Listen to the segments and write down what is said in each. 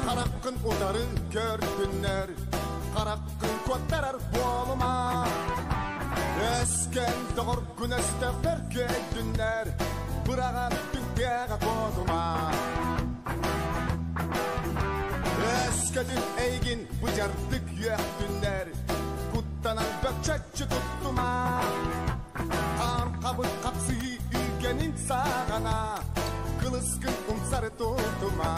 Хараххын утары көрдүннэр, хараххын куоттарар буолума. Өскөн доҕоргун өстөөхтөр көйдүннэр, быраҕан түҥкэҕэ куотума. Өскөтүн эйигин быдьардык үөхтүннэр, куттанан бөкчөччү туттума. Хаан хабыр хапсыһыы үүгэнин саҕана, кылыскын умсары тутума.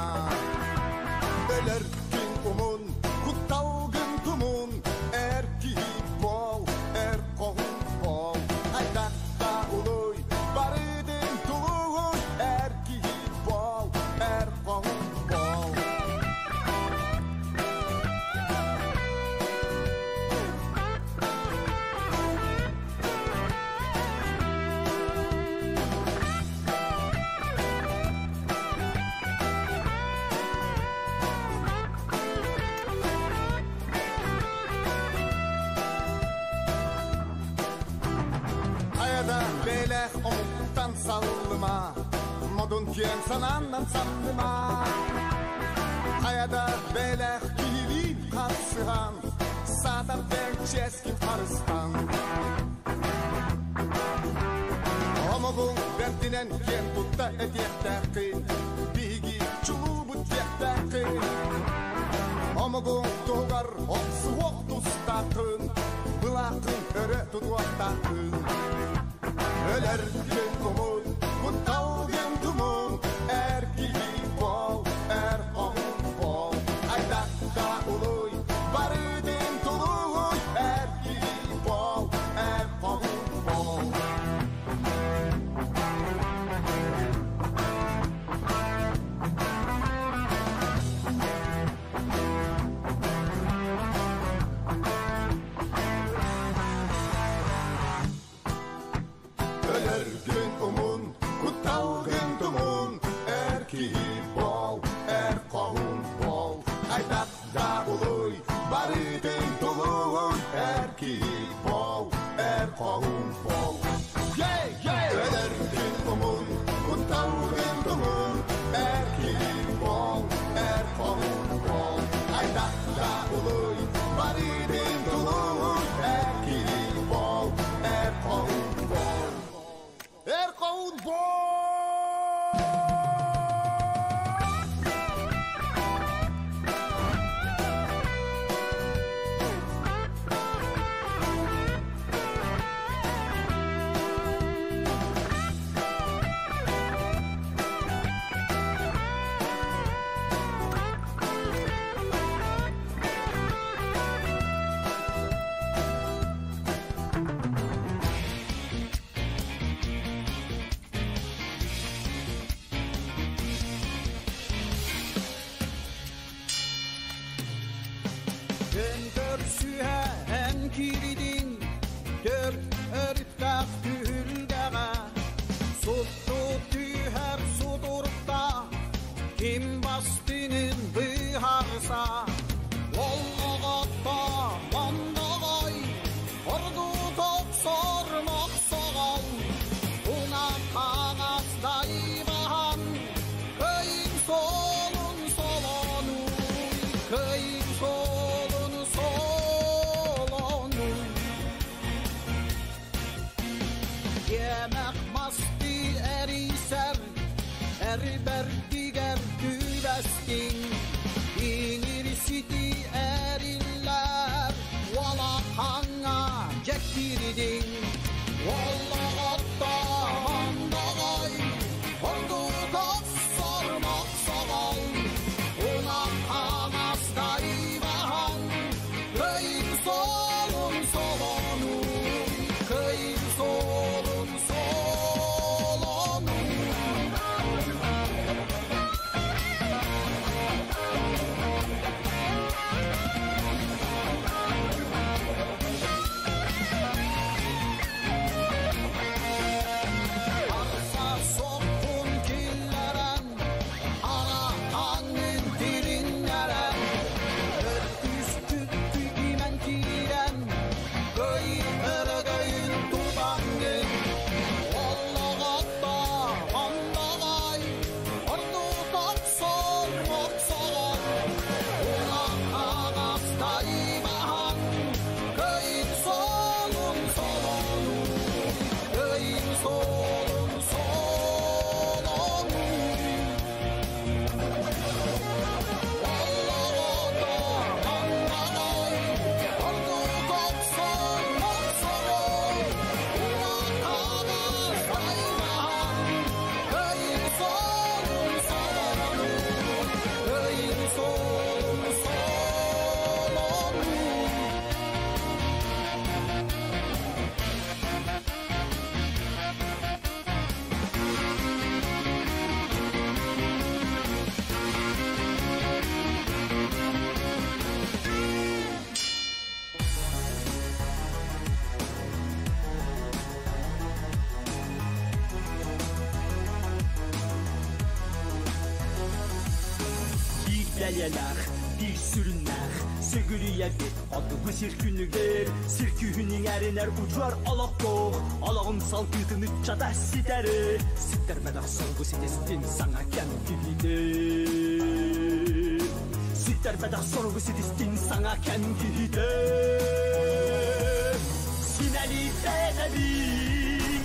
Өлөргүн умун, кутталгын тумун, эр киһи буол, эр хоһун буол. Хайдахта улуй, барытын тулуй, эр киһи буол, эр хоһун буол. Хайада бээлээх омуктан саллыма, модун киэҥ санааннан самныма. Хайада бээлээх киһилиин харсыһан, саатар бэйэҥ чиэскин харыстан. Омугуҥ бэрдинэн киэн тутта этиэхтээххин, биһиги чулуубут диэхтээххин. Омугуҥ туһугар охсуһуох тустааххын, былааххын өрө тутуохтааххын. Өлөргүн кумун, кутталгын тумун, эр киһи буол, эр хоһун буол. Айдахта улуй, барытын тулуй, эр киһи буол, эр хоһун буол. Өлөргүн умун, кутталгын тумун, эр киһи буол, эр хоһун буол. Хайдах да улуй, барытын тулуй, эр киһи буол, эр хоһун буол. Өлөргүн умун, кутталгын тумун, эр киһи буол, эр хоһун буол. Хайдах да улуй, барытын тулуй, эр киһи буол, эр хоһун буол. Эр хоһун буол! Эн көрсүһэ эн киирдиҥ, төрт өрүттээх түһүлгэҕэ, сутту түһэр сутурукта, ким бастыҥын быһаарса, Оллоҕотто мондоҕой, ордук охсор мохсоҕол, уҥа хаҥас дайбаһан, кыйын суолун солонуй, кыйын суолун солонуй. Иэмэх мастыы эрийсэр, эрбэрдигэр түбэстиҥ, иҥирсити эриллэр, уолахаҥҥа дьэктирдиҥ. Оллоҕотто мондоҕой, ордук охсор мохсоҕол, уҥа хаҥас дайбаһан, кыйын суолун солонуй, кыйын суолун солонуй. бэлиэлээх, биир сүрүннээх Сүгүрүйэбит хотугу сир күнүгэр Сир күүһүн иҥэринэр удьуор олохтоох Олоҕун салгыытын ыччата ситэри Ситтэрбэтэх соругу ситистин саҥа кэм киһитэ Ситтэрбэтэх соругу ситистин саҥа кэм киһитэ Симэлийбэтэбин,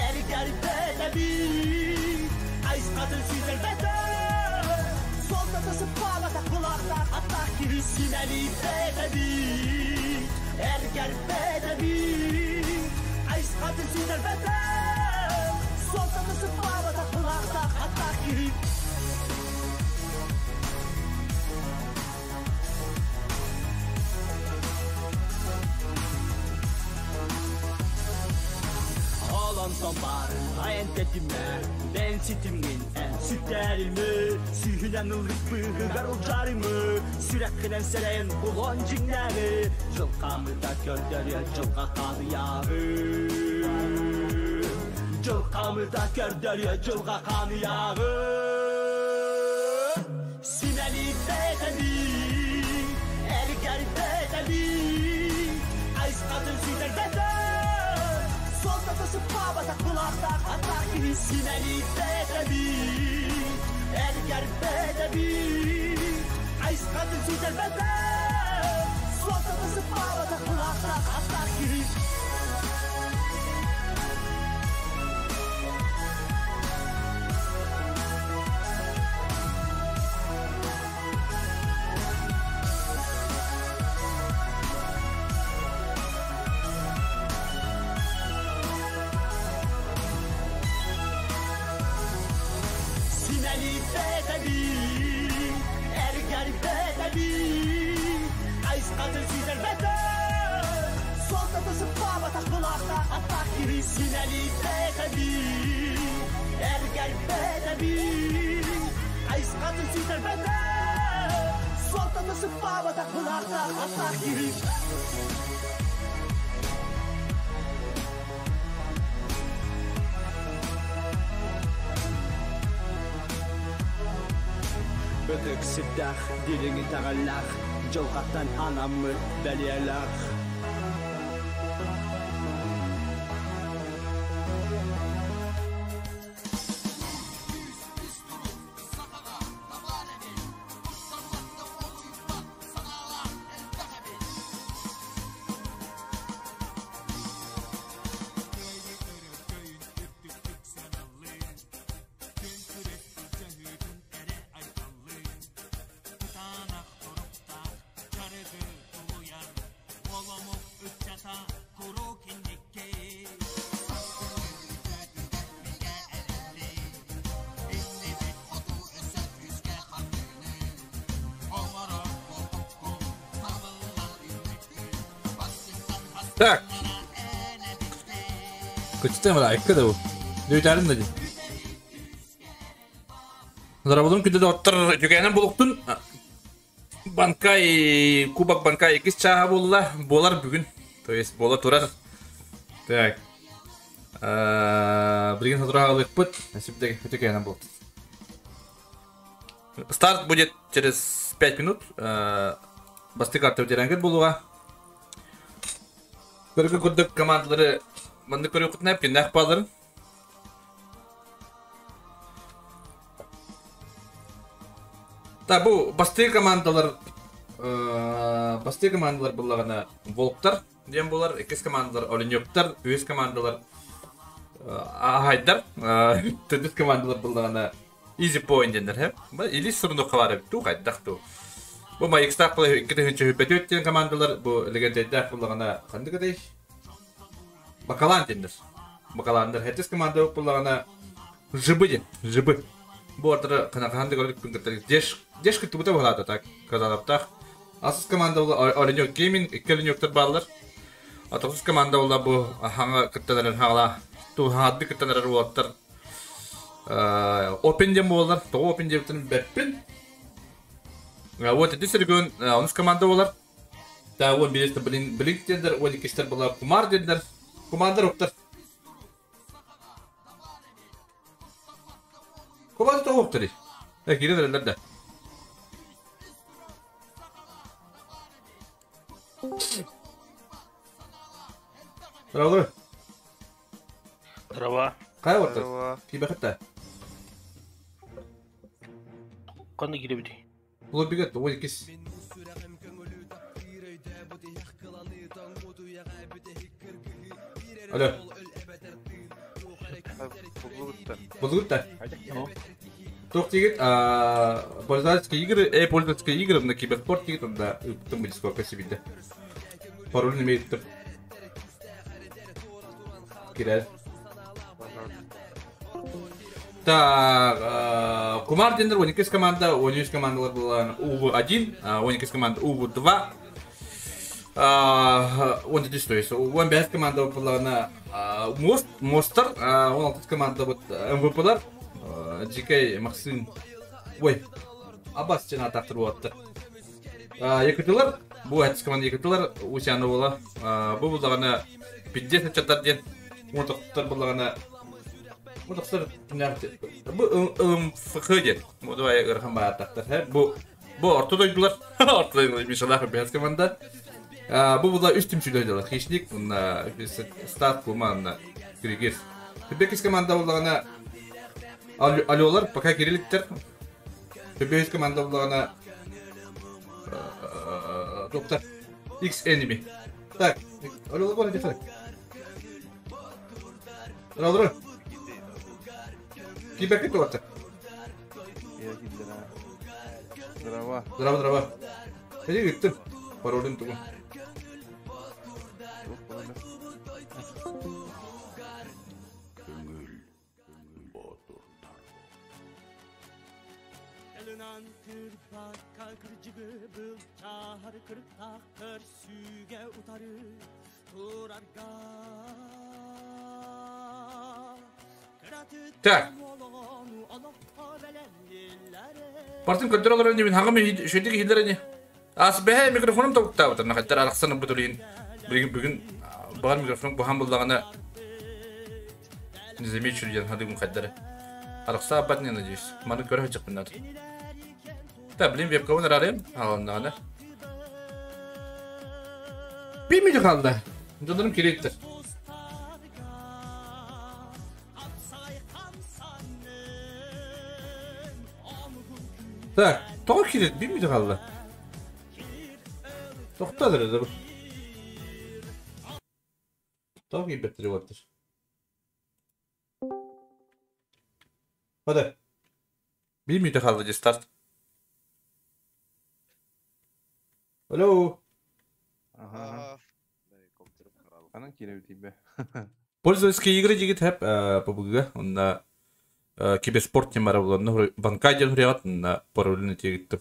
эргэрбэтэбин, айысхатын сүтэрбэтэ Суолтата сыппаабатах былаахтаах аттаах киһи симэлийбэтэбин, эргэрбэтэбин, айысхатын сүтэрбэтэ Суолтата сыппаабатах былаахтаах аттаах киһи. Ол онтон баар айан тэтимэ, бэйэҥ ситимҥин эн сүтэримэ, сүүһүнэн ыллык быыһыгар улдьаарымы, сүрэххинэн сэрэйэн булуон дьиҥнээҕи, дьыл хаамыыта көрдөрүө дьылҕа ханыйааҕы. Дьыл хаамыыта көрдөрүө дьылҕа ханыйааҕы. Симэлийбэтэбин, эргэрбэтэбин, айысхатын сүтэрбэтэ, суолтата сыппаабатах былаахтаах атаах киһи симэлийбэтэбин, эргэрбэтэбин, айысхатын сүтэрбэтэ, суолтата сыппаабатах былаахтаах атаах киһи. Симэлийбэтэбин, эргэрбэтэбин, айысхатын сүтэрбэтэ, суолтата сыппаабатах былаахтаах аттаах киһи симэлийбэтэбин, эргэрбэтэбин, айысхатын сүтэрбэтэ, суолтата сыппаабатах былаахтаах аттаах киһи. Ытык сирдээх, дириҥ итэҕэллээх, дьылҕаттан анаммыт бэлиэлээх. Так. Көчтем айка да бу. Дүйдәрин да ди. Зарабылым күндө доттор жүгәнен булуктун. Банкай, кубок банкай иккис чааһа буолла, буолар бүгүн. То есть буола турар. Так. Билигин сотору аҕалыахпыт. Үтүкээнэн буолт. Старт будет через 5 минут. Бастакы карта ветеранкет буолуоҕа. Көргө курдук командалары маннык көрүөххүтүнэ күннээх бааларын. Та бу бастыы командалар бастыы командалар буллаҕына Волктар диэн буолар, иккис командалар Оленёктар, үһүс командалар Аһайдар, төрдүс командалар буллаҕына Easy Point диэннэр һэ. Или сурунуохха баар эбит дуу, хайдах дуу. Бу Маякстаах 2004 диэн командалар бу легендэйдээх буллаҕына ханнык этэй? Бакалаан диэннэр. Бакалааннар хэтис команда буллаҕына Жыбы диэн, жыбы. Бу ортора ханахан да көрдүк кытта деш деш кыттыбыта быһалаата так Казанаптаах. Асыс команда була Оленёк Гейминг, икки Оленёктар бааллар. Атахсыз команда була бу хаҥа кыттанарын хаҕала ту хаҥадды кыттанарар уолаттар Опен диэн буолар. Тоҕо Опен диэбиттэрин бэппин. Вот ити сиргүн онус команда буолар. Та уон биэстэ блин блинк диэннэр, уон иккистэр була Кумар диэннэр. Кумандар уктар. Кумар тоҕо уктарый? Киирэн эрэллэр да. Здорово. Здорово. Кай ортор? Кибэхэтэ. Қандай кире Лоббига ой кис. Алло. Булгутта. Туох тигит пользовательские игры, пользовательские игры на киберспорт тигит, онда ыттым дискордка сибидде. Пароль имеет. Кирер. Так, Кумар Дендер, 12 команда, 13 командалар была УВ-1, 12 команда УВ-2, 17, то есть 15 команда была на Мост, Мостер, 16 команда вот МВПлар, Дикай Максим, ой, Аббас чена тақтыр болатты. Якутылар, бу әтіс команда якутылар, Усяны бола, бу булдағана 50 чаттар ден, 19 булдағана Бу бу МФХ ден. Бу давай ырхан баатактар. Бу бу ортодойдулар. Ортодойдулар Мишалах бәс команда. Бу була үч түмчүлөйдүлөр. Хищник, мына старт куманна Киргиз. Бекис команда буллагана алёлар пока кирилликтер. Бекис команда буллагана доктор X enemy. Так, алёлар бар дефек. Алёлар. Киберки туатта. Я киддера. Здорово. Здорово, здорово. Хәҗи гиттем. Паролын тугын. Так. Партын көтөр олор мин хагым шөйдүк хилдер Ас бэһэ микрофоном токтаабытар нахаттар арахсаны бутулин бүгүн бүгүн бар микрофон бухан буллагана не замечу ден хадыгун хаддары. Арахса абат не надеюсь. Маны көрө чыкпынат. Та блин вебкабын арарым аланнагана. Bir milyon kaldı. Canlarım kireyittir. Так, тоҕо кирет bir milyon kaldı. Тоқтадыр еді бұл. Тоқ ебеттіріп отыр. Hadi. Bir milyon kaldı старт. Алло. Ага. Анан кире бе. Пользовательские игры дигит хэп ПБГ. Онна киберспорт темара булар. Банка ден хурият на паролini тегитти.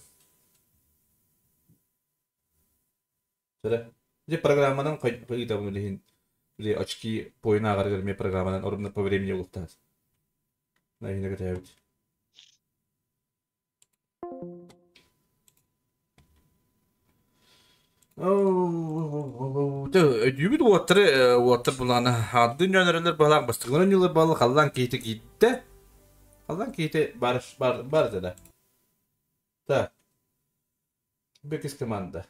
Söyle. Где программанан кайда bunu лихин. Или очки поина агар ме программанан орымна по времени ултас. На хинэ гэтэ. Өдүүбүт уоттары уоттар булана хаддын жөнөрөлөр балак бастыгын жылы балы халлан кейти китте. Халлан кейти бар бар бар да. Так. Бекис команда.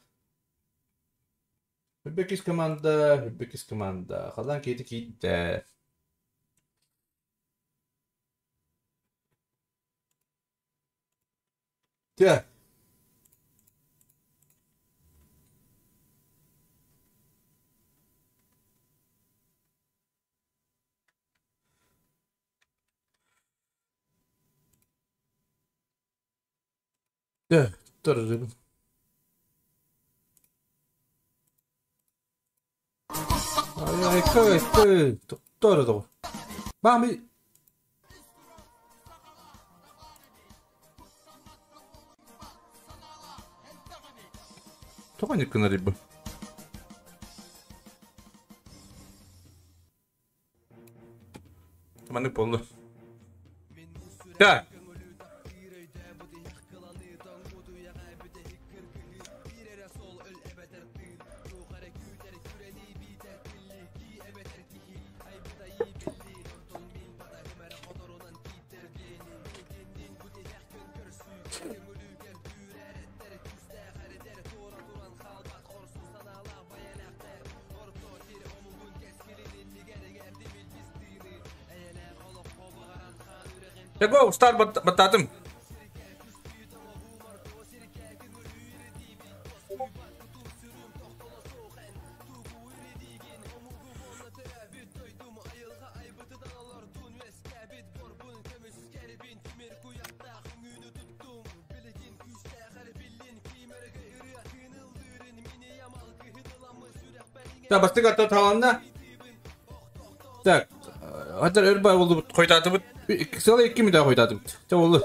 Бекис команда, бекис команда. Халлан кейти китте. Так. Да, тоже. Ай, ай, кай, тоже того. Мами. Тоҕо никкына рибы. Маны болду. Так. Го, старт баттаатым. Так, бастык атта таланна. Так, хатар өр бай болду хойтатыбыт. Сылы 2 мүдә хойтатыбыт. Те болду.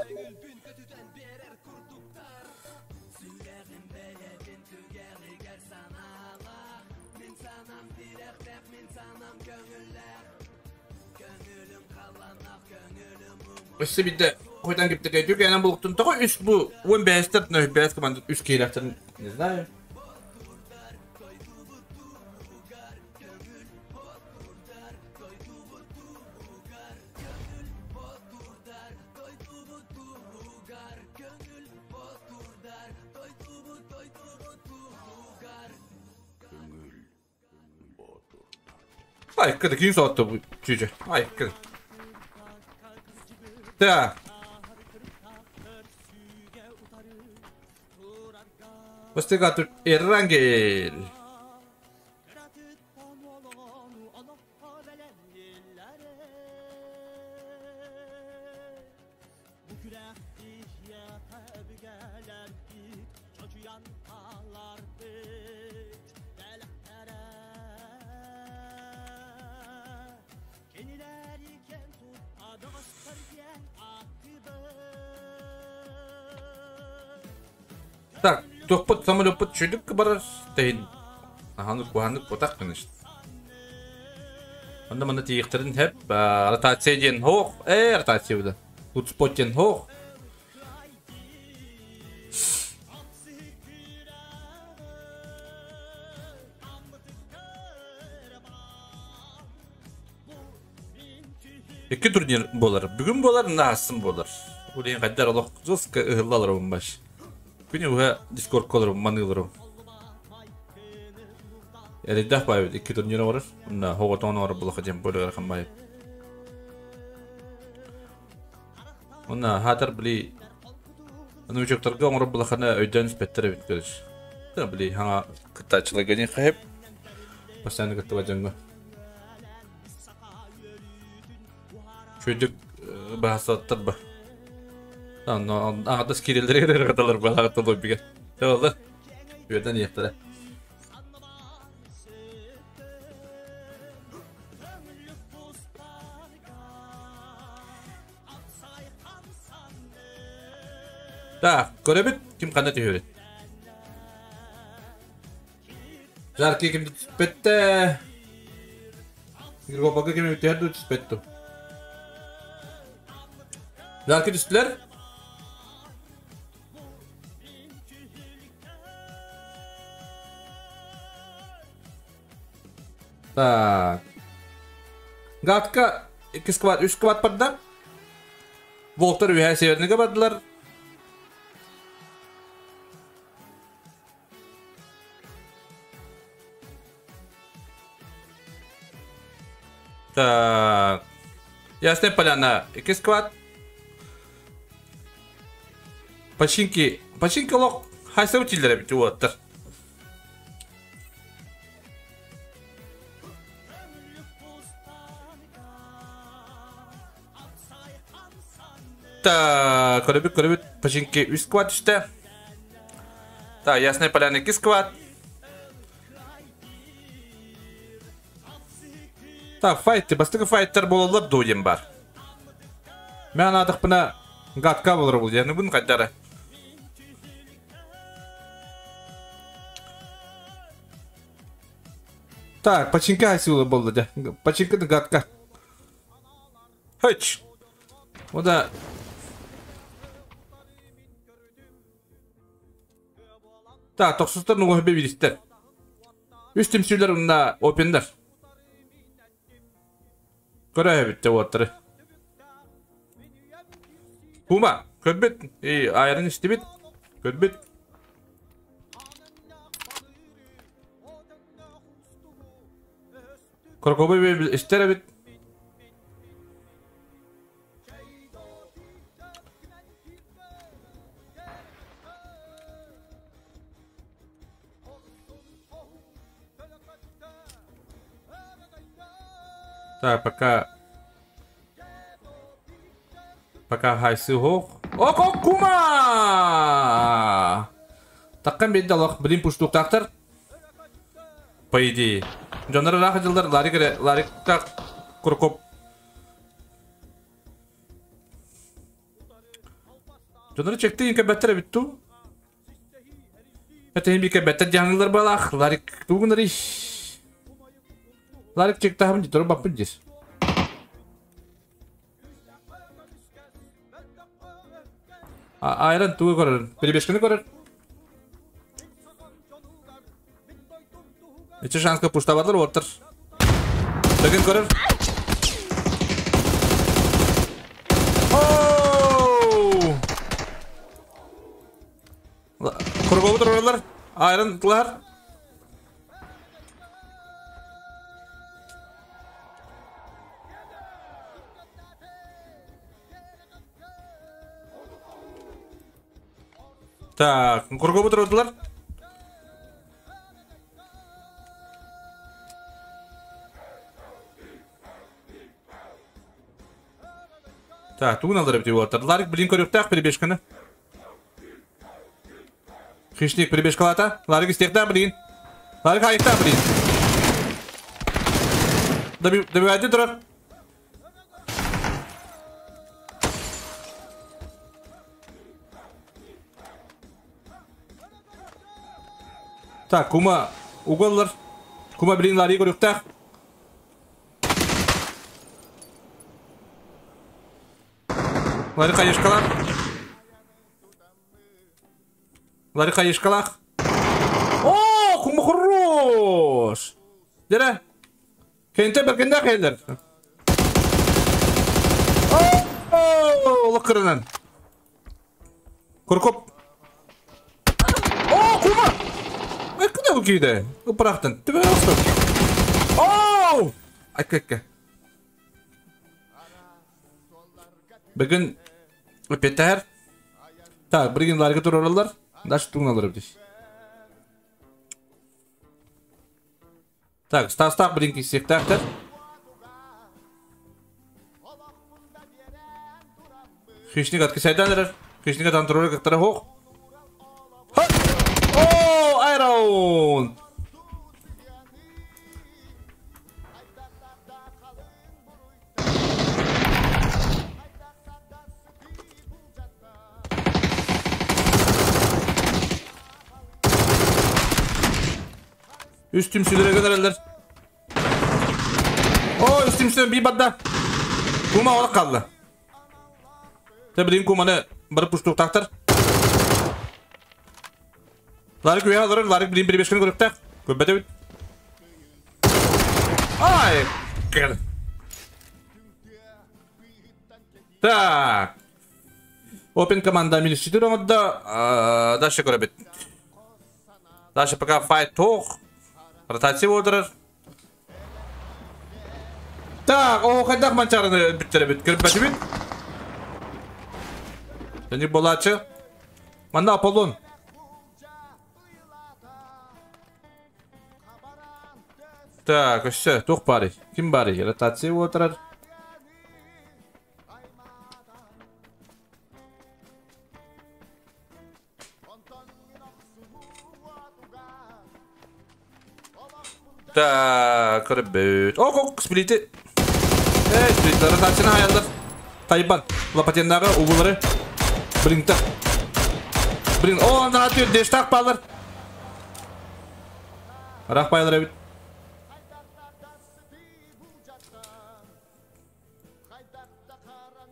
Өссө бидде хойтан киптек әйтүк, әнән булуктун того үс бу 15 5 команда үс кейләктер, не знаю. Ай, кыды кийин соатты бу чүчө. Ай, кыды. Так. Бастыга тут Эрангел. Так, тохпут самолетпут чүдүк барар тейин. Аханы куханы потак конечно. Онда мана тиихтерин хеп ротация диэн хоох, ротация буда. Тут диэн хоох. Икки турнир болар. Бүгүн болар, насын болар. Улин каддар олох жестко ыһыллалар баш. Күнү уха Дискорд колор манылар. Эридах байбит икки турнир бар. Онна хоготон бар булаха дем болар кам бай. Онна хатар били Аны үчөктөргө оңор булахана өйдөн спеттер бит көрүш. Та били хаңа кытачылык гени хайп. Постоянно кыттыба жаңга. Чөйдүк баасаттар ба. Аны аңатас кирелдер каталар балага толой биге. Табалда. Үйдөн яктара. Так, көрөбүт ким кандай түһөрөт. Жарки ким түспетте. Гиргопага ким түһөрдү түспетту. Жарки түстүлөр. Так. Гатка 2 сквад, 3 сквад барда. Волктар үйә северныйга бардылар. Так. Ясная поляна. 2 сквад. Починки. Починки лох. Хайса утилдер бит уоттар. Так, көрөбүт, көрөбүт. Починки 3 сквад түштө. Так, Ясная поляна 2 сквад. Так, файт, бастыгы файттар бололар дойден бар. Мен адық бұна гатка болар бұл, яғни бұның қайдары. Так, починка асилы болды, да. Починка да гатка. Хыч. Ода. Так, тоқсустар нуғы хөбе билистер. Үш темсүлер онда опендер. Көрө битте оттары. Кума, көрбүт, айрын истебит, көрбүт. Крокобой истер бит. Так, пока... Пока хайсы хоқ. Око кума! Таққан бетті алақ, білін пұштуқтақтар. По идее. Жондар рахы жылдар, Ларик, Ларик так куркоп. Жондар чекті инке бәттір бітту. Это хим бике бәттір жаңылар балақ, Ларик тугыныр иш. Ларик чекті хам житор бапын жер. Айран тугы көрір, перебежканы көрір. Эче шанска пуштабадлар ортыр. Тагын көрір. Оу! Кургобу туралар. Айран тылар. Так, кургобу туралар. Так, тугун алдар бит олар. Ларик блин көрөктак перебежканы. Хищник перебежкалата. Ларик истекта блин. Ларик айыкта блин. Добивайте турар. Так, кума уголлар. Кума блин Ларик көрөктак. Ларик айышкалах. Ларик айышкалах. О, кума хорош. Дере. Кенте бергенде хейлер. О, лыкырынан. Куркоп. О, кума. Ай, куда bu кийде? Упырактын. Түбө осту. О! Айкекке. Бүгін Петер. Так, бірген ларга туралар. Дальше тугналар бит. Так, стастак бірген кисектактар. Хищник откисайданыр. Хищник атан туралар кактара хок. О, айрон! Üstüm südüre gönderirler. O üstüm südüre bir badda. Kuma olarak kaldı. Tabi kumanı barıp puştuk taktır. Larik üye alır. Larik birin bir beşkini görüp tak. Köbbete bit. Ay. Gel. Так. Open команда минус 4 оңда. Дальше көрөбүт. Дальше пока файт тох. Ротация болдырыр. Так, о, хайдах манчарыны бүттеребит, кирип бит. Және болачы. Манда Аполлон. Так, все, тух бары. Ким бары? Ротация болдырыр. Так, көрөбүт. Ок, ок, сплити. Эй, сплитлары ротацияны аялдар. Тайбан, лопатендагы угулары. Блин, так. Блин, о, андан атıyor, дештак балдар. Рах байлар бит.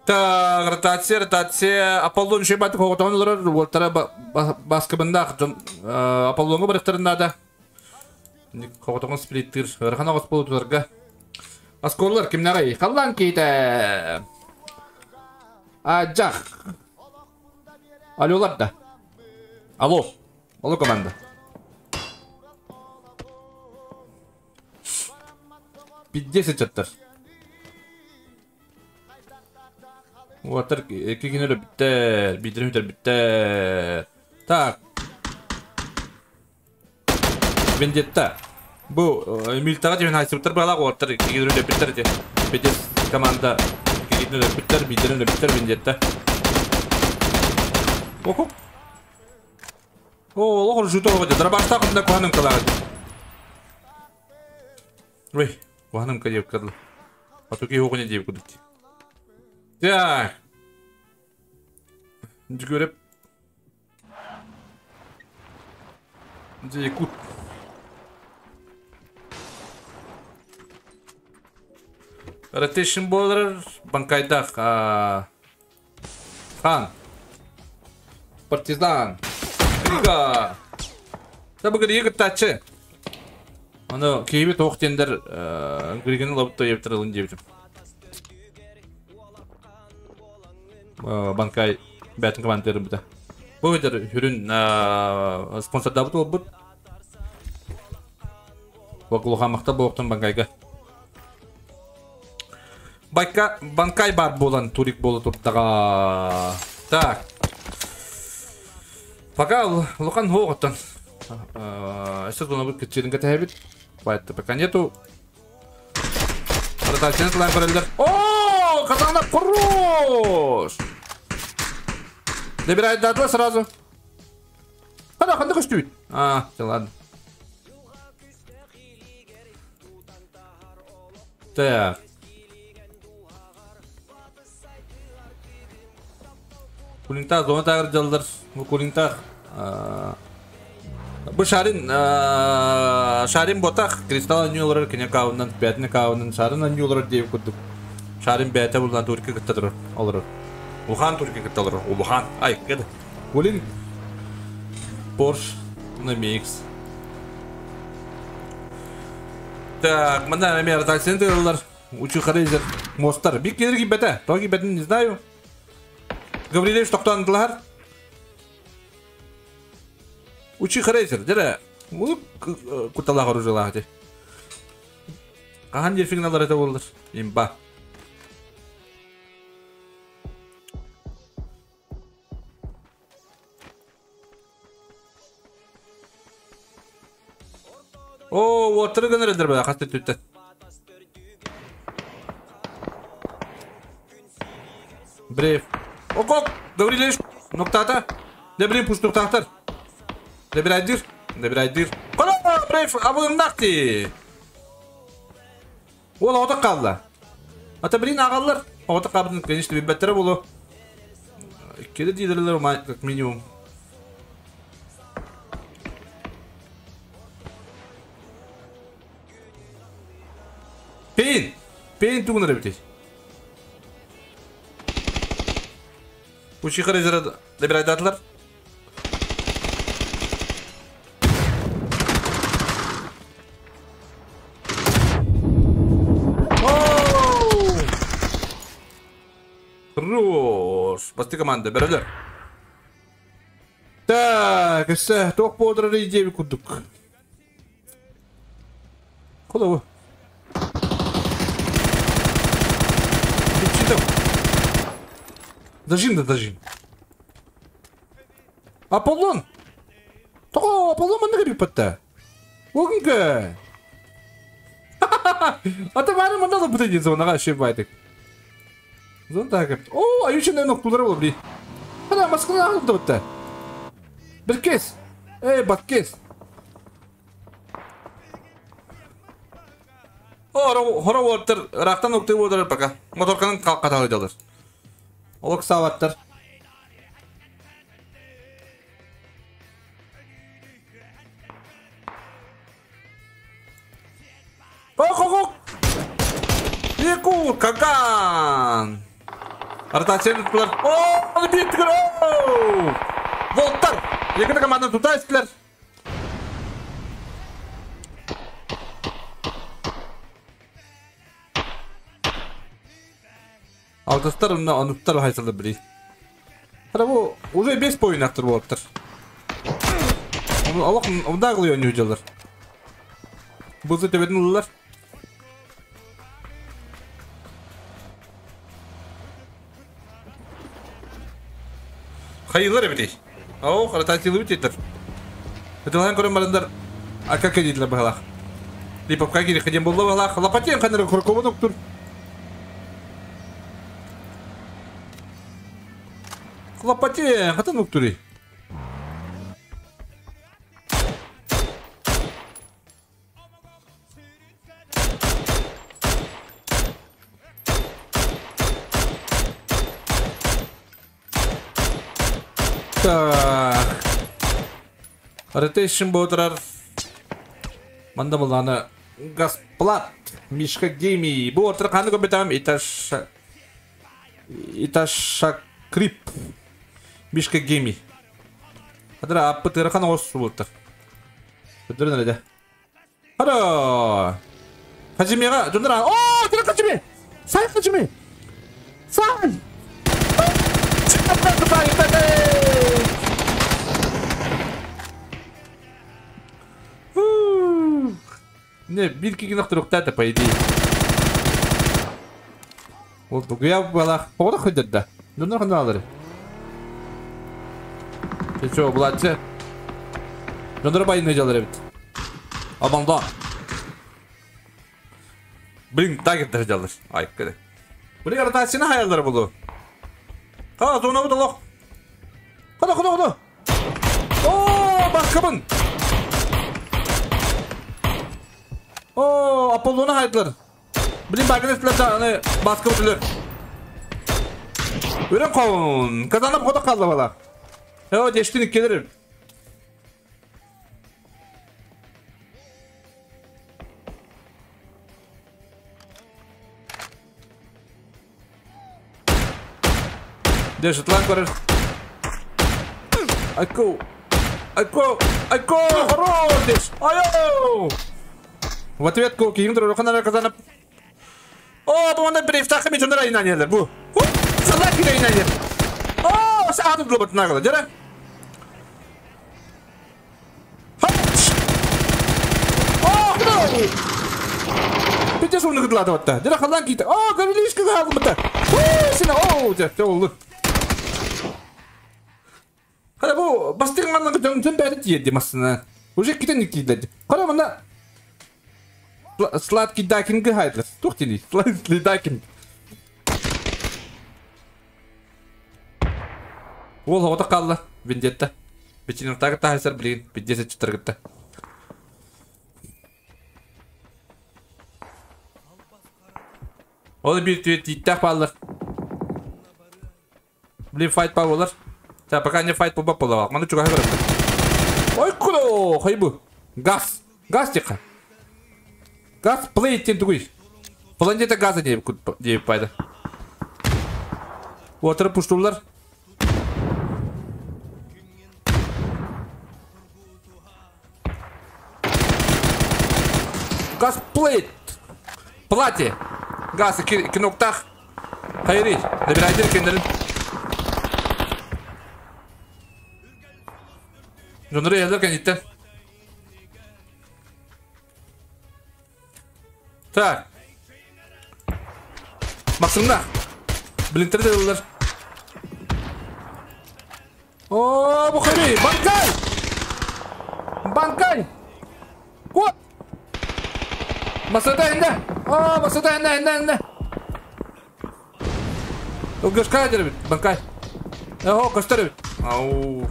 Так, ротация, ротация. Аполлон шей батып оготонлар, волтара баскыбында Аполлонго барыктарында да. Коготоңун сплиттир. Ырхан агыс болу тутарга. Аскорлар кимнагай? Халлан кейте. Ажах. Алло да. Алло. Алло команда. 50 чаттар. Уатар кигинер битте, бидир битте. Так. Вендетта. Бу милтага деген хайсыптар балак уаттар кигинер биттер де. Петес команда кигитин өлөрбүттэр, биирдэрин өлөрбүттэр Вендетта. Охо. О, олох жуто оҕо Драбаштаах онда куһаным кылаҕыт. Ой, куһаным кадеп кадыл. А то киһи оҕуня диэбит кудут. Так. Жүгөрөп. Якут. Rotation буолар банкайдах Хан. Партизан. Рига. Табы григи кыттааччы. Аны киһиби туох диэннэр григини лабыт тоебиттер ылын диэбитим. Банкай бээтин командирын быта. Бу өтөр хүрүн спонсордаабыт буолбут. Бокулухамахта буоктун банкайга. Байка, банкай бар буолан турик буола турдаҕа. Так. Пока улахан хуоҕуттан. Өссө тунабыт кытчыырын кэтэһэбит. Байтта пока нету. Ротацияны тылаан көрөллөр. О, Казана хорош! Добирает датла сразу. Хана, ханна көстүбүт? А, все, ладно. Так. Кулинтах зона тагыр дьаллар. Бу кулинтах Бу шарин шарин ботах кристалл анньуу олорор кини каунан бээтин каунан шарын анньуу олорор диэбит курдук. Шарин бээтэ булан турка кытта турар олорор. Улахан турка кытта олорор. Улахан. Ай, кэд. Кулин Порш на микс. Так, мана эми ротацияны тыыллар. Учу харызер мостар. Бик келер кийбэтэ. Тоҕо кийбэтин не знаю. Гаврилевич тохтоон тылаһар. Учи харызер. Дere. Улук куталаах оружиялаах ди. Хаһан дельфиналар это боллар. Имба. О, уоттары гынар эдер баа хаста түттэ. Брейв. Окок! Гаврилевич ноктата. Дебрин пуштуктаахтар. Дебирайдыр. Дебирайдыр. Кола Брейв абылымнахти. Ол оҕото хаалла. Ата билин ааҕаллар. Оҕото хаалбытын, конечно, билбэттэрэ буолуо. Иккиде диилэрилэр как минимум. Пейн! Пейн тугунар эбитий? Учиха резера добирайдаатылар. Хорош! Басты команда, бөрөлөр. Так, өссө туох буолар диэби курдук. Холову. Дожим да дожим. Аполлон! Тоҕо Аполлон манна кэлбиппэтэ. Угунка! Ата бары манна да бутay диэн зонаға шеп байтык. Зон так. О, аюшын ноктулары болу бли. Ана масканы алып да. Биркес. Эй, баткес. О, хоро уоттар, рахтан нокту уоттар пока. Моторканын каталы жалар. Олок саваттар. Ок, ок, ок! Якут, Каган! Ротация туттулар. О, биттигер! О! Волттар! Екіні команда тута истилер. Алтыстар онна онуктар хайсылды били. Бу уже 5 поинактыр болуптар. Аллах онда кылый ойнуу жалар. Бузу тебетин улар. Хайылар эбитей. О, ротациялы битейтер. Этилан көрөн барандар ака кедитлер баһалах. Липовка кири хадем болла баһалах. Лапатен ханыр куркобун октур. Хлопоте, хатын уктури. Так. Rotation боотурар. Манда булланы Газплат, Мишка Гейми. Бу ортыр қаны көбетам Иташ Иташа Крип. Мишка Гейми. Хадыра аппы тырхан ос бултар. Өдөрөн эле. Хада. Хажимега жондора. О, тыры Хажиме. Сай Хажиме. Сай. Не, бир кигин охторуктата, по идее. Вот бугуя была. Ода ходят да. Ну нахуй алары. Ты чё, Владзе? Жондора байын жалар эбит. Абанда. Блин, так это жалар. Ай, кеде. Блин, ротацияны хаялдар булу. Ха, зона бу лох. Хода, хода, хода. О, баскабын. О, Аполлону хайдылар. Блин, багын этлер аны баскы бутулер. Өрен кон. Казанып хода калды бала. О, дештин келер. Дешет лан көрер. Айко. Айко. Айко. Хорош. Айо. В ответку кийин турур канара казанып. О, бу онда bir iftahı mi cundara inanıyorlar bu. Salak ile inanıyor. О, саатым глобот нагла, жара. О, куда? Бите суны гыдлады отта. Жара халан кийdi. О, гавилишка kaldı бата. О, сена, о, жа, oldu. Hadi bu bastırganlığı dön beri diye demasına. Уже китен кийdi. Кара мына Сладкий дакинг хайдлер. Тухтини, сладкий дакинг. Ол хота қалды. Вендетта. Бечинин тагы тахайсар блин. 50 четыргытта. Ол bir түйет иттах баллар. Блин, файт па болар. Та пока не файт боба бола. Маны чуга хабар. Ой, кудо, хайбу. Газ. Газ тиха. Газ плейтен тугуй. Планета газа деп деп пайда. Отырып пуштулар. Газ плейт. Платье. Газ киноктах. Хайри. Набирайте кендерин. Жондры елдер кенеттен. Так. Максимна. Блинтер дедилер. О, Бухари, банкай! Банкай! Вот! Масада инде! О, масада инде, инде, инде! Угашка дербит, банкай. Ого, көстөрбит. Ау.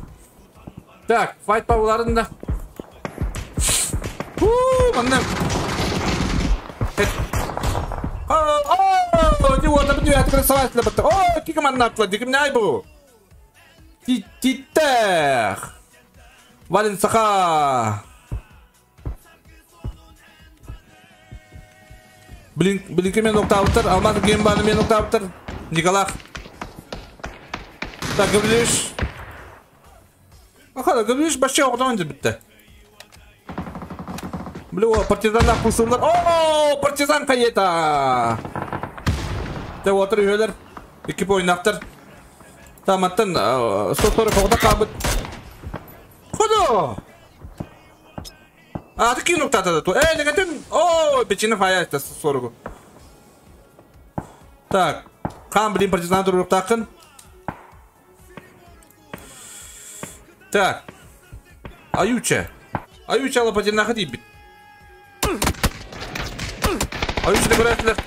Так, файт пауларында. Ху, манна. О, не вот, не открывать О, кика манна диким не айбу. Титех. Вален саха. Блин, блин, мен октавтыр, алмаз гембаны мен октавтыр. Николах. Так, Гаврилевич. Аха, Гаврилевич башча оғдан деп бітті. Блин, партизан пусулар. О, партизан каета. Те отыр үйелер. Екип ойнақтыр. Таматтан 140 оғда қабыт. Құды! А, ты кинул тата ту. Эй, негатив. О, печенье фая это 140. Так, кам, блин, партизан друг тақын. Так. Аютча. Аютча лапатина хадибит. Аютча көрәтілер.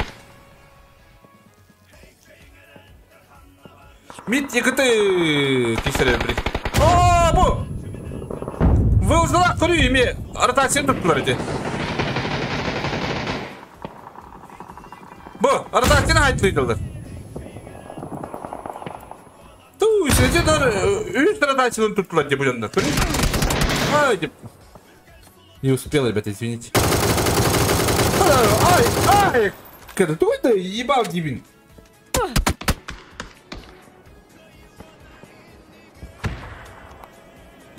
Мит екіті тексере бір. О, бу! Вылзала көрүү эми ротацияны туттулар эти. Бу, ротацияны хайтлыйдылар. Ту, сетер үс ротацияны туттулар деп ойлондар. Ай, деп. Не успел, ребята, извините. Ай, ай, кто это ебал дебин?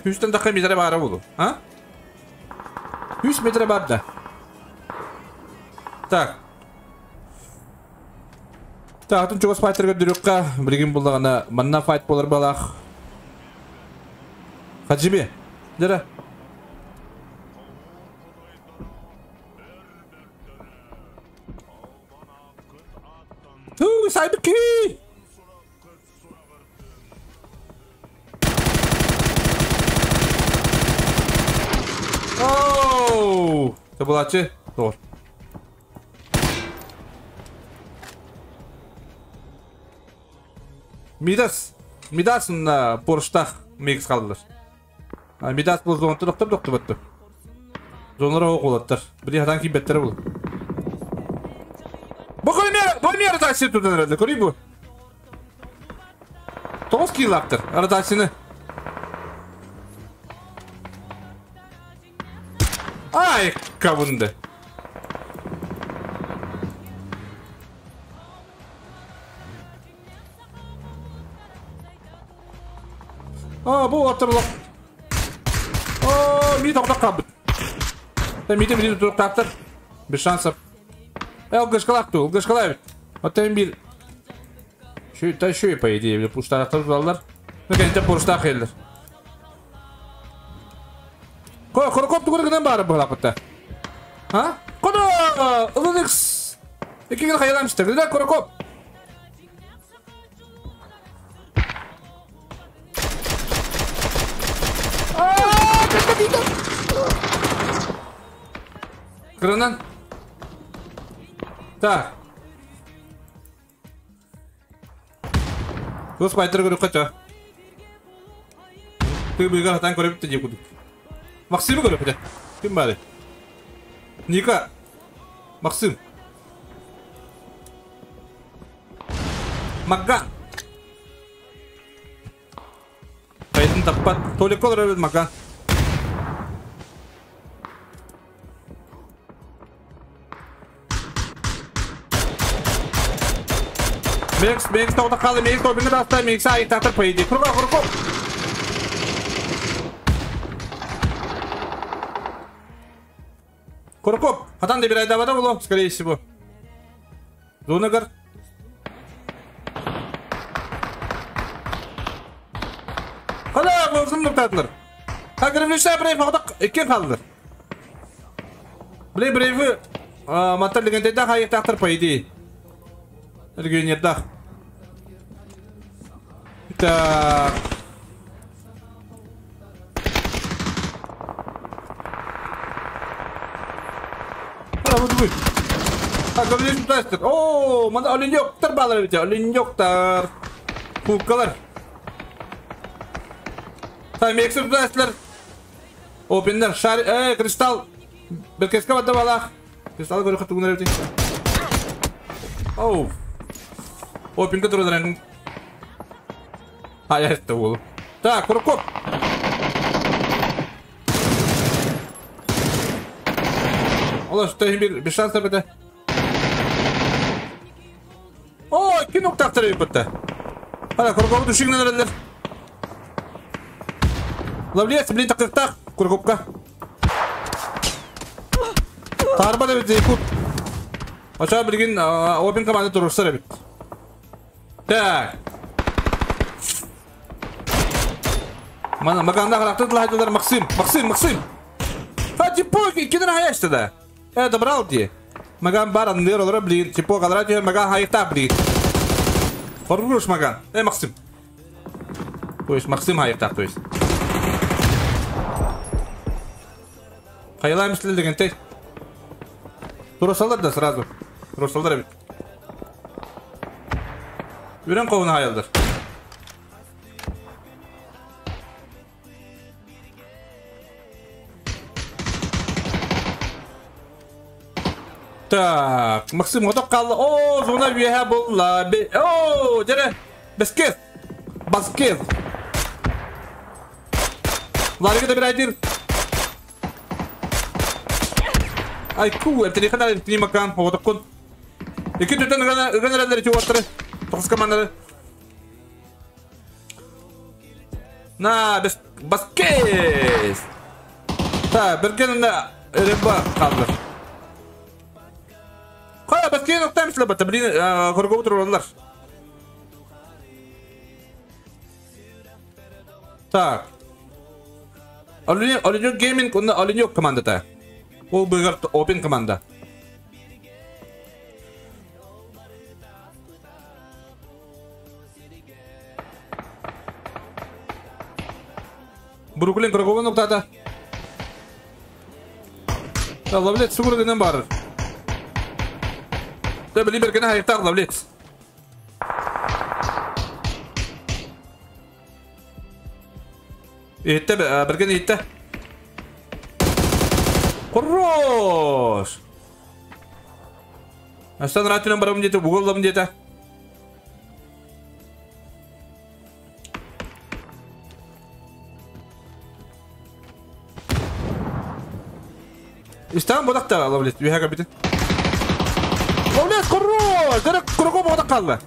Үстен dakika metre bari oldu. Ha? 100 metre бар да. Так. Так, атын чугас файтерге дүрүкка билигин буллагана манна файт болар балах. Хаджиби. Дера. Ту, сайбыки. Оу! Табылачы. Doğru. Мидас. Мидас на порштах микс қалдылар. Мидас бұл зона тоқтап тоқтап өтті. Зоналар оқ олаттар. Бір хатан кейін беттері бұл. Бұл көрмей ротация тудан әрді. Көрей бұл. 9 килаптыр ротацияны. Ай, кабынды. А, бұл аттырлық. О, ми тоқтақ қабыт. Миде миде тоқтақтыр. Без шансов. Ылгышкалақ ту, ылгышкалай бит. Оттан bir. Şu, та şu по идее, пуштарақтар журалдар. Ну, кенте пуштақ елдер. Korkop тугургынан бары булапытта. А? Кода! Ылыникс! Икигин хайламсты. Гүлдә Коркоп. Кырынан. Так. Дос байтыр көрүп кача. Ты быга хатан көрүп те жекудук. Максим көрүп кача. Ким бары? Ника. Максим. Макга. Кайтын таппат. Толик көрөбүт Макга. Мекс, Мекс тоқта қалды, Мекс тобыңы таста, Мекс айық тақтыр по идее. Құрға, құрға. Куркоп, хатан да бір айдабада болу, скорее всего. Зонагар. Қала, болсын нұқтадылар. Қагірімдіші брейв ағдақ еккен қалдылар. Біле брейві маттар легендайда қайық тақтыр по идее. Легионердақ. Так. О, мана оленёктар балар бит, оленёктар. Кукалар. Та мексер тастер. Опендер шар, кристалл. Беркеске бата балах. Кристалл көрү катугунар бит. Оу. Опенге турдан. А я это был. Так, Куркоп. Ола, что без шансов это. О, кинок тақтырып бітті. Ана, Куркопты үшігінен өрелер. Лавлец, блин, тақықтақ, Куркопқа. Тарба да бітті, Якут. Аша білген опен команда тұрырсыр бит. Так. Мана, маганда қарақтырдылар айтылар Максим, Максим, Максим. А, типа, кеден аяшты да. Добрал ти. Маган бар андыр олар блин. Типа калара түйер маган хайықта блин. Хорош маган. Максим. То есть Максим хайықта, то есть. Хайламыз деген тек. Турасалар да сразу. Турасалар бит. Үрен ковуна хаялдар. Так, Максим готов қалды. О, зона веха болла. О, жere. Бескез. Баскез. Ларыга да бір айдыр. Ай, ку, әмтені қана әмтені макан, оғытып күн. Екі түтін үгін әрәлері түйіп аттыры. Тоқыз командары. На, Баскез. Так, бірген рыба қалды. Қая, Баскез оқтаймыз лабатта, блин, көргі отырып. Так. Оленек Гейминг, онда Оленек командата. Ол бұғыр Open команда. Бруклин Круговой ноктата. Лавлет сугургынан барыр. Да били бергene hayıktар лавлет. Итте берген итте. Хорош. Астан ратынан барам дете, буголлам дете. İstemem bodak da alabilir. Bir haka bitin. Лавлет, хорош! Дәрі кругом бодақ қалды.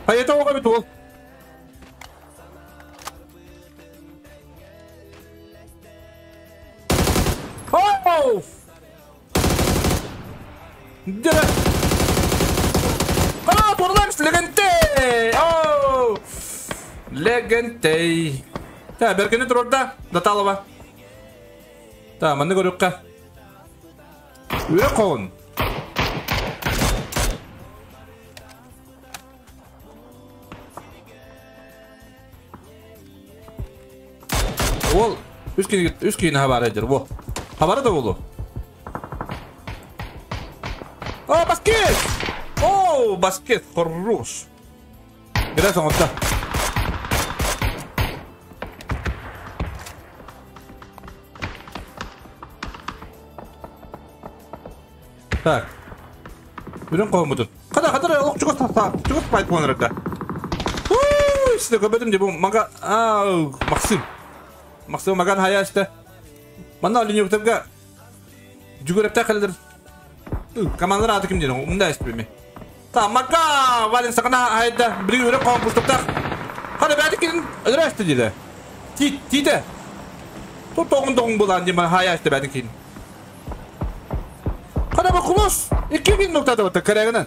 Hayata oga bit ol. Oh! Дәрі. Қара, торламыз, легенте! Oh! Легенте! Та, бергені тұрорда, Даталова. Та, маны көріққа. Өре қоғын. Ол, үш кейін хабары әдір, о. Хабары да олу. О, баскет! О, баскет, хорош. Біраз оңытта. Так. Үрін қоғын бұтын. Қада, қада, олық жүгіс тақта. Жүгіс байт қоңырықта. Ууу, ішті көбедім де бұл мага... Ау, Максим. Максим маган хая ішті. Мана Оленёктарға жүгіріпті қалдыр. Командалар аты кім деді, мұнда ішті білме. Та, мага, Вален сақына хайда. Біреу үрін қоғын бұстықтақ. Қада, бәді келін үдірі ішті деді. Тиді. Тоғын-тоғын болан деймін, хая ішті бәді келін. Қара бұл құлыс! 2000 ноктада өтті, кәрегінен.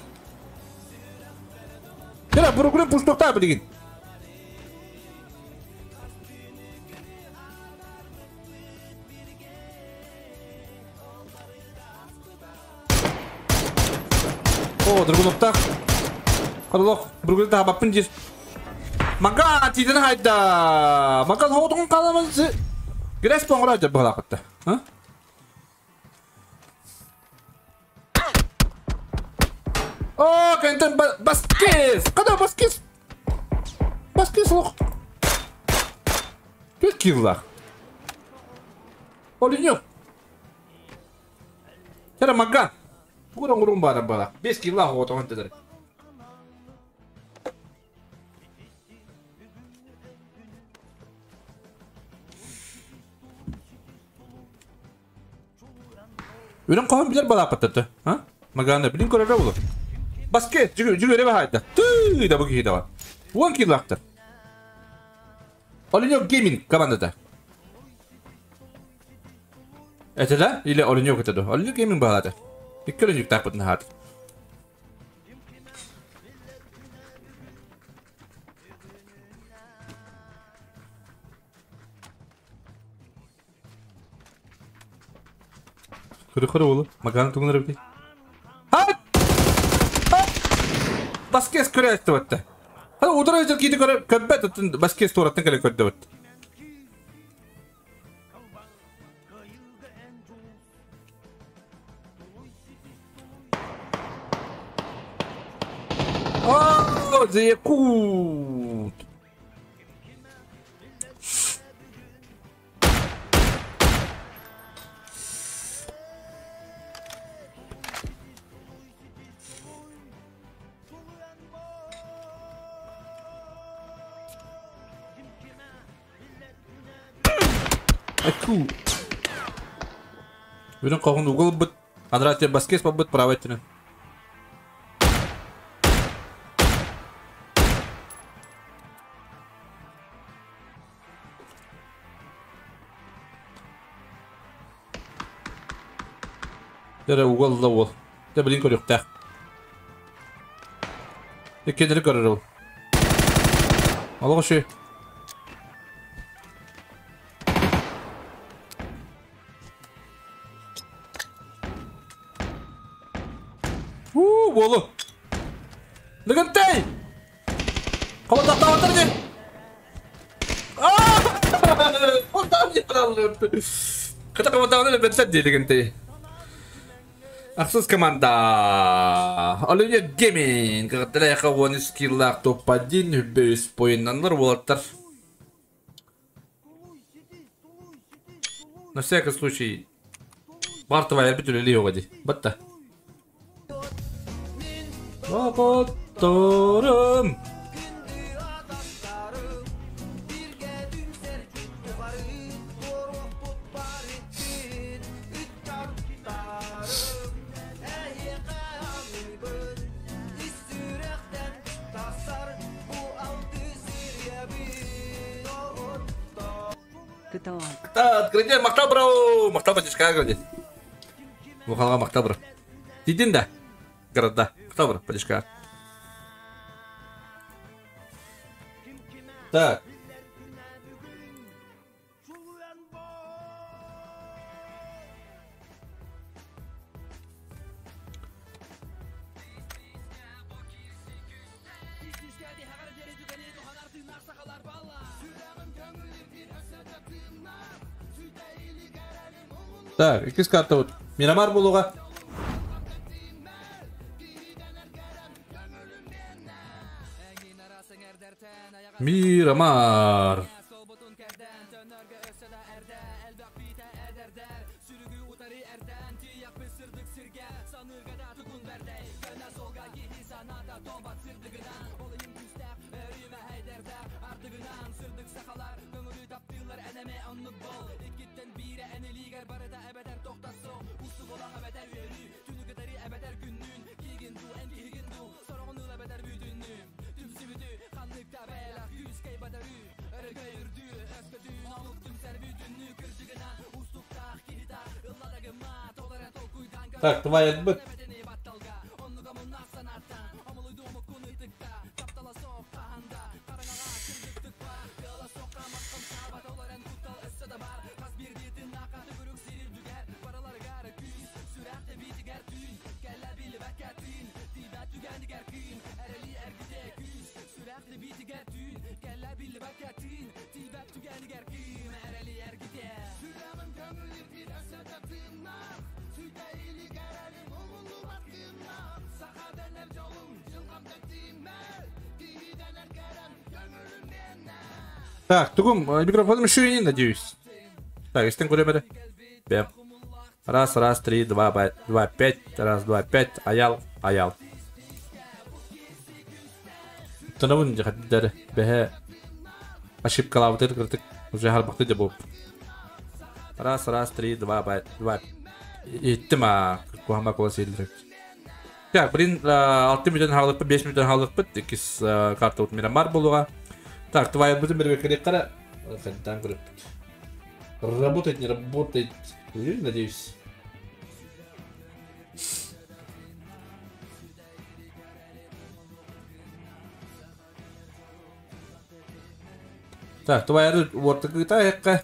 Кәрі, Бруклин пұш тоқта білген. О, Драгуновтақ. Қаралық, Бруклин тағабаппын жер. Маган, тиден хайда! Маган, хоғдығын қаламыз. Грес поңыра жер бұғалақытты. О, кентен баскес! Қада баскес? Баскес лоқ. Төрт киллах. Оленёк. Тәрі маган. Гурон-гурон бара бала. 5 киллах отаған тедір. Өрін қоғын білер бала апаттады. Маганы білін көрер олы. Баскет, жүгіре бағайда. Түй, да бұл кейді бар. 10 киллақтыр. Оленёк Гейминг командада. Это да? Или Оленёк это да? Оленёк Гейминг бағады. Екі Оленёк тақпытын хат. Көрі-көрі олы. Маганы туғыныр бітей. Хат! Баскес көрі айтты бітті. Удара өтір кейді көрі көббәт өттін баскес туараттың кәлі көрді бітті. О, Зеякут! Аку. Үрүн хоһун угулбут. Андрате баскес бабыт правый өттүнэн. Дere угал уол. Дэ билин көрүөхтээх. Иккиэннэри көрөр ол. Олох үчүгэй. Уу, уолу. Лыгынтай! Холодохтоохтор дии. Кыта командаҕын өлбөттөр дии Лыгынтай. Ахсыс команда. Оливия Гемин. Кыгыттара яха 13 киллаах топ-1 үбүс поиннаннар уолаттар. На всякий случай Бартова эрбит үлэлии оҕо дии. Батта. Доҕотторум. Открытие махтал бро! Махтал батюшка говорит. Мухалга махтал бро. Тидин да? Города. Махтал бро, батюшка. Так. Так, иккис карта вот. Мирамар булуга. Мирамар. Так, твоя бык. Так, тугум, микрофоном еще и не надеюсь. Так, если ты Бэм. Раз, раз, три, два, два, пять, раз, два, пять, аял, аял. Тонавын жахаддары, бэхэ ошибкалабытыр кыртык, уже харбакты де буп. Раз, раз, три, два, два. Иттим а, кухама кола сейлдирек. Так, блин, 6 минутын халыкпыт, 5 минутын халыкпыт, иккис карта вот Мирамар болуға. Так, твоя будем бербекерек қара. Работает, не работает, надеюсь. Так, твоя вот такая.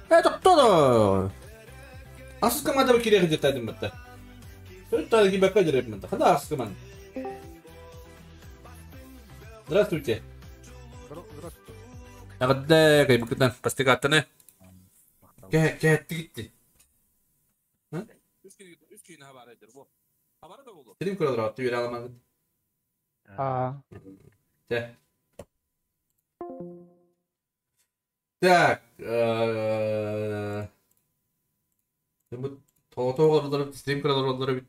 Это кто? Асыз команда кире где-то один бітті. Төрт кибекка дерепмин. Хана арскыман. Здравствуйте. Здравствуйте. Эҕэрдэ кайбыкытан бастык аттаны. Кэһэтти гитти. Стрим көрөлөр атты үөрэ аламагыт. А. Те. Так, бу тоҕо стрим көрөлөр бит.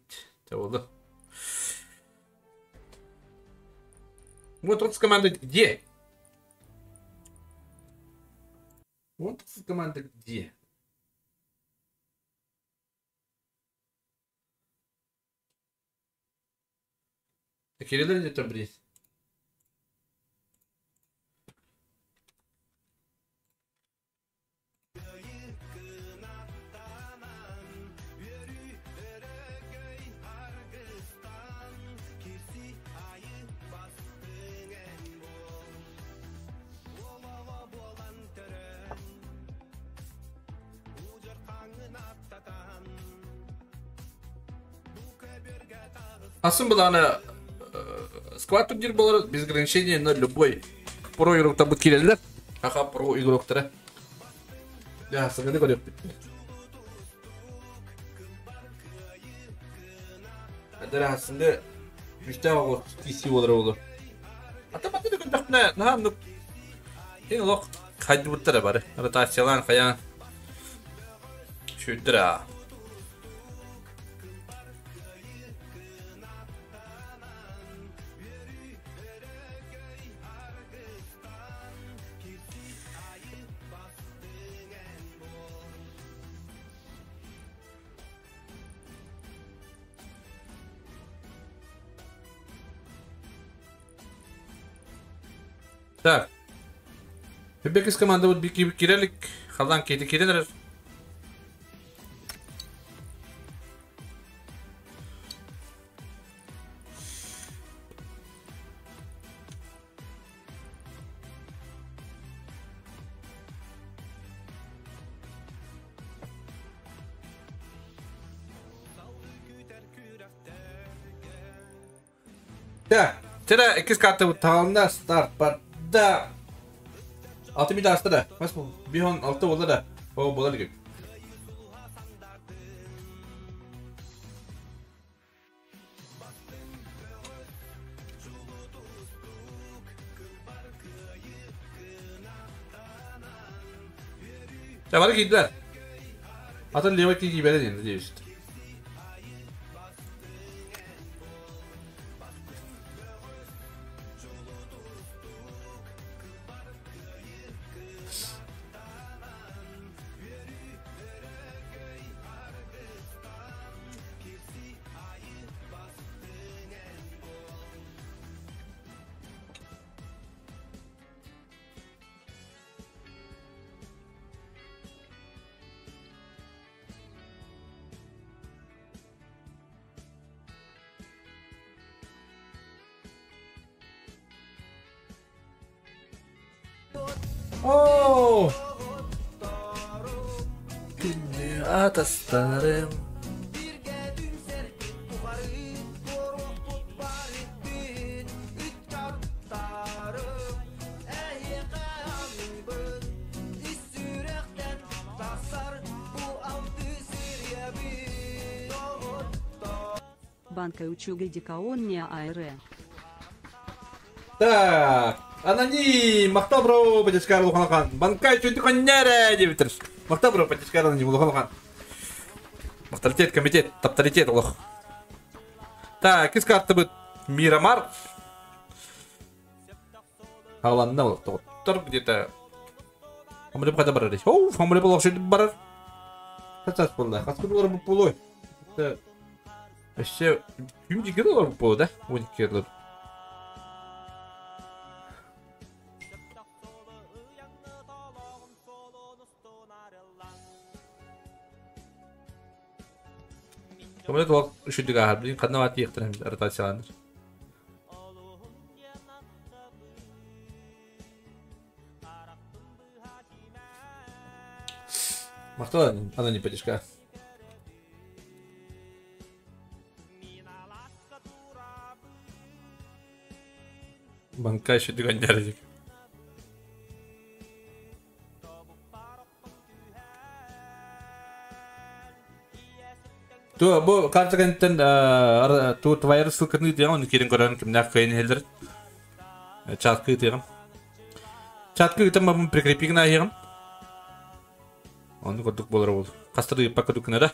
Те болду. Вот тут команда где? Вот команда где? Кирилл где-то брис. Асын буланы сквад турнир болар без ограничения на любой про игроктар бут киреллер. Аха про игроктара. Я саганы көрөп. Адара асында үстә ого киси болар олар. Ата баты да көндәкне на ну. Ин лок хайды буттара бар. Ротациялан хаян. Шүддра. Так. Бекис команда вот бики кирелик, халан кети кирелер. Так, Тера иккис карта талында старт бар. Да. Алты мида аста да. Бас бу. Бихон алты болду да. О, болар керек. Да, бар кийдилер. Атын левый кийи берет надеюсь. О! Атастарым. Банка учуга дикаонния АР. Так, аноним, мактабро, патискар луханахан. Банкай чунти конняре, дебитер. Мактабро, патискар аноним луханахан. Авторитет, комитет, авторитет, лох. Так, из карты будет Мирамар. Аланна, тоттор где-то. Хамле бхада барар. Оу, хамле было шит барар. Хасас было, хасас было пулой. Это вообще, ким дигер было, да? Вон керлер. Самолет ол үшүдүг аһар, билин ханна баат иэхтэрэн ротацияланыр. Махтал аноним поддержка. Банка еще дыгонярик. Ту бу карта кэнниттэн ту твайр ссылкатын ыытыаҕым, оны киирэн көрөн кимнээх кыайан иһэллэр. Чатка ыытыаҕым. Чатка ыытан бабын прикрепи гына аһыаҕым. Оннук курдук буолар ол. Хаста да ыыппакка дуккунара.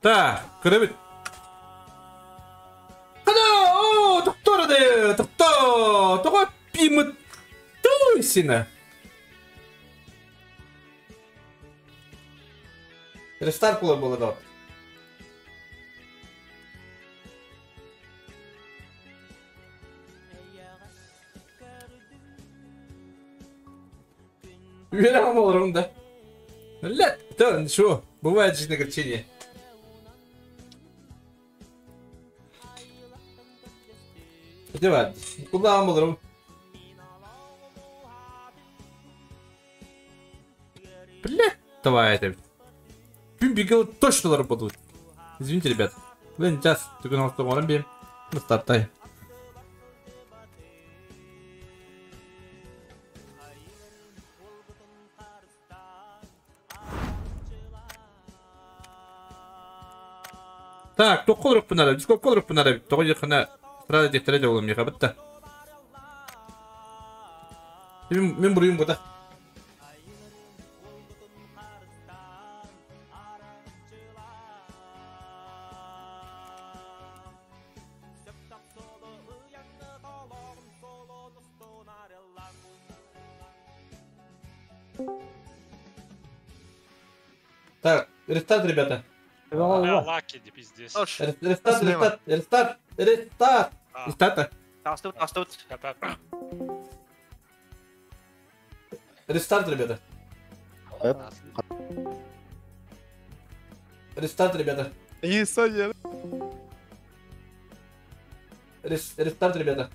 Так, көрөбүт. Хада, о, доктор да, доктор, тоҕо пимыт туйсина. Рестарт буолар буола доҕор. Үөрэх олорум да. Лет, то ничего, бывает жизнь огорчение. Где Куда олорум? Бля, давай это. Бигел точно работает. Извините, ребят. Блин, сейчас, только на автомобиле бьем. Ну, стартай. Так, туох олорукпун ара, дискокка олорукпун ара, тоҕо диэххинэ сразу диэхтэрэ дьэ буолуом миэхэ бытта. Мин, мин буруйум бута. Так, рестарт, ребята. Лаки, пиздец. Рестарт, рестарт, рестарт, рестарт. Рестарт. Астут, астут. Рестарт, ребята. Рестарт, ребята. Рестарт, ребята.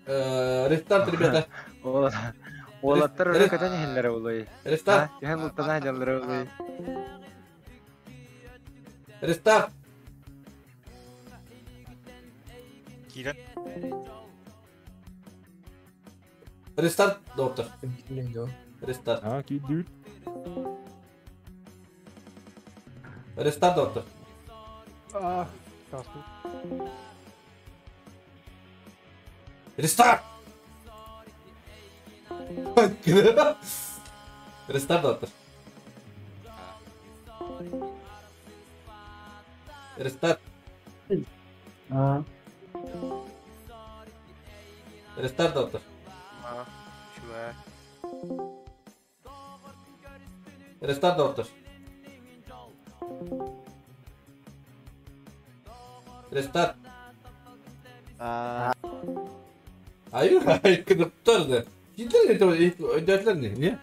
Рестарт, ребята. Уолаттар өрө көтөн иһэллэрэ буолуой. Рестарт. Түһэн бултана сылдьаллара буолуой. Рестарт. Киирэн. Рестарт, доктор. Рестарт. А, киирдибит. Рестарт, доктор. А, здравствуй. Рестарт! Рестарт, доктор. Рестарт. А. Рестарт, доктор. А, чувак. Рестарт, доктор. Рестарт. А. Айы, кыныптар да. Килдер өйдөтүлэр не? Не?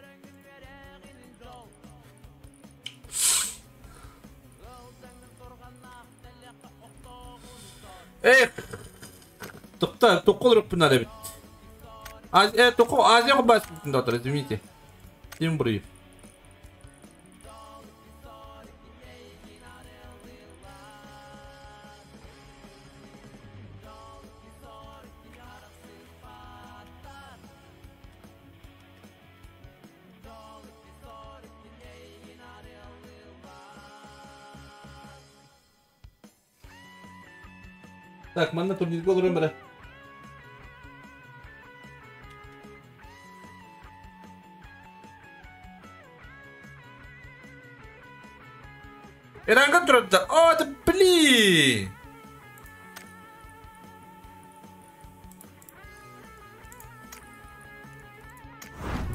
Эх! Тукта, туккул рукпунар эбит. Тоқо Азия бас доктор, извините. Тим бриф. Так, манна турнирга олорон бара. Иранга турда. О, да блин!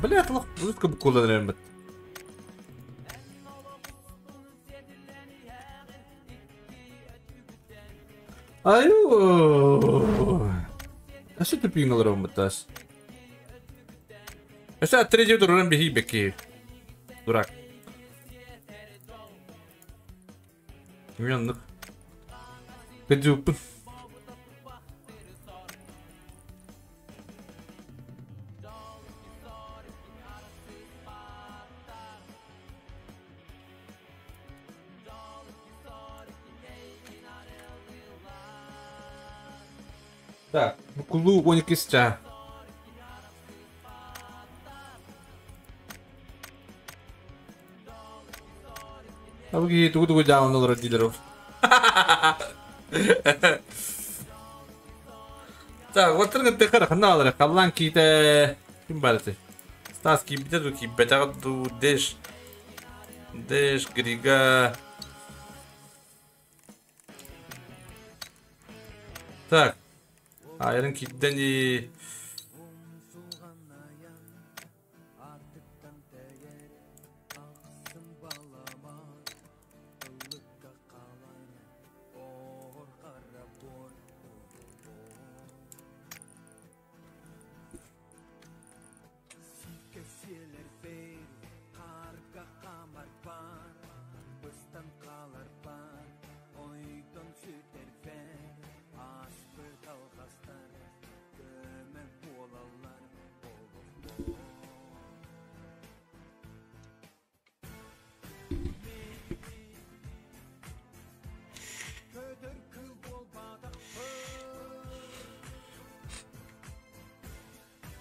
Бля, лох русска букулдан бит. Аю. А что ты пинул ромбатас? А третий туран беги беки. Дурак. Мен Кыдьыппын. Так, букулуу 12 чаа. Абы тугу-тугу дьаалын олорор диилэр ол. Так, вот тыргын ханна алары халлан киите ким бар эти? Стас киибитэ ду киибэтэҕэ ду Дэш Дэш Грига. Так. Айрын киирдэн и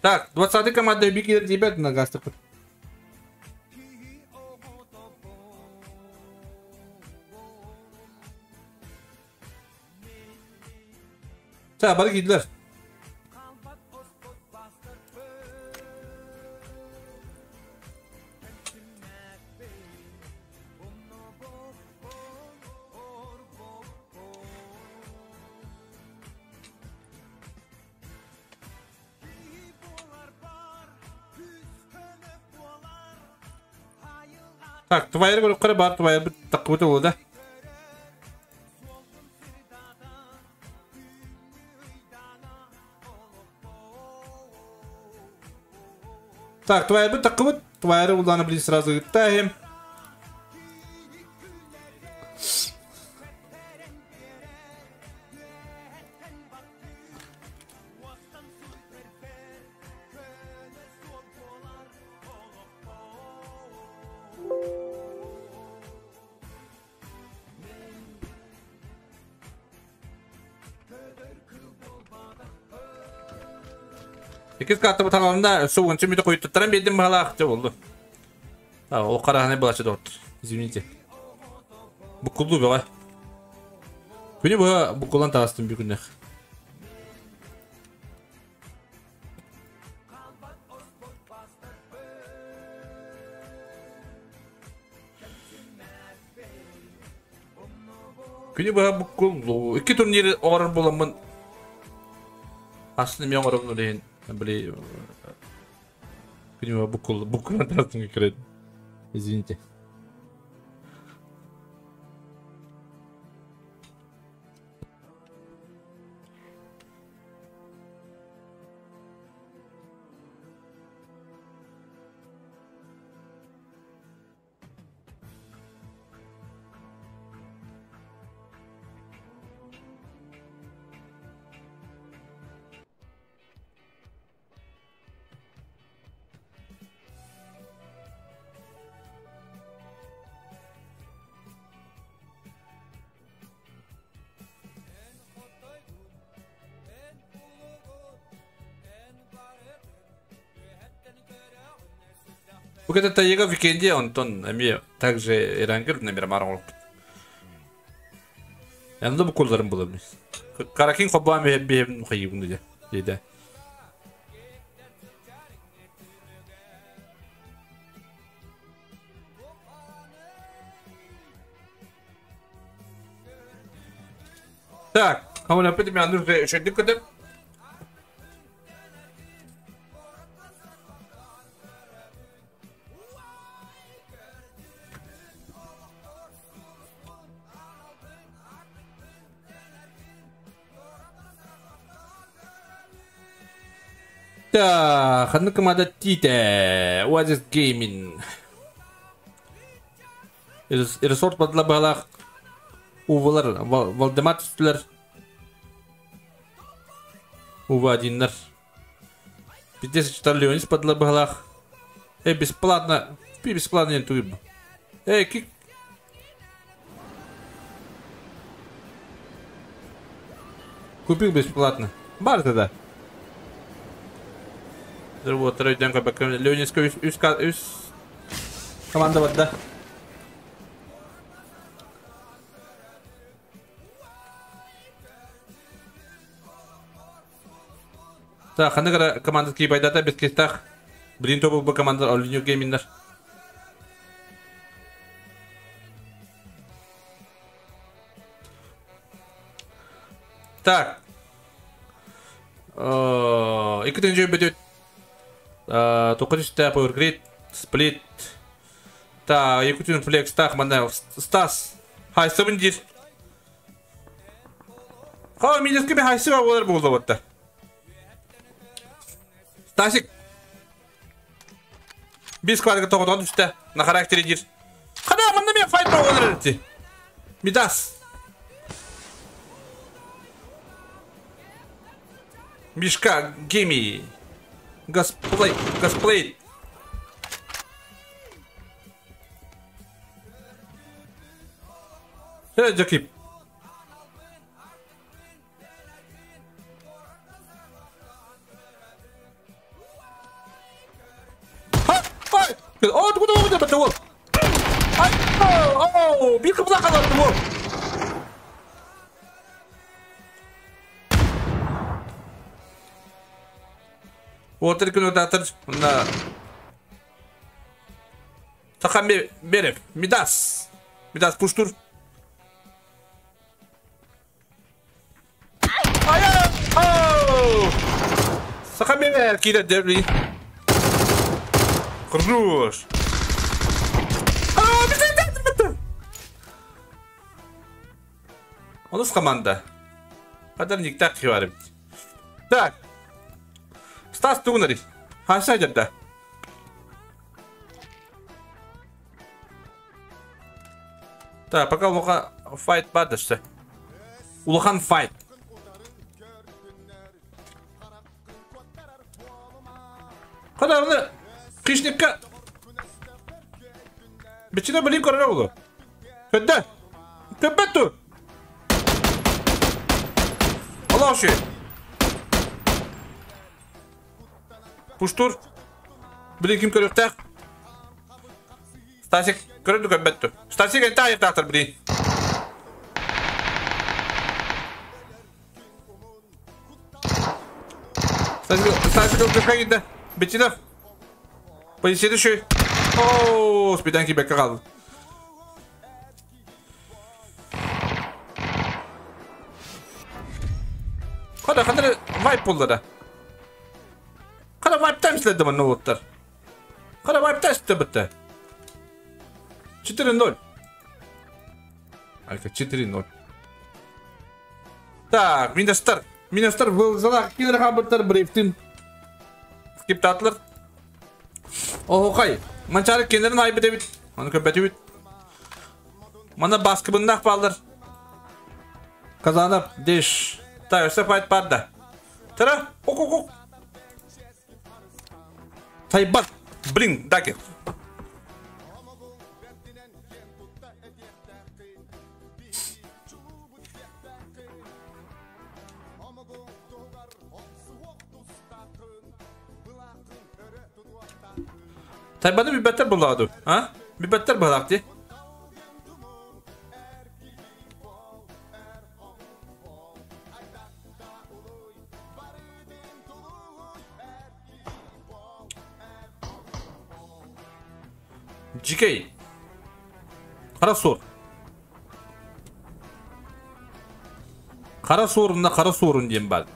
Так, 20-й команда Бикер ребят на гастах. Так, бары киирдилэр. Так, твайыр көрүк бар, твайыр таккыбыт болду да. Так, твайыр бит таккыбыт, твайыр уланы блин сразу ыттаем. Иккис карта бутаҕаларында өссө уонча мүтэ хойуттаттаран биэрдим баһалаах дьэ буолду. А, ол хараһаны былачы доҕоттор. Извините. Буккуллуу бөҕө. Күнү быһа буккуллан таҕыстым бүгүннэх. Күнү быһа буккуллуу. Икки турнир оҥорор буоламмын асын эмиэ оҥоробун ол иһин били күнү быһа буккул буккуллан таҕыстым кирет. Извините. Бу кэтэ Тайга Викенди онтон эмиэ также Ирангер номер оҥорбут. Янда бу кулларын булабын. Каракин хоббаан биһэбин хайыбын дии. Диде. Так, хамын опять меня нужно еще көтөп. Так, ханнык команда тиите, Oasis Gaming. Ресорт бадла балах увалар, Валдемар түстүлэр. Увадиннар. Пиздец, что Леонис подло быһалаах. Эй, бесплатно. Пи бесплатно не туйбу. Эй, кик. Купил бесплатно. Бар тогда. Вот, второй день как Леонидска үс команда вот, да. Так, ханнык команда кийбайдата бескестах. Блин, тобу бу команда Олиню Гейминнер. Так. Икки тенжи бөтөт. Тоқы Power Grid, Split. Та, Якутин Flex, так, мана Стас. Хай, сабын дир. Ха, минески би хайсы бар болар болды. Стасик. Бис квадрат тоғыдан түсті. На характере дир. Қада, мында мен файт болар еді. Мидас. Мишка, Геми. Гасплей, Гасплей. Джакип. О, куда вы это вот? О, бирка бұза вот. Вот рекомендатор на Сахан Берев, Мидас. Мидас пуштур. Сахан Берев кире дерби. Хорош. У нас команда. Подарник так говорит. Так. Стас тугнари. Хаса да. Так, пока улахан файт бадышты. Улахан файт. Кадарны хищникка. Бичине блин көрөр болду. Көддө. Көпөттү. Алашы. Пуштур. Блин ким көрөктө? Стасик көрөдү көпөттү. Стасик энте аяктактыр блин. Стасик, Стасик көпөттү. Бичине. Полицейский. О, спиданки бекке қалды. Қада, қандай вайп болды да? Қада вайп таймследі мына ноуттар? Қада вайп таймследі бітті? 4-0. Алька 4-0. Так, Минестер. Минестер был залақ кинер хабыттар брейфтин. Скиптатлар. Охай, манчары кенерин айбы дебит. Оны көпөтү бит. Мана баскы бындак балдар. Казанап, деш. Так, өсө файт бар да. Тара, ок ок ок. Тайбат, блин, даки. Тайбаны бибеттер буладу, а? Бибеттер булакты. GK. Қара сор. Қара сорында қара сорын дейм бар.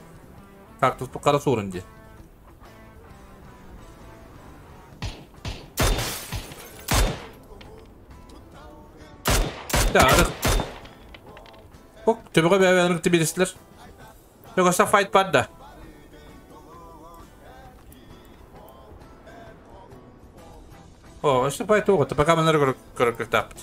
Кактус бу қара сорын де. Так. Ок, төбөҕө бэйэлэрин тибилистилэр. Йогаса файт бар да. О, өссө файт оҕото, пока манары көрөр таппыт.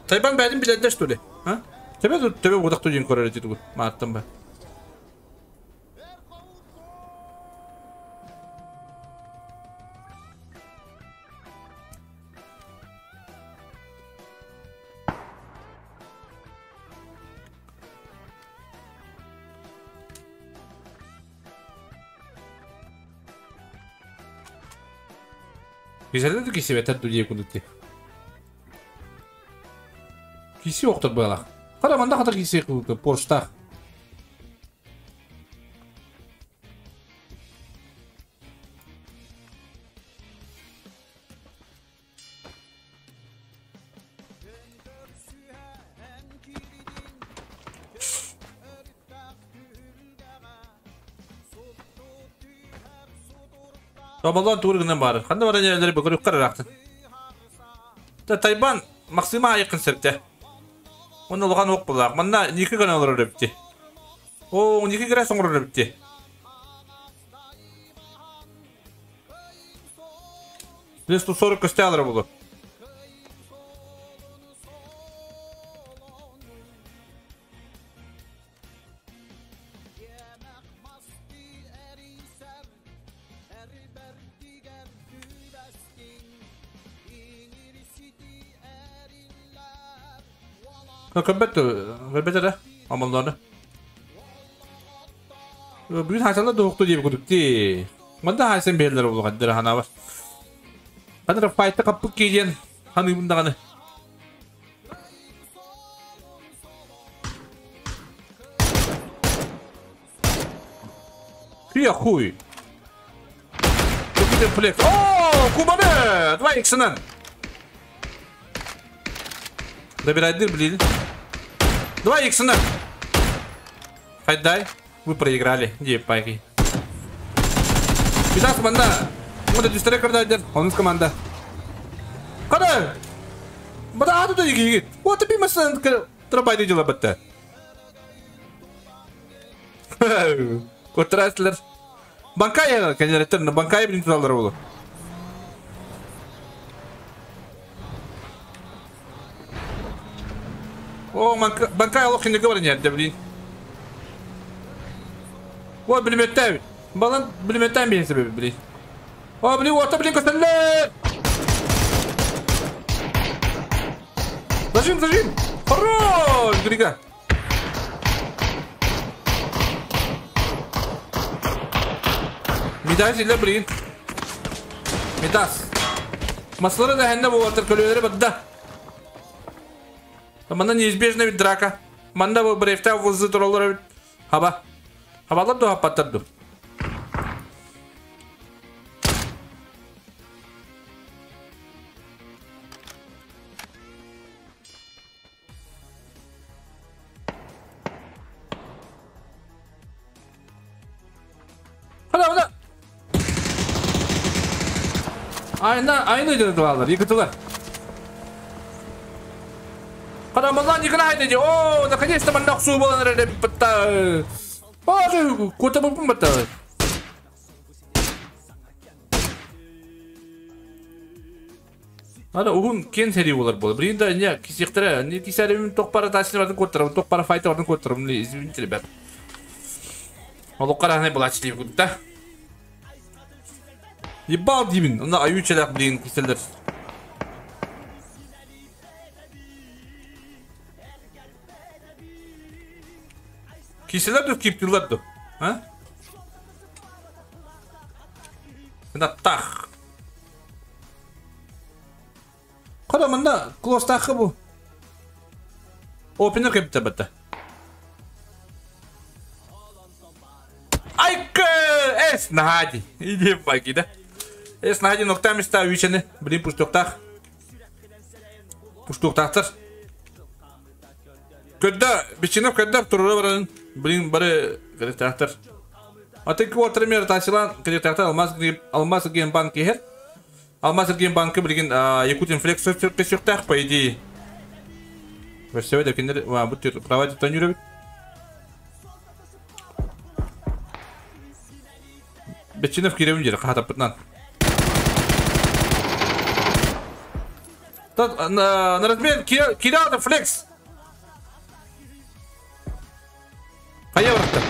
Тайбан бәдин билерде что ли? А? Тебе тебе будак тудин көрөр деді Маттан ба. Кисерде киси бетер дудие кудути. Киси оқтыр байлақ. Қара манда қатар киси қылды, порштақ. Табалан тургынан бар. Қанда бар жерлері бүкір қарарақтын. Та Тайбан Максима айқын септе. Оны луған оқ бұлақ. Мында 2 гана олар өпті. О, 12 гра соңыр өпті. Плюс 140 көсте алыр болды. Көббет да, амаллары. Бүгін хасалла доқты деп күдікті. Мында хасан берлер болу қаддыр хана бар. Қадыр файта қаппық кейден ханы бұндағаны. Хуя хуй. Көббет флекс. О, кубаны! 2 иксынан. Добирай блин. 2 иксына. Хайдай. Вы проиграли. Где пайки? Беда команда. Вот это дистрекер дайдер. Он из команда. Када? Бада аду да егит. Вот ты пимасан трабайды дела бітті. Көтірәсілер. Банкай кенереттер, банкай блин тудалар болу. О, банкай алох не говори, блин. О, блин, балан, блин, там себе, блин. О, блин, вот, блин, костыле! Зажим, зажим! Хорош, Грига! Мидас или блин? Мидас. Маслары да хенде bu көлөлөрү бадда. Манда неизбежна ведь драка. Манда bu брефта вузы туралары хаба. Хабалар да хапаттырды. Hadi hadi. Aynı aynı dediler, yıkıtılar. Qadamdan yıkılaydı. О, наконец-то манда суу болан деп бітті. Боже, кота бупум бітті. Ана угун кен сери болар болды. Бірінде не кисектері, не кисәрім тоқ пара тасын бардың көтірім, тоқ пара файта бардың көтірім, извините, ребят. Ол қарағына бұл ачты да. Ебал деймін, ана аю челак блин киселдер. Киселер ду киптилер ду. А? Мына тах. Қара мында клосс тахы бу. Опенер кепті бітті. Айка! Эс нагади. Иди паки, да? Эс нагади ноктами ста вичене. Блин, пуштуктах. Пуштуктахтар. Когда бичинов когда туры баран, блин, бары кредитактар. А ты квартир мер тасилан кредитактар алмаз алмаз ген банк хер. Алмаз ген банкы блин Якутин флекс сюртах по идее. Все это киндер, ва бут права тонюры. Бичинов кирем жер хата пытнан. На, на размен кидал флекс. Хайа барахта.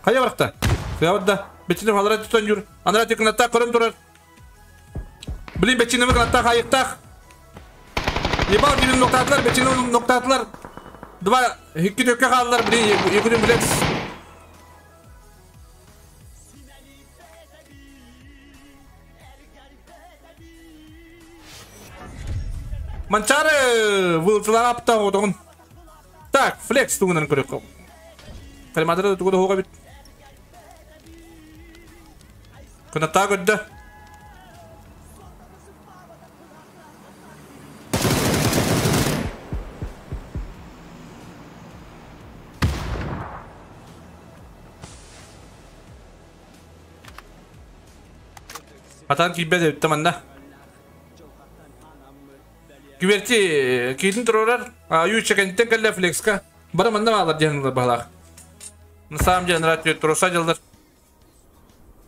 Хайа барахта. Кыябытда. Бечинем алара түтөн жүр. Анара текнатта көрөн турар. Блин, бечинем кынатта хайыктах. Ебал дибин ноктатылар, бечинем ноктатылар. Два, икки төккө хааллар, блин, екүдүн флекс. Манчары вылтылар апта отоғын. Так, флекс тугунан көрөк. Калиматыр тугуда хоға бит. Кыната көрдө. Атан кийбет өттө манна. Күберти кийтин турарар, аю чекенттен келле флекска. Бара манна алар диэн балах. На самом деле нравится труса делдар.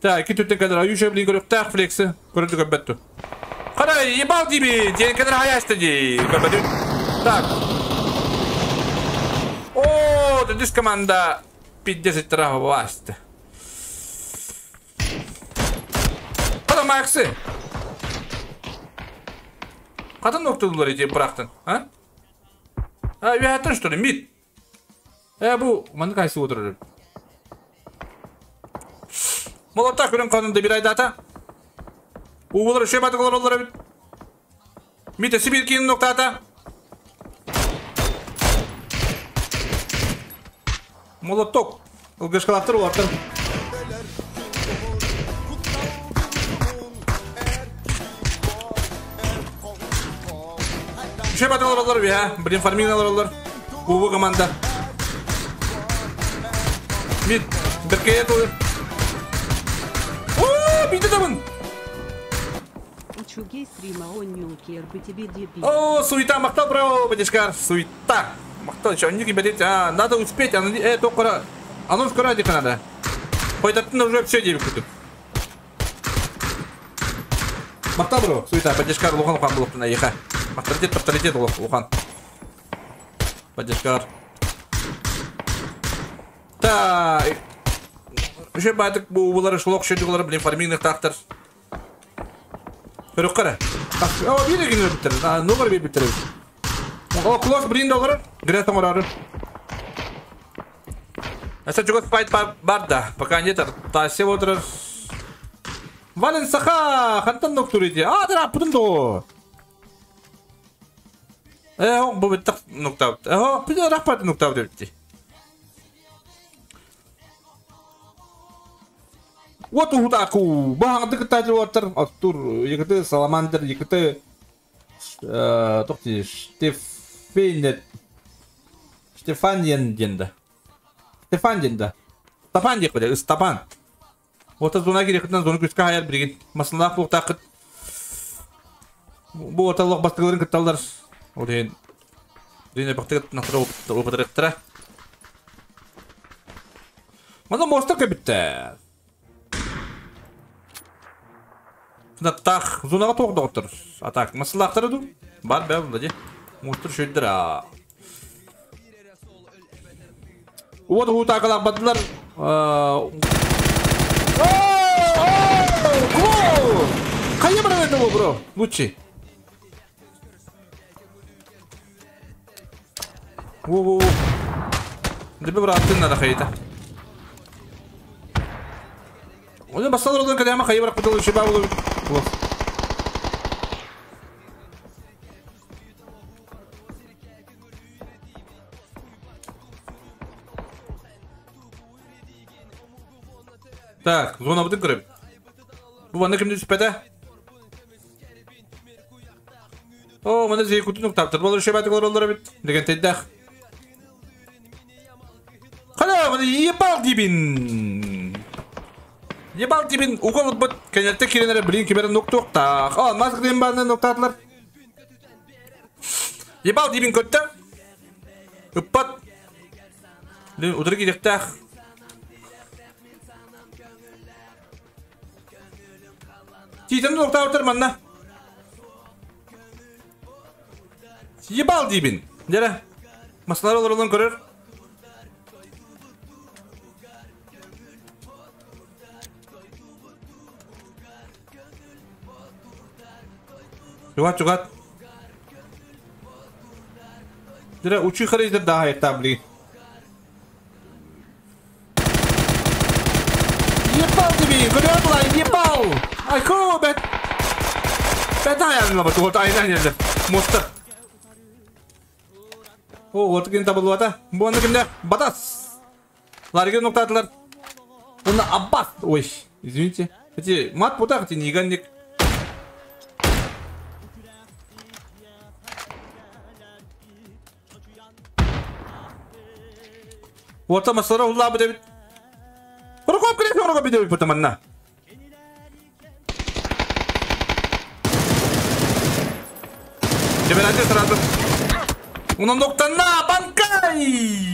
Так, ики түттен келер аю шеблин көрөктах флексы. Көрөдү көбөттү. Кара ебал диби, диэн келер хаясты ди. Көбөтү. Так. О, дис команда 50 трава власти. Кара Максы. Kadın noktadılar eti bıraktın, ha? Ha, üyətin что ли, мид? Bu, manı kaysı oturur. Молотта көрін қанында bir ayda Uğular şey batıqlar onlara bit. Mid Sibir kiyinin noktata. Молоток. Ilgışqalaqtır olardan. Şey batırlar olur ya. Блин, фарминг alır. Bu команда. Мид, беркeye olur. О, биде табын. О, суета, мақтал, браво, бадишкар, суета. Мақтал, еще не бедит, а, надо успеть, а, только, анонс радика надо. Хоть уже все девять күтіп. Мақтал, бро, суета, бадишкар, лухан, лухан, лухан, еха. Авторитет, авторитет, Лухан. Поддержка. Так. Еще байтык бу булар шлок шөйдү блин фарминг тактыр. Көрөк кара. О, бире генер биттер. А, номер бир биттер. О, клосс блин доллар. Грета морары. Это чего файт бар да. Пока нет, та все вот Вален саха, хантан доктор иди. А, да, путун до. Bu bitti nokta. Bir de rahbat nokta bitti. Вот ухтаку. Баһаңды кытта оттар. Аттур, егіті саламандр, егіті тохти Штефанет. Штефаньен денді. Стефан денді. Стапан деп қойды, Стапан. Ота зона керектен зона күчкә хаяр бирген. Масылнак бу тақыт. Бу орталык бастыгыларын кытталдар. Ол деген Дине бактыгыт нахтара опытырыктыра. Мана моста кебитте. Тах, зонага тоқ доктор. Атак, масылактары ду. Бар бә булды. Мустыр шөйдер. Вот хутакалак бадылар. О, гол! Кая бар это бро? Лучше. Во-во-во. Дебе браттын надо хайта. Оны басалар олар кадама хайы барак бутыл шиба булып. Так, зона бутын көрөм. Бу ванна кимди түспәтә? О, мына зей күтүн таптыр. Болар шиба тыгылар олар бит. Деген теддах. Кана, мына ебал дибин. Ебал дибин угол бут кенетте киренере блин кибер ноктоктах. А, маск ден баны ноктатлар. Ебал дибин көттө. Ыппат. Лин удыр киректах. Титен ноктаутар манна. Ебал дейбин. Дere. Masalar olur olan көрөр. Чугат, чугат. Дere учуй харайдыр daha еттабли. Ебал дейбин. Көрөр булай, ебал. Айко, бет. Бет аянла бат. Вот айна нерде. Мостар. О, вот ким табылуата. Буаны кимде? Батас. Ларге ноктатылар. Уна Аббас. Ой, извините. Эти мат путах, эти ниганник. Вот там асара улла бит. Хоркоп кирек, хоркоп бит бутаманна. Жеберәте сразу. Унан ноктана банкай!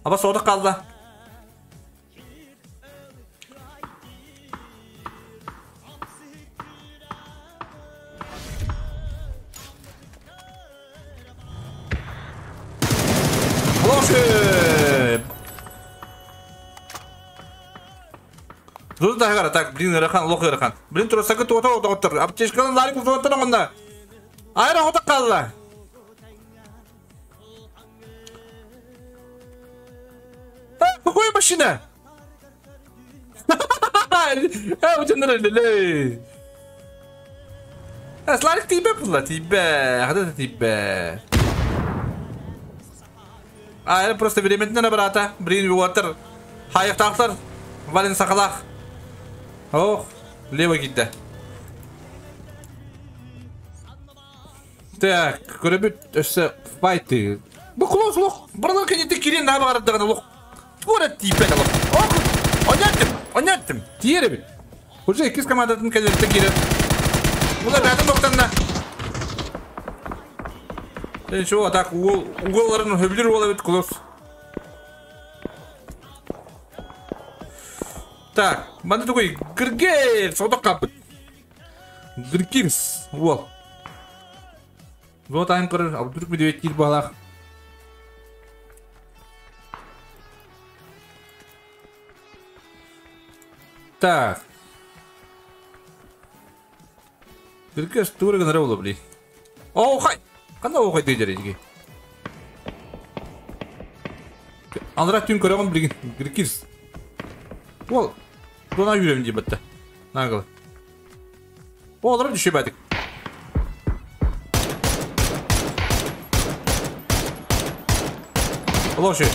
Аба сода қалды. Зуз да так, блин, ырахан, лох ырахан. Блин, турасакы туота ототтор. Аптечканы ларик туоттор онда. Айра хота қалла. А, какая машина? А, у тебя нравится. А, сларик тебе была, тебе. Хада тебе. А, это просто временно брата. Блин, water. Хайх тахтар. Вален сақалах. Ох, лево китті. Так, көрөбүт өссө файты. Бу клоус лох. Барлар кенете кирен наба карадыган лох. Тура типе лох. Ох, оняттым, оняттым. Тиере бит. Уже иккис командатын кенете кирен. Була бәдин доктанна. Ничего, так уголларын хөблөр бола бит клоус. Так, манда такой Гыргер, саудак капыт. Гыргирс, вот. Вот айым көрөр, ал түрк медведь кир балах. Так. Гыргерс тура гына болду, бли. О, хай. Кандай охай дейдер эжиге? Андра түн көрөгөн билген Гыргирс. Ол Дона yürüyorum diye bitti. Нагыл. Олар düşübәдік. Лоши.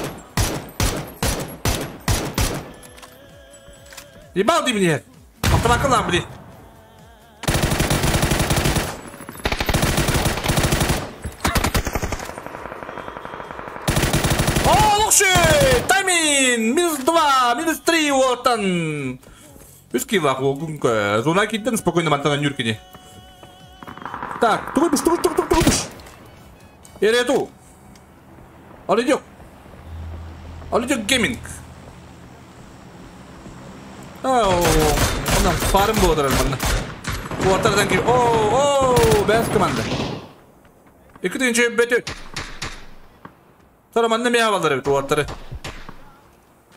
Ебал ты мне. Автомакалам, блин. О, лоши! Таймин! Минус 2, минус 3, вот он. Үскилах, огунка. Зона киттен спокойно мантана нюркини. Так, тугуш, тугуш, тугуш, тугуш. Эрету. Алидёк. Алидёк гейминг. Ау, онан фарм болдырар мында. Уотардан кир. О, о, бәс команда. Эки дүйінче бөтө. Сара манда мия балдыр бит уотары.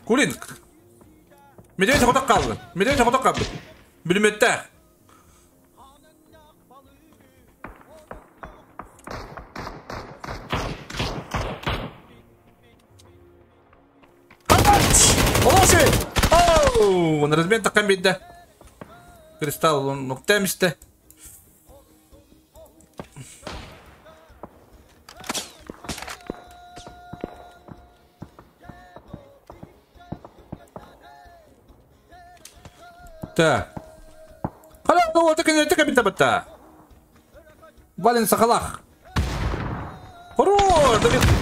Кулин. Медведь хотак қалды. Медведь хотак қалды. Бүліметті. Олоши! Оу! Он размен таққан бейді. Кристалл, он ноктемісті. Так. Қалақ оты кенетті кабинта бітті. Вален сақалақ. Хорош!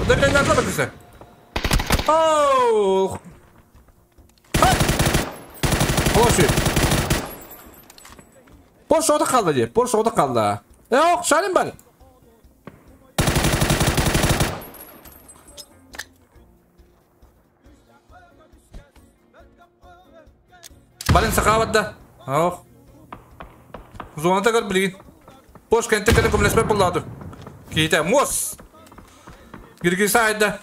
Давид надо бітті. Оу! Хороший. Порш ода қалды де. Порш ода қалды. Ох, шарим бар. Бален сақаватда. Ох. Зоната көр билигин. Пош кэнтэ кэлэн көмөлөспөт буоллаҕа Киһитэ муос. Гиргиса айда.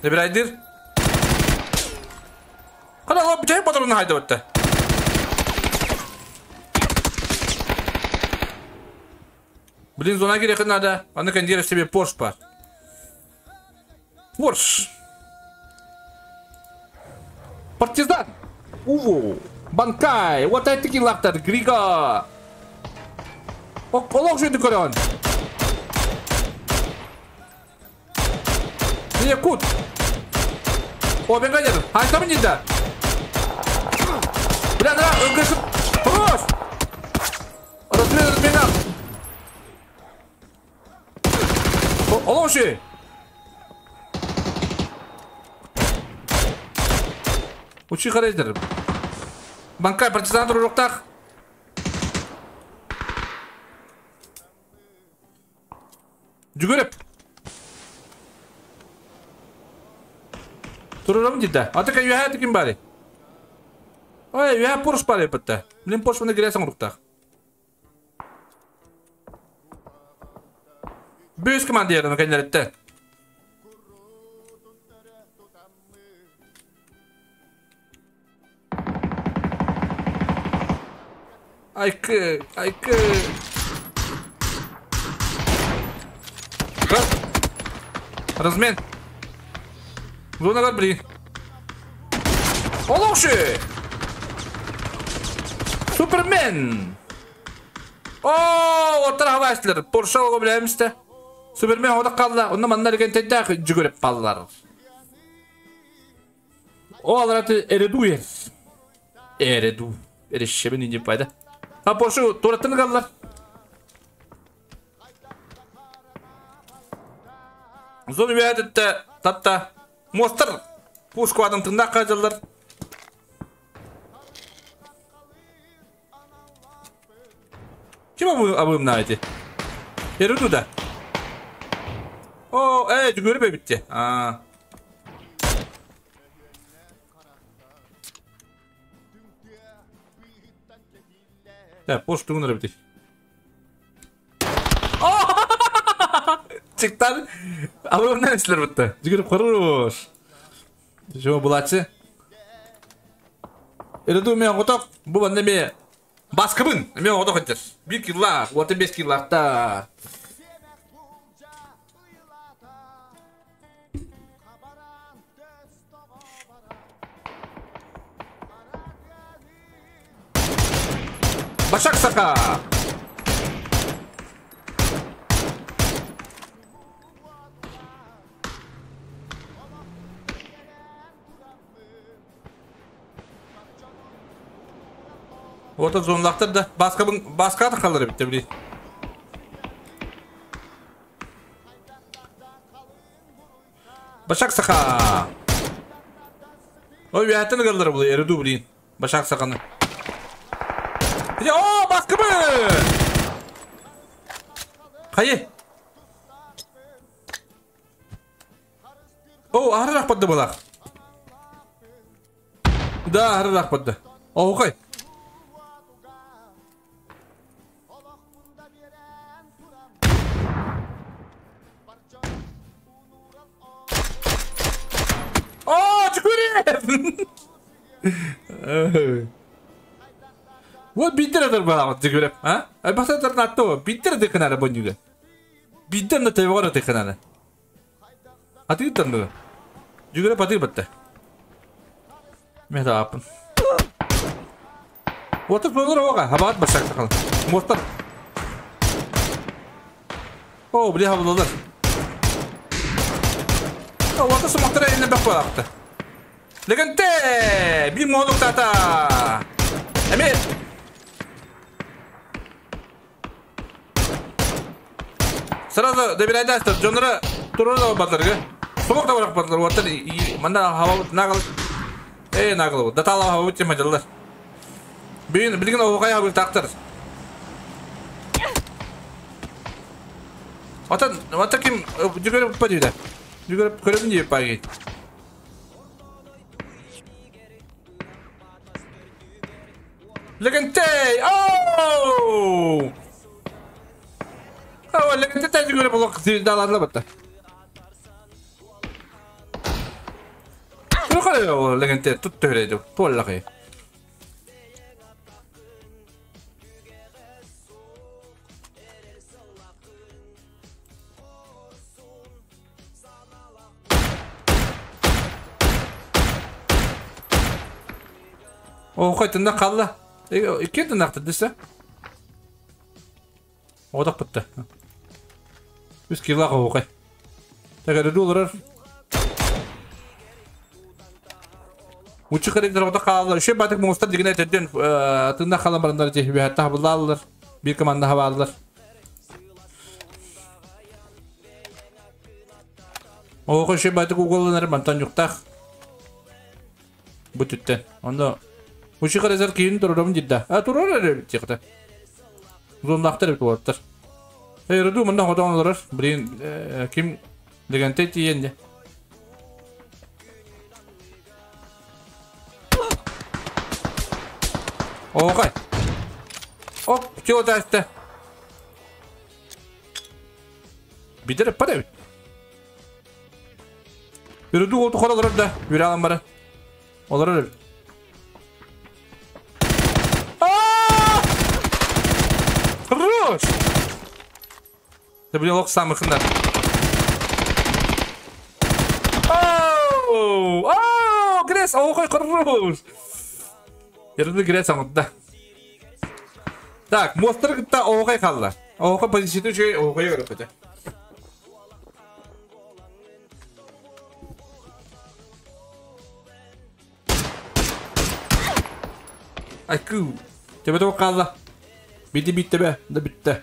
Небирайдыр. Хана ол бүтэһик ботурун хайдыбытта. Блин, зона кириэхин надо. Аны кэндиэр себе Порш бар. Порш. Партизан. Уву. Банкай. Вот это лактар. Грига. Олох жүйді көрөн. Якут. О, мен қайдер. Айтамын дейді. Бля, да, өгішіп. Хорош. Размен, размен. Олох жүй. Учи қарайдыр. Банкай партизан тұр. Жүгіріп. Турурам дейді. Атыка юха тикин бari. Ой, юха Порш бari бітті. Блин, Порш мына киресің ұрықтақ. Бөз командирін кәнеретті. Айкы, айкы. Размен. Зона бри. Олошы! Супермен! О, оттар хавайсылар. Порша оғы білемізді. Супермен ода қалды. Онда маннар еген тәддәқ жүгіріп балалар. О, алар аты Эреду ер. Эреду. Эрешебін инде пайда. А Порша тураттыны қалдылар. Зоны бәдітті татта. Мостыр. Пушку адам тыңдақ қажылдар. Ким абым эти? Эреду да. О, жүгіріп бітті. А. Так, Порш тугунар бітті. Чиктар. Абым нәрселер бітті. Жүгіріп хорош. Жо булачы. Эреду мен готов. Бу банда ме баскыбын. Мен готов этер. 1 килла, вот 5 киллахта. Башак сака. Orta zonlaqtır da başka da kalır bitti bili. Başak saka. Oy bir kalır bu eridu bilin. Başak sakanı. O baskı mı? Hayır. O ahır rakpadı bulak. Da ahır rakpadı. O okay. Вот биттер атар баламат жүгүреп, а? Ай баса тартты, биттер дыкынары бонюга. Биттер на тебора дыкынары. Атыгы танды. Жүгүреп атыгы батты. Мен да апын. Отыр болор ога, хабат башак такал. Мостар. О, бля, хабалар. О, отыр сумактар элине бак балакты. Легенте! Bir молук тата! Эмир! Сразу добирайдастыр, жонора турора батыргы. Сумок да барак батыр, оттар манда хава нагыл. Нагыл. Датала хава тема жылдар. Бүгүн билген окай хабы тактыр. Отон, вот таким жүгөрүп падыда. Жүгөрүп көрөбүн диye пагит. Легентей! Оу! О, Легентей жүгөрүп олох даларла батта. Туха Легентей тут төрөйдү. Туоллакы. О, қайтында қалды. Икки тыннақты десе. Одақ бітті. Үс килаға оқай. Тәгәрі олар. Учы қарайдар одақ қалды. Үше батық мұңыстар деген әтеден тынна қалан барандар жехбе хатта хабылалар. Bir команда хабалар. Оқай үше батық уголланар мантан юқтақ. Бүтүттен. Онда Учи қарайзар кейін тұрырым дейді. А, тұрыр әрі тиқті. Зондақтар бит болаттар. Эрду мында хотон олар. Блин, ким дегенте тиенде. Окай. Оп, чего тасты? Бидер падай. Эрду олту хоралар да, жүре алам бара. Олар. Хорош! Это был лох самых на. Оу! Оу! Грес! Оу, хорош! Я люблю Грес, а да. Так, монстр та оғай қалды. Оғай позицияды жай оғай көріп. Айку. Тебе тоқ қалды. Bitti bitti be. Da bitti.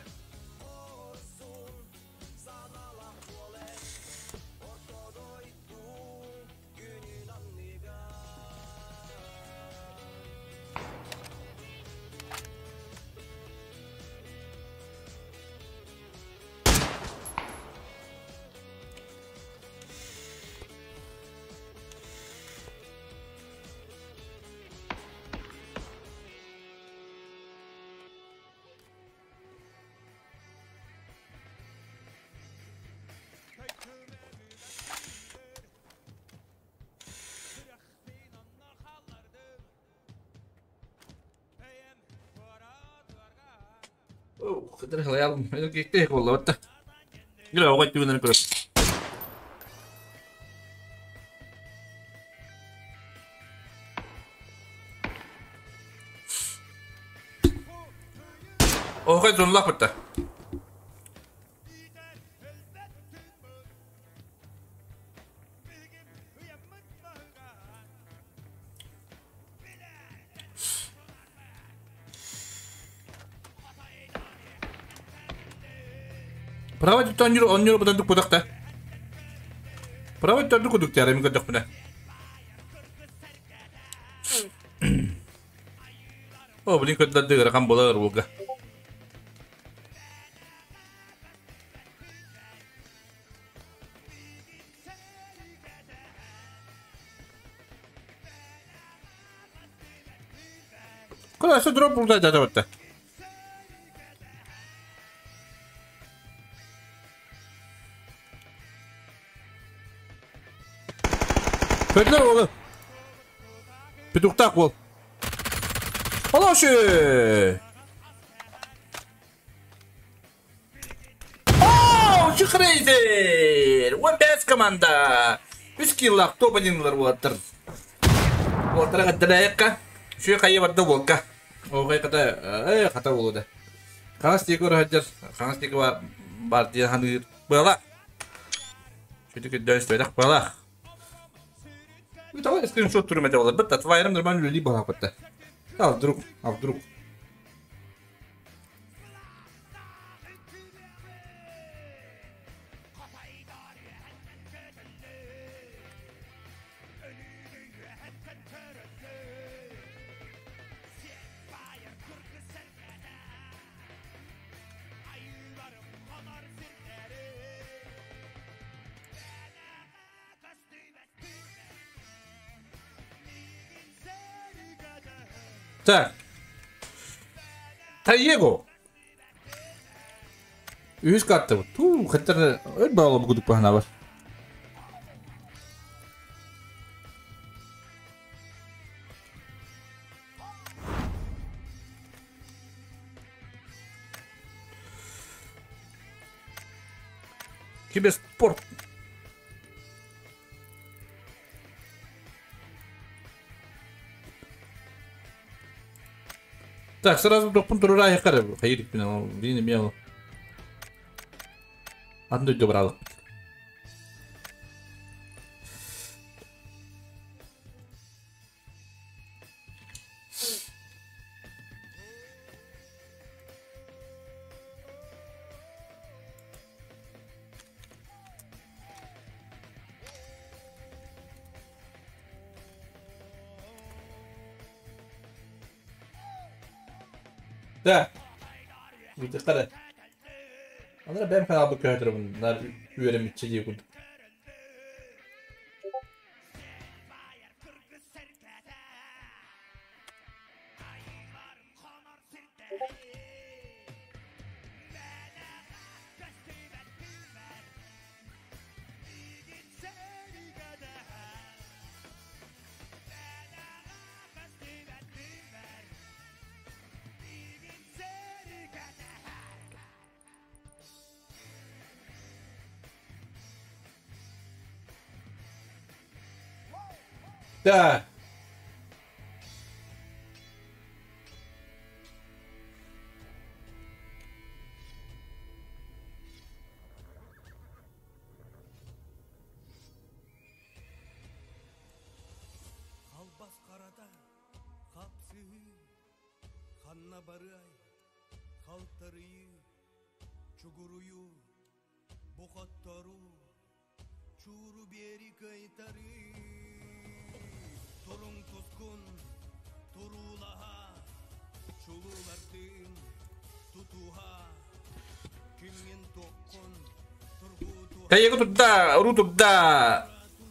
Оҕой зонлах бытта. Право түттөн оннюр будан дук будакта. Право түттөн дук дук тярым көдөх мына. О, блин, көддөр дыгыр кам болар буга. Куда дроп булда да да. Көддөр оğlu. Петухтак бол. Алашы! Оу, Чухрейзер! 15 команда! 3 киллах топ-1-лар болаттыр. Болаттыра қаттырайыққа. Шуй қайы барды волка. Оғай қата, қата болуды. Қаңас текі ұры қаңас текі бар дейін ханыр. Бұла! Шуйды күдден үстібедақ бұла. Давай скриншот түрмеде олар. Бітті, твайрым нормально люди бала бітті. А вдруг, а вдруг. Так. Таего. Үһүс картабыт. Туу, хаттар өр баала бугудук баһана бар. Киберспорт. Так, сразу тохпун турар айыққар. Хайыр икпин, бин эмиэ Атын дойду баралык. Да. Бүтэ Анара бэм каналбы көһөтөрөбүн нар үөрэммитче дии курдук. Да. Халбас қарада қапсыы, ханна барыай, халтарыйы, чугуруйу, бухаттору, чуру бери кайтары. Турун тускун, турулаха, чулулардын, тутуха, кимин токкун, тургуту. Кайыгы турда, уру турда.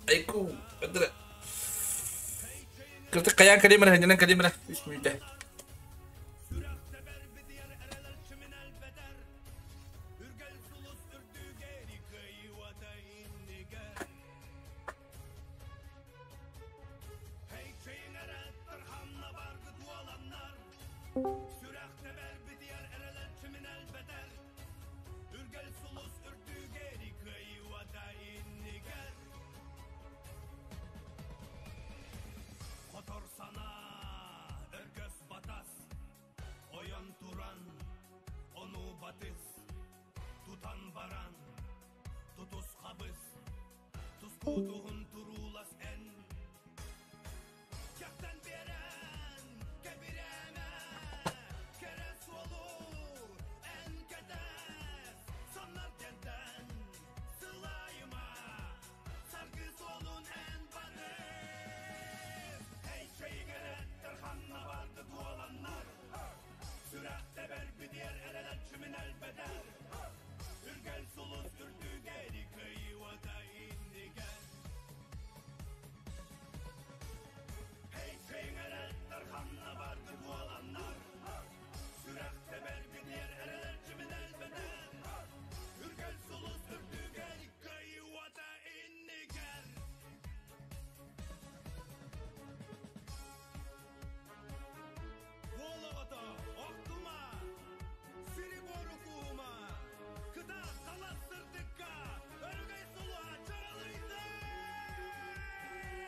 Айку, адра. Кырты каян калимара, ханянан калимара. Үс мүйтэ.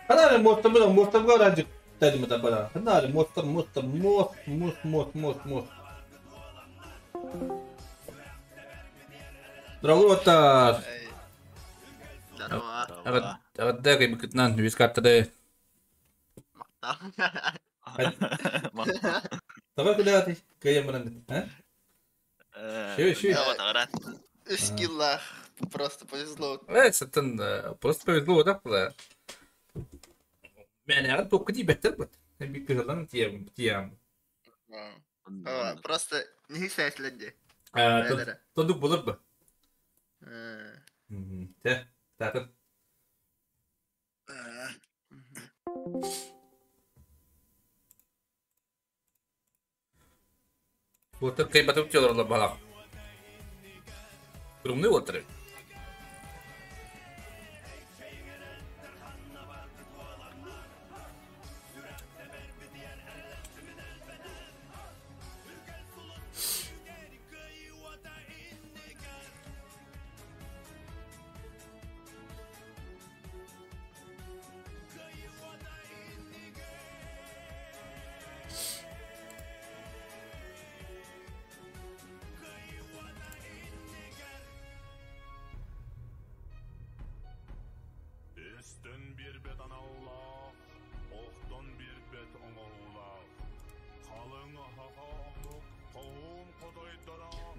Ханары мостом было, мостом гаражик. Дадим это бара. Ханары мостом, мостом, мост, мост, мост, мост, мост. Здравствуйте. Здорово. Агаддагы бикытнан үс картады. Давай куда ты? Кая мран, а? Ши, ши. Скиллах просто повезло. Саттан просто повезло, да, было. Мен ягын токку дии беттер бут. Би кыһылан тиям, тиям. Просто не сәсләнде. Тодук булыр бу. Те, татын. Уоттар кыайбатыбыт дьолоролор балах. Курумнуй уоттар эбит.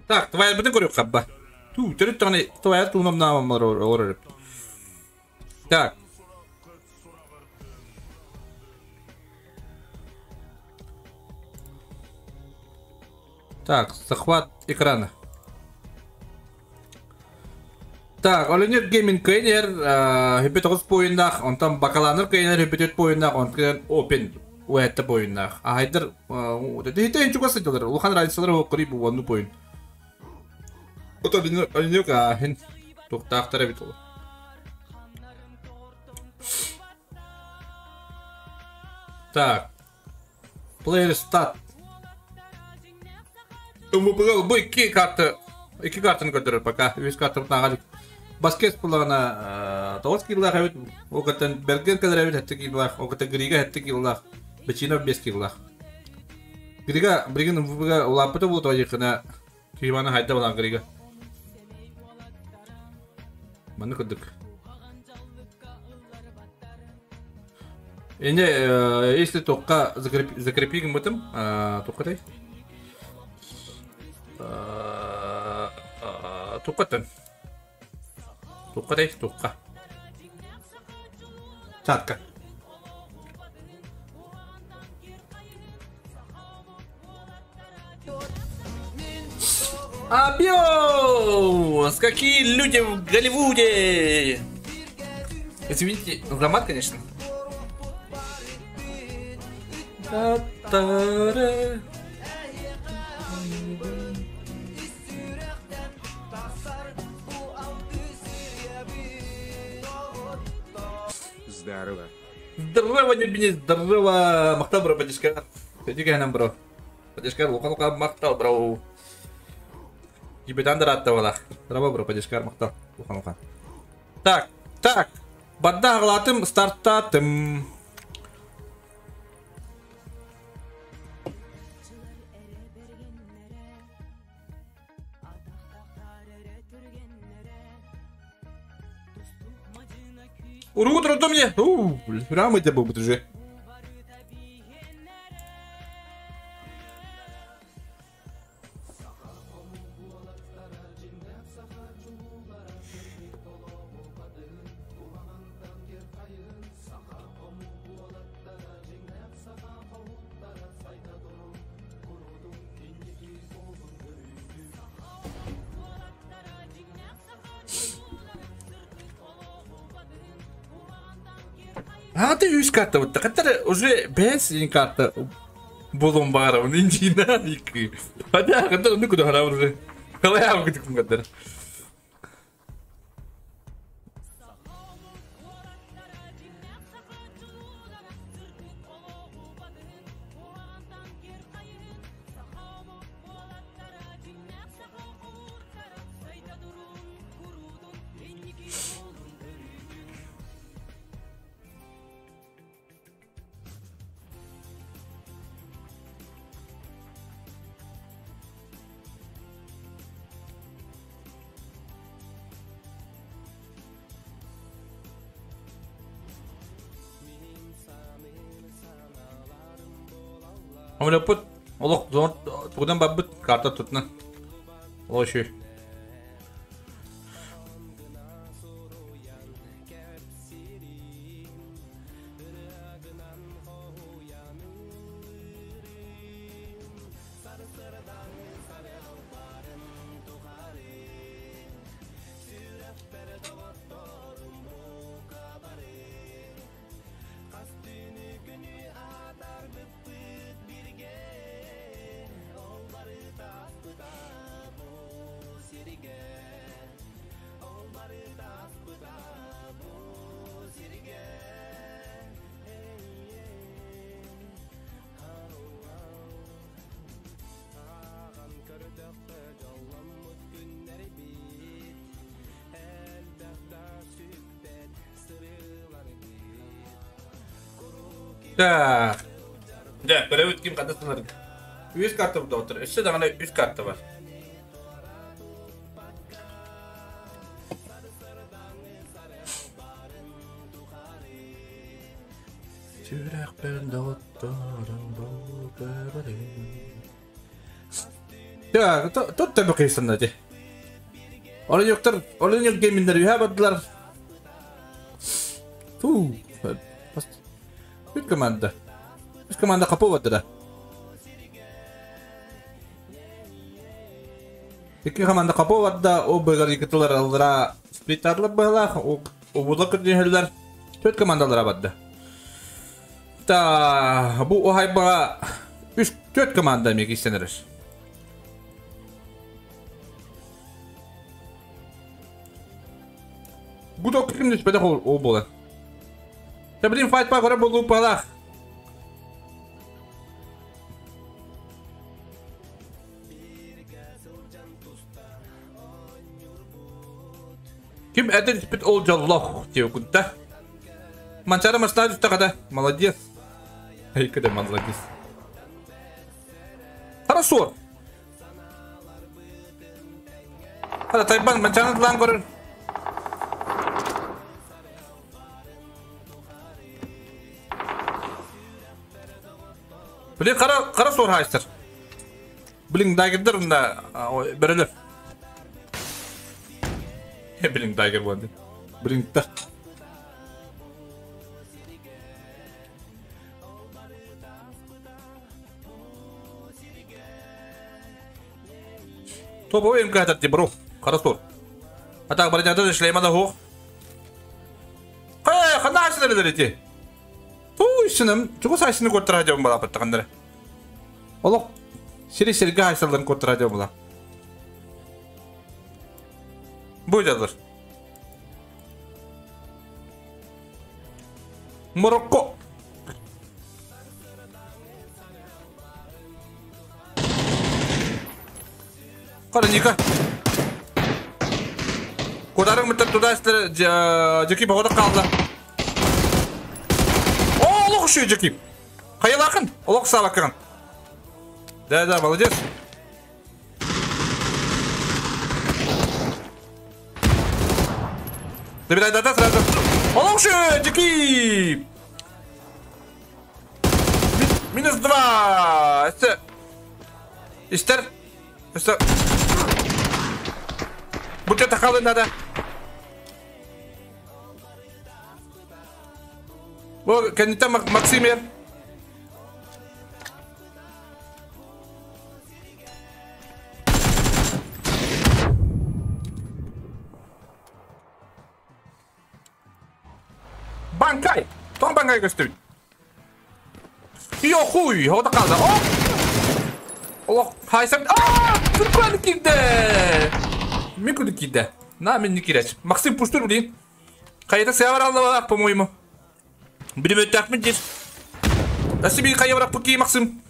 Так, твайбытын көрүөх хабба. Туу, төрүт даҕаны твайар туунамнаамаммар олорор. Так. Так, захват экрана. Так, Оленер Гейминг кыайнер, хүппүт оҕус буойуннаах, онтон Бакаланер кыайнер хүппүт буойуннаах, онтон Open уэтта буойуннаах. Ахайдар, хите чугас сылдьалар, улахан разницалар оккори бу онну буойун. Ото Оленер хин туохтаахтар эбит ол. Так, Player stat. МВП бу икки карта, икки картаны көрдөрөр пока. Үс карта бутааҕа Баскет буллаҕына тоҕус килолаах эбит, ол кыттан Берген кэлэр эбит 7 килолаах, ол кыттан Грига 7 килолаах, Бечинов 5 килолаах. Грига билигин МВП-га улааппыта буолуо тоҕо диэххинэ Киһи хайда балаан Грига. Манна курдук. Эне, если тоққа закрепи гыммытым, тоққатай? Тоққаттан. Тоққатай, тоққа. Чатка. Абьёс! Какие люди в Голливуде! Извините, за мат, конечно. Та-та-ра. Здорово. Здорово, не здорово. Махтал, бро, поддержка. Иди нам, бро. Поддержка, лука, лука, махтал, бро. Ебетан дараттавалах. Здорово, бро, поддержка, махтал. Лука, лука. Так, так. Бадда ағлатым, старттатым. Уру, трудно мне. У, прямо это был уже. А ты үс карта вот каттар уже бес карта болон баара инжина икки. Хада каттар ну куда хара уже. Қалай ам күтүк каттар. Амлапыт олох тугдан бабыт карта тутна. Олоши. Так. Дьэ, көрөбүт ким ханна сыларын. Үс карта доҕоттор. Өссө даҕаны үс карта бар. Сүрэхпэр доҕотторум Так, тут да бакыйсанна ти. Оленёктар, Оленёк гейминдер үһэ бардылар. Фу, үт команда. Үс команда капы бардыра. Икки команда капы барда, о быгар икитилер аллара сплиттарлар быһалаах, обула көрдүһэллэр. Төрт командалара барда. Та бу уһайбаҕа үс төрт команда эмиэ киирсэн эрэр. Бу да ким түспэтэх ол буолар. Тэбрин файт па көрө болуу палах. Ким эдэр испит ол дьоллоох диэбиккун да. Манчаары машина түстэҕэ молодец. Эйкэ да молодец. Хорошо. Хара Тайбан Манчааны тылаан көрөр. Блин, қара, қара сор хайстар. Блин, дагердер мында бөрөлөр. Блин, дагер болды. Блин, та. Топовый МК ти бро. Қара сор. А так, бронята шлема да хух. Хэ, хана асыныр эти. Туйсыным, чугас айсыны көртөр ажабын бала баттагандары. Олох сири сирге айсаларын көртөр ажабын бала. Бу жазыр. Марокко. Кара Ника. Кодарың мыттар туда жеки боғодық қалды. О, олох үші жеки. Хайылақын, олох сабақын. Да, да, молодец. Забирай, да, да, сразу. Олох үші, жеки. Минус 2. Истер. Истер. Будь это халы надо. О, кандидат Максимер. Банкай! Том банкай көстүбүт. Йо хуй, хода қалды. О! Олох, хайсам. А! Түркөн кирде. Мен күлүк кирде. На мен не кирәч. Максим пуштур блин. Кайда сәвар алды балак, по-моему. Билбөттәк мен дир. Аси би кайя барак пуки Максим.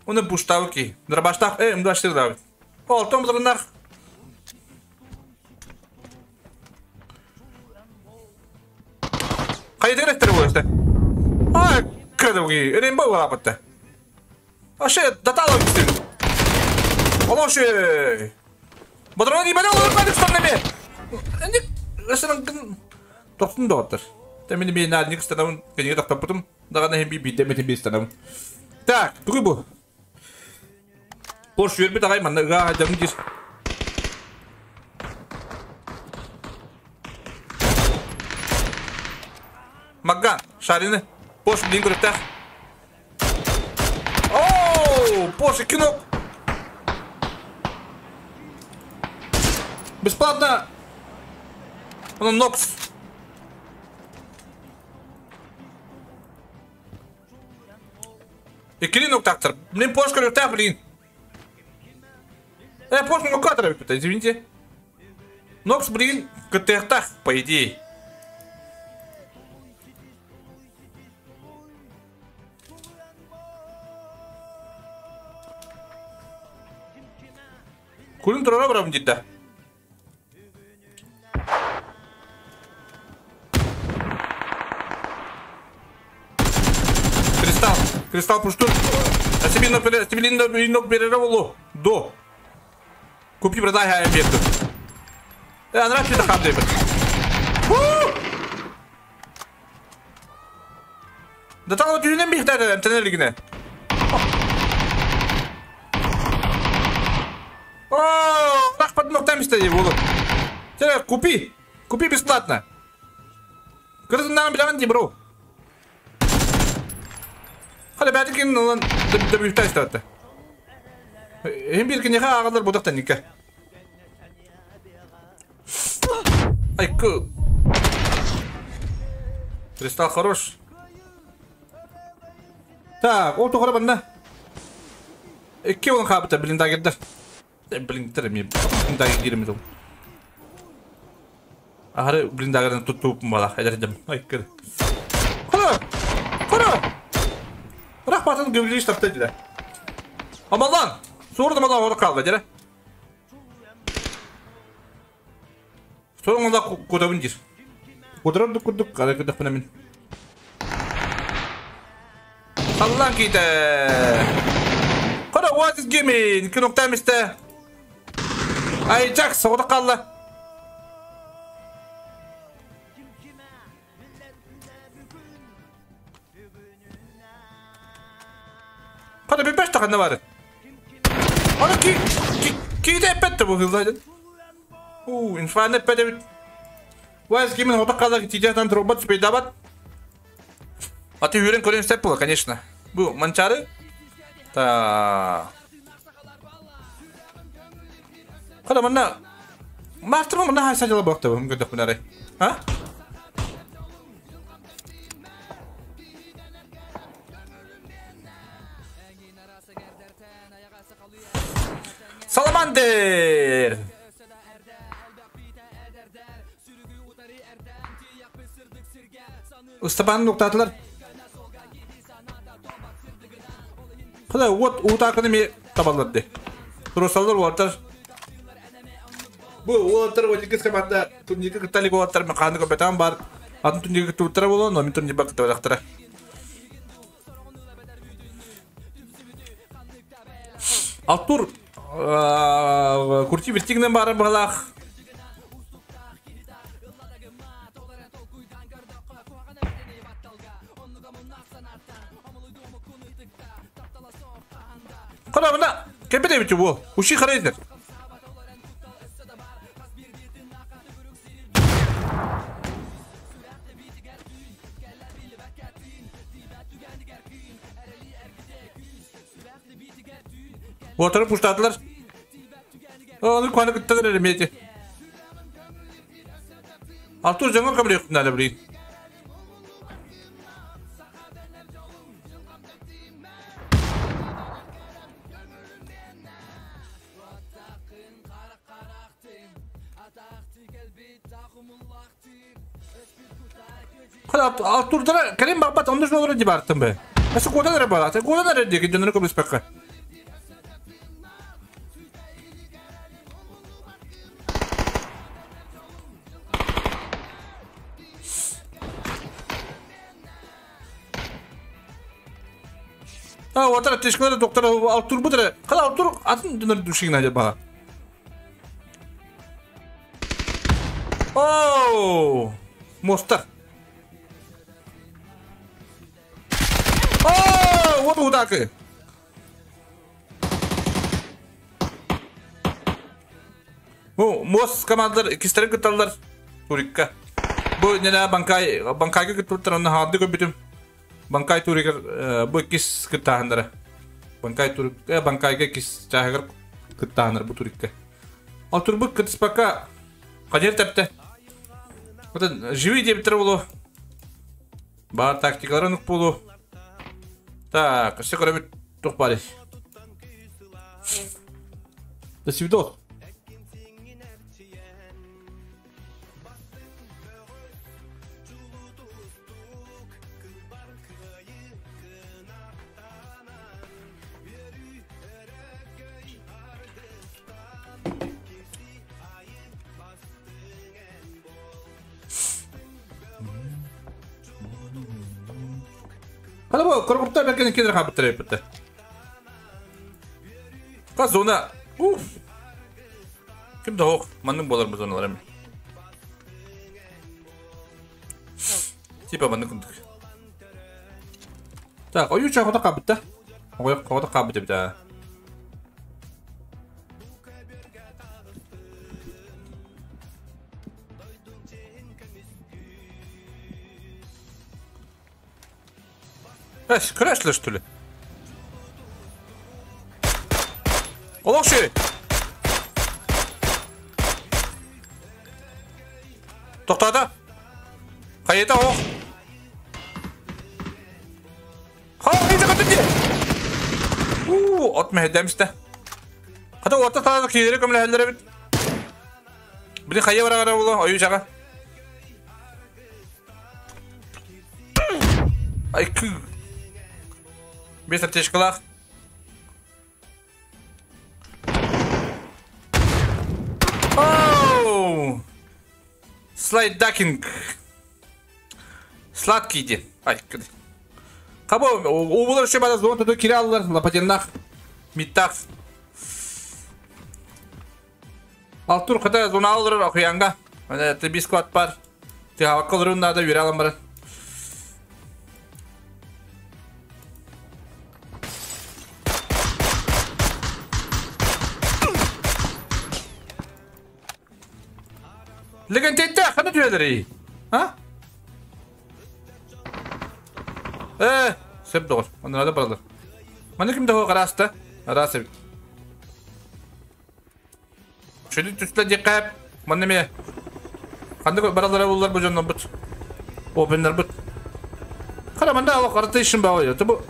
Оны пуштау ки. Дробаштак, мдаштыр да. Ол том зрнах. Кайда керектер бу эсте? Ай, кадуги, Рембо барапатта. Аше, датало кистин. Олоше. Батырма деймәне олар кайда станнеме. Энди эсенен тоқтун доғыттыр. Тәмені мен әлі станамын, кенеге тоқтап бұтым. Дағана хем би битеме би станамын. Так, тугы бу. Порш вербит ағай манна ыға жамын жер. Маган, шарины. Порш блин көріктақ. Оу, Порш кино. Бесплатно! Он нокс. И клинок так-то. Блин, Порш көріктақ, блин. Порш нокатор, извините. Нокс, блин, КТ-тах, по идее. Кулин турара барабын дейді. Кристалл пуштур. Сибилинок берере болу. До. Купи, продай, хая берді. Анра чүйді қам дейбір. Датал түйінен бейхтәді, әмтенелігіне. О, рахмат ноктамисте болу. Тере, купи. Купи бесплатно. Кырдыннан билеген ди, бро. Хали бәдікін олан дөбүхтә истәтті. Hem bir кенеха ағалар бодақтан нике. Айкы. Кристалл хорош. Так, ол тоғыра банна. Икки олон қабыта блиндагердер. Блиндер ми блиндагер киремез ол. Ахары блиндагерден туттуп бала, әдердем. Айкы. Қара! Қара! Рахматын гөвлеш тапты деді. Амалан! Sordu мала оры қалды, дері. Соңында кодабын дер. Кодырам күрдік, қара күрдік мен. Саллан кейті. Қара, what is gaming? Кі ноқта еместі. Ай, Джакс, оры қалды. Қара, bir 5 dakika ne var? Ana ki ki de epette bu hızlaydın. Oo, infan epette bit. Вайс гимен ота калак тижатан робот спейдабат. А ты уверен, корень степ было, конечно. Бу манчары. Та. Када манна. Мастер манна хайса жала бакты бу мгөдө кунары. А? Саламандр! Ыстапанын ноктатылар. Құдай, от ұтақыны ме табалар де. Тұрысалар олаттар. Бұл олаттар 12 команда турнирге кытталик олаттар мен қанды көпетан бар. Атын турнирге кыттуттара болон, но мен турнирге кыттабадақтара. Алтур Курти вертигнен бары балах. Қара мына, кепе біту бол. Уши қарайдыр. Отырып ұштадылар. Оны қуаны күттілер әлемейді. Алтур жаңа қабыл еқтін әлі білейін. Алтурдара Карим бабат онды жолары деп арттым бе. Әсі қодан әрі бар, қодан әрі деген жөнірі көп іспәққа. Отара тешкілері доктор Алтур бұдыры. Қала Алтур атын жөнірі дүшігін әде баға. Оу! Мостар. Оу! Вот удакы. Бу мост командалар иккистерин кытталлар турикка. Бу нене банкай банкайга кыттыбыттар онно хаарды көрбүтүм. Банкай туригер бу иккис кыттаһындара. Банкай турик банкайга иккис чааһыгар кыттаһынар бу турикка. Ал турбут кытыспакка кадер тепте. Отон живи диэбиттер болу. Бар тактикаларын ук болу. Так, все көрөбүт тух бар. До свидос. Хана бу коргуптар бэркен иккилер хаабыттар эппиттэр. Ка зона. Уф. Ким да ох, маннык буолар бу зоналар эми. Типа маннык курдук. Так, ойуу чоҕото хаабытта. Оҕото хаабыт эбит аа. Эс, кресло что ли? Олох ши! Тоқтады. Қайда оқ? Ха, қайда қайда де? У, от мәһедәмісті. Қата орта талады кейдері көмілі бит. Били хайа бара була, ою жаға. Ай, кü. Бес аптечкалах. Оу! Слайд дакинг. Сладкий иди. Ай, кыды. Кабо, обулар еще бада зон туду кире алылар, лапатеннах, миттах. Алтур кыта зона алылар окуянга. Мына ты бискват бар. Ты хаваккалырын да үйрө алам бар. Легендетте қаны түйелері? А? Сөп доғыр. Онда да баралар. Маны кім доғы қарасты? Арасы. Шөді түсті декап. Маны ме? Қанды баралар олар бұ жоннан бұт. Опенлер бұт. Қара манда ала қараты ішін бағой. Бұ.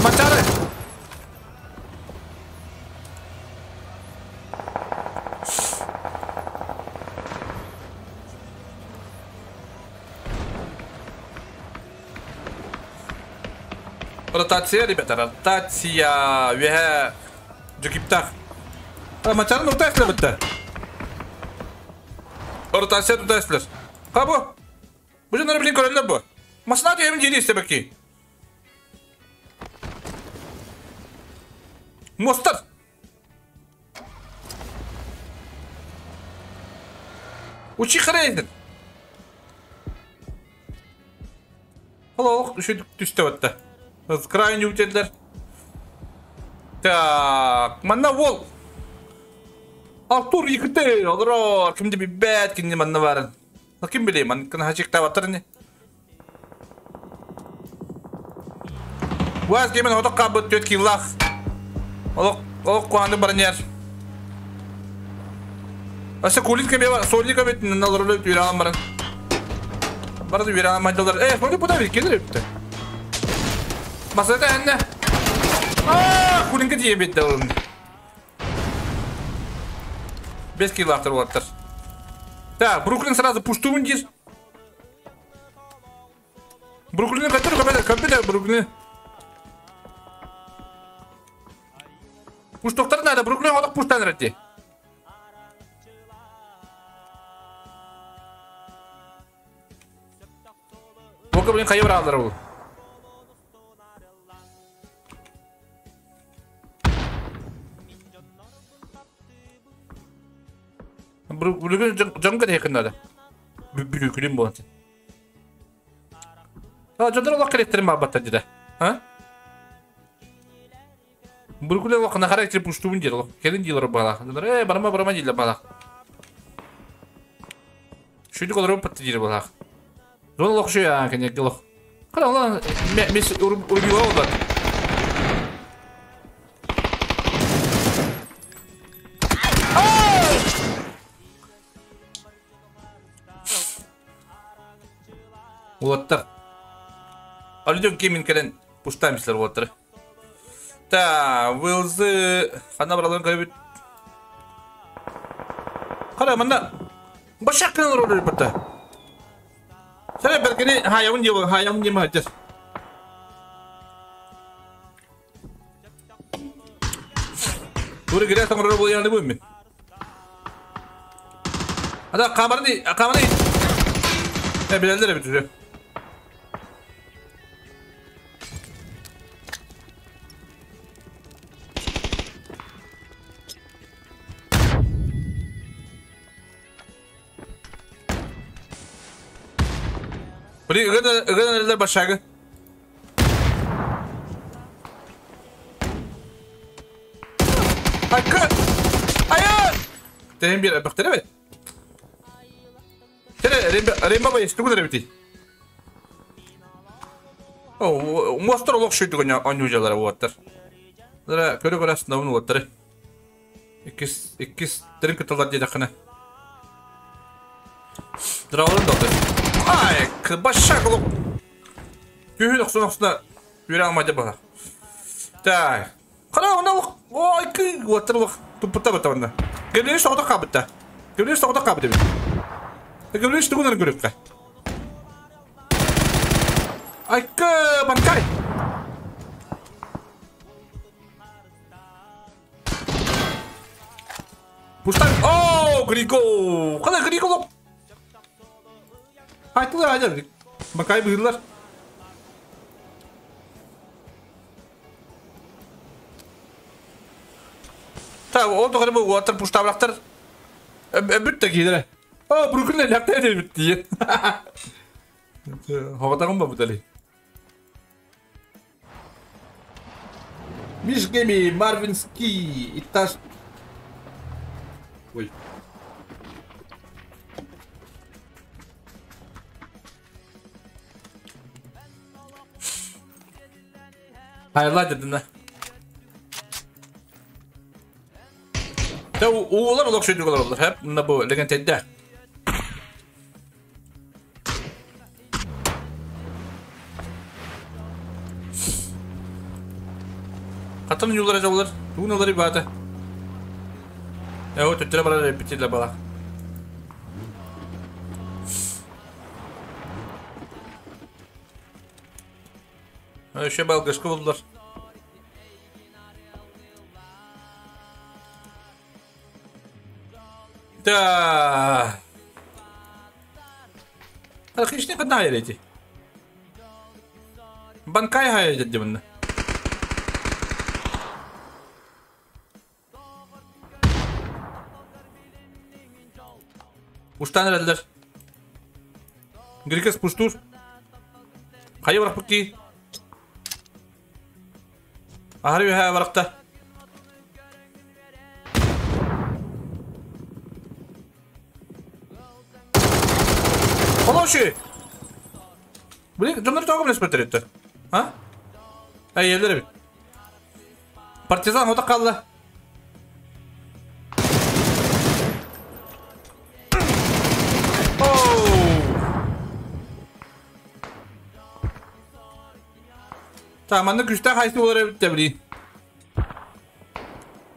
Мачары. Ротация, ребята, ротация. Веhe Джукиптах. А, мачарын уртайсылар бітті. Ротация уртайсылар. Қа бұ? Бұ жонары білін көрелер бұ. Масына деймін жері істебеки. Мостар. Учи қарайдын. Алалық үші түсті өтті. Крайне өтелдер. Так, манна ол. Артур екіте, олар кімде бәт, кімде манна барын. Кім біле, ман кін хачик табаттыр не? Уаз кемен отық қабыт төт киллах. Олық қуанды барын ер. Аса кулин кеме бар, соли кебет, налар өліп үйре алам барын. Барды үйре алам майдалар. Соли бұда бір келер өпті. Масада әнне. Ааа, кулинге тие бетті олын. 5 киллахтыр олаттыр. Так, Бруклин сразу пуштуын дер. Бруклин көтір, көпеді, көпеді, Бруклин. Пуштоқтар надо, Бруклин олық пуштан ретте. Бока, блин, қайы бір алдыр ол. Бруклин жамга дейкін надо. Бруклин болатын. А, жондар олақ керектерін бабатта деді. А? Бруклин олақ на характер пуштуын деді. Келін дейлер бала. Жондар, барма, барма дейлер бала. Шүйдік олар өппітті дейлер бала. Жон олақ шүй, а, кәне, олақ. Қара, олақ, мес урбила олар. Улаттар. Алиден кемин келен пуштаймыслар улаттар. Та, Уилзы хана бараларын көрөбүт. Кара, мында башак кенен роль бітті. Сәле бәркені хаявын деп, хаявын деп айтыр. Тура кире саңыр роль яны бу мен. Ада камераны, камераны. Билелер бит уже. Били ыган эрэллэр башагы. Айкы! Айан! Тehen bir бахтара бит. Тере ремба бай тугу эребити. О, мостор олох шүйдүгөн онюжалары уоттар. Дара көрө көрө астынабын уоттары. Иккис иккис терин кытылар диэтэххинэ. Дравалын да Ай, башак олох. Күһүн охсун охсуна үөрэ алмайды бала. Так. Қара онда олох. Ой, кы уоттар олох туппута бата онна. Гөблеш тоғда қабытта. Гөблеш тоғда қабыт эбит. Гөблеш тугунар көрүккэ. Айкы, банкай! Пустан. О, Григо! Қана Григо лоп. Айтылар айдар. Банкай быйылар. Та, ол тоғыры бұл уаттар пуштабырақтар. Бүт та кейдірі. О, Бруклин ляқта бүт дейін. Хоғатағын ба бұтали? Миш Геми, Марвинский, Иташ... Ой. Хайла дедin Та уулар олох шүйдүг олар хеп мына бу леген тедде. Катын юллар жоллар, тугун олар бата. Э, төттөрө барар битиле бала. Еще балгашка болдулар. Да. Хищник одна эти. Банкай хай дедим. Уштан эрелер. Грикес пуштур. Хайы барак ки. Ахары бихә баракта. Олоши! Блин, дьоннор тоҕо билэспэттэр этте. А? Эй, еллер эбит. Партизан ота қалла. Tamam, манна күстә хайсы болар эбит те блин.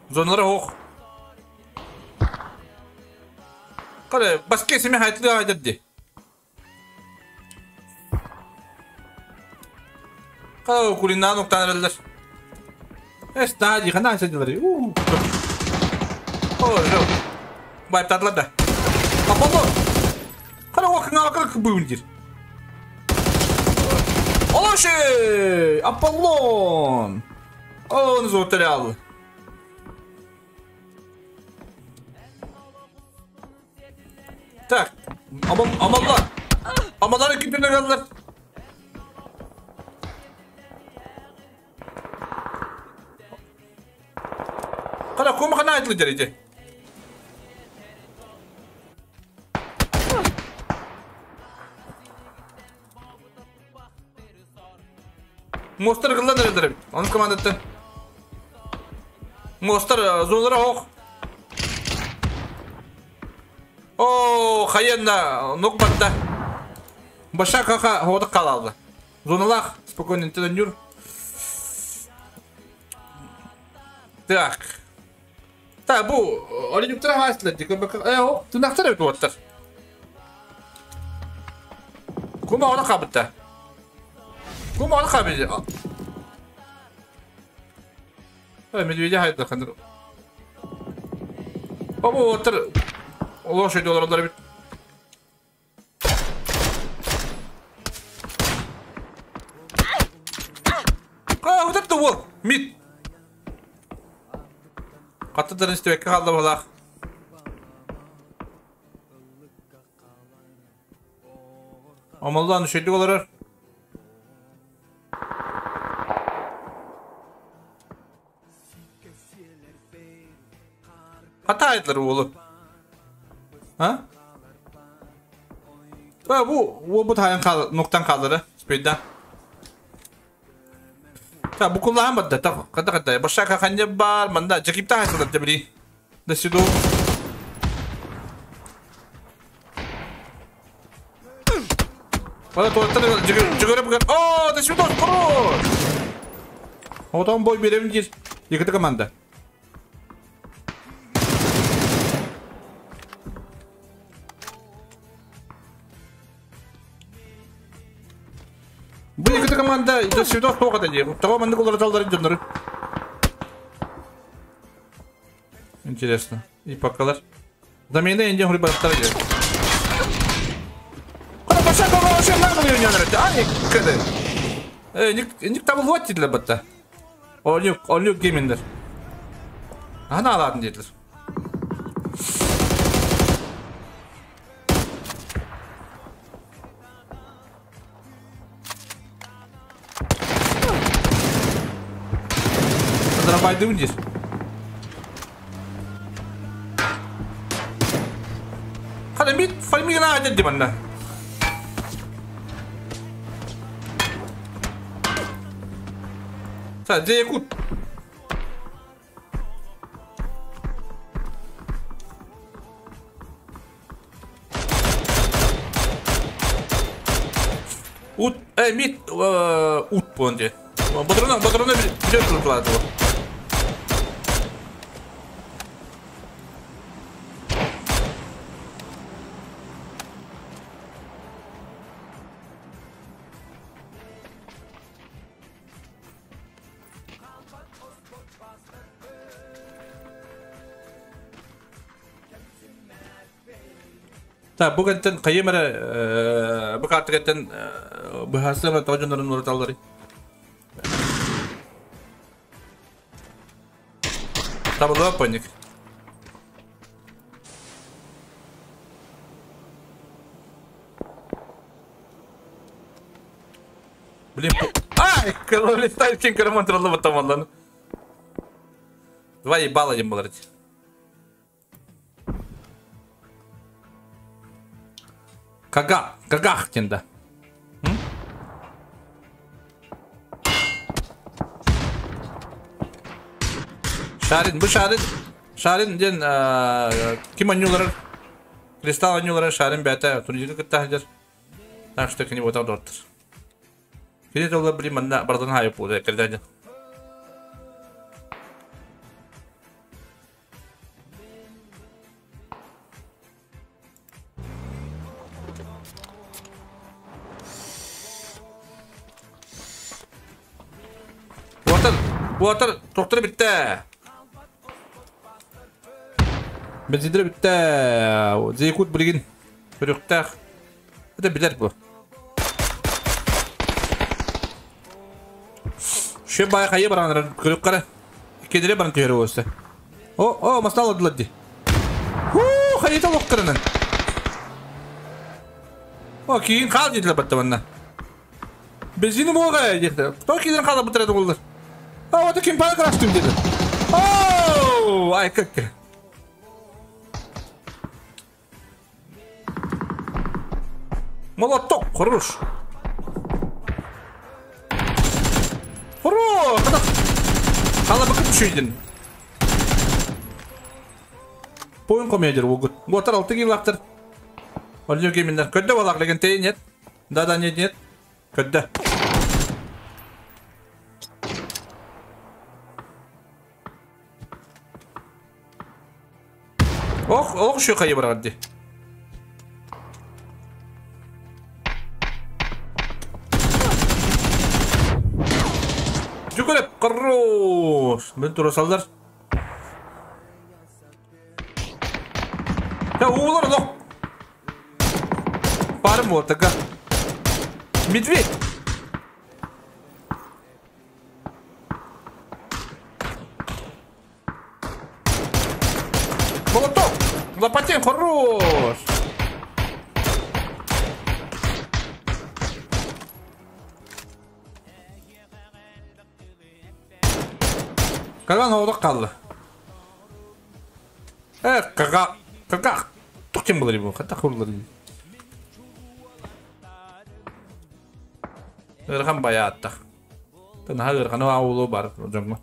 Зоналар ох. Кара, баске семе хайтлы айдырды. Кара, кулинан октан эрелер. Эс, нади, хана сәдиләр. У. О, жо. Байп татлар да. Аполло. Кара, окна акыр бүүндир. Олоши! Аполлон! Он зотерял. Так, амалlar. Амалар кимден kaldılar? Кара, кому хана айтылы дерейде? Мостар кылдан эрелер. Onun командаты. Мостар зоналара ох. О, хаянна, нок батта. Баша кака хода калалды. Зоналах спокойно тренер. Так. Так, бу олинюктара хастла дик. Э, о, тунактар бит оттар. Кума она кабытта. Кума она кабыт. Э, медведя хайда хандыр. Бабу оттар. Лошадь олар бит. А, вот это вот, мид. Каттыдарын истебекке қалды балақ. Омоллоон үчүгэйдик олорор. Хатаайдылар уолу. А? Ба бу уолбут хаайан хаал нуктан хааллара спейда. Та бу куллаһан барда та ката ката башака ханья бар манда жакипта хайсылар дебри. Да сиду. Вала туаттан жүгөрөп гөр. О, да сиду хорош. Отон бой берем дир. Екіті команда. Бу екіті команда да сиду тоға да дир. Тоға манды олар талдары дөнөр. Интересно. И покалар. Замена инде хури баттар дир. Кара баша кара баша на гылы өнөр. Ай, кеде. Ник ник табыл вот диделер батта. Олюк, олюк гейминдер. Ана аладын dediler. Зарабайды дир. Хада мит фальмигна адет диманна. Та, где Якут? Ут, мит, ут понде. Батрона, батрона берет тут ладно. Та бүгінтен қайымыры бұл картыгеттен бұхасымы тожынырын ұрыталары. Табылы паник. Блин, ай, король ставит карман троллы потом алланы. Два ебала один был. Кага, кагахтинда. Шарин, bu Шарин, Шарин ден ким анюлар, кристалл анюлар Шарин бәтә турнирге кытта хәзер. Так что кини вот доктор. Кини толы блин манна бардан хайып булды кирдәде. Water, доктор битте. Бензиндер битте. Зейкут билген. Көрөктәх. Это билер бу. Шө бай кайы бараныр көрөк кара. Кедере баран төйөрө болса. О, о, масал адылды. Ху, хайта локкырынын. О, кийин кал диделер батта манна. Бензини болга диде. То кийин кала бутырды булды. А вот ким пара крастым dedi. Оу, ай как. Молоток, хорош. Хорош, когда хала бакып чүйдин. Поин комедер угут. Готар алты килактыр. Олжо гейминдер. Көддө балак деген тей нет. Да да нет нет. Көддө. Ох, ох, şu kayı bıraktı. Жүгіріп, хорош. Мен тура салдар. Я уылар лох. Парым вот така. Медведь. Молоток! Лопатин, хорош! Карван оҕолох хаалла. Э, кака, кака, тух кем булар бу, хата хурулар. Ырхан баяаттах. Наһаа ыараханы аулу бар дьоҥҥо.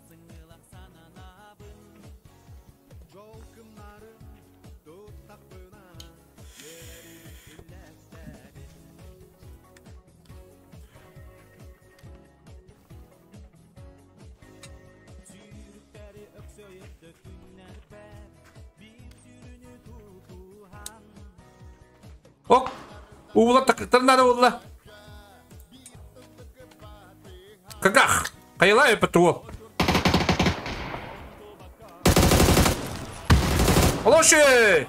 Ок! Уулар такыктар надо буолла. Каках! Хайалай ПТО. Олоши!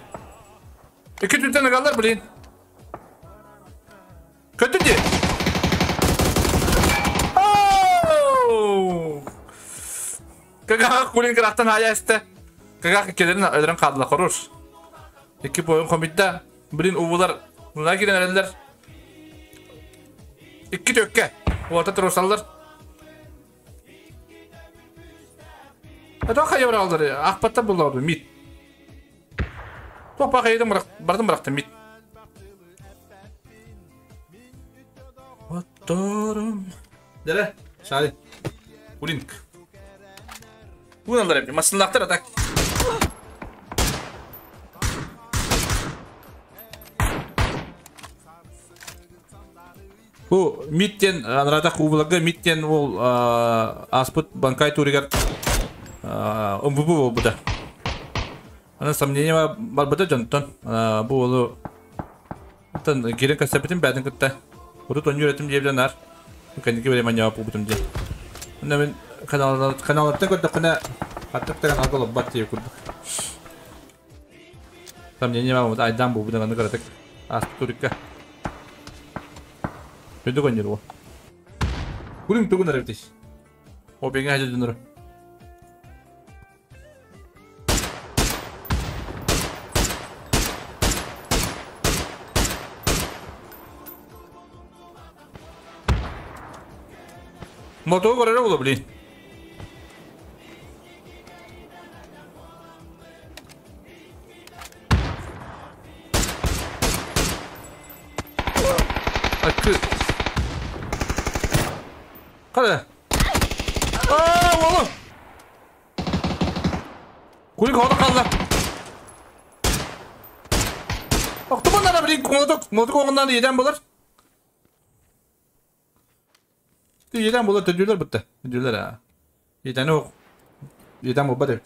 Iki түтен агалар, блин. Көтү ди. Каках кулин кырахтан хая эсте. Каках келерин өлөрөн хаалла хорош. Икки бойун хомитта. Блин, уулар мына кирен эреллер. Икки төкке. Уота турусаллар. Это хайа баралдар. Ахпатта буллар мит. Туох хайдым бардым бырахтым мит. Отторум. Дере, шали. Улинк. Уналар эбит. Масыллахтар атак. Бу миттен анрата кубылага миттен ол аспыт банкай туригар МВП болбута. Ана сомнение барбыта дьонтон. Бу олу тан кирен касапытын бәдин кытта. Урут он юретим диэбден нар. Кэнники времени пубутум диэн. Онно мен каналлартан көрдөххүнэ хаттык да каналга олорбот диye курдук. Сомнение бар айдан буубутун аны кыратык ааспыт турикка. Өйдө көннөр ол. Күрүң тугун эребитий. О беңе хажа дөнөрө. Мотор көрөрө боло, блин. Акы. Қара. Аа, оğlum. Кулик хода қалды. Оқтыманнара, блин, молоток, молоток оңынан еден болар. Еден болар, төдүлөр бітті. Төдүлөр, а. Едені оқ. Еден болба деп.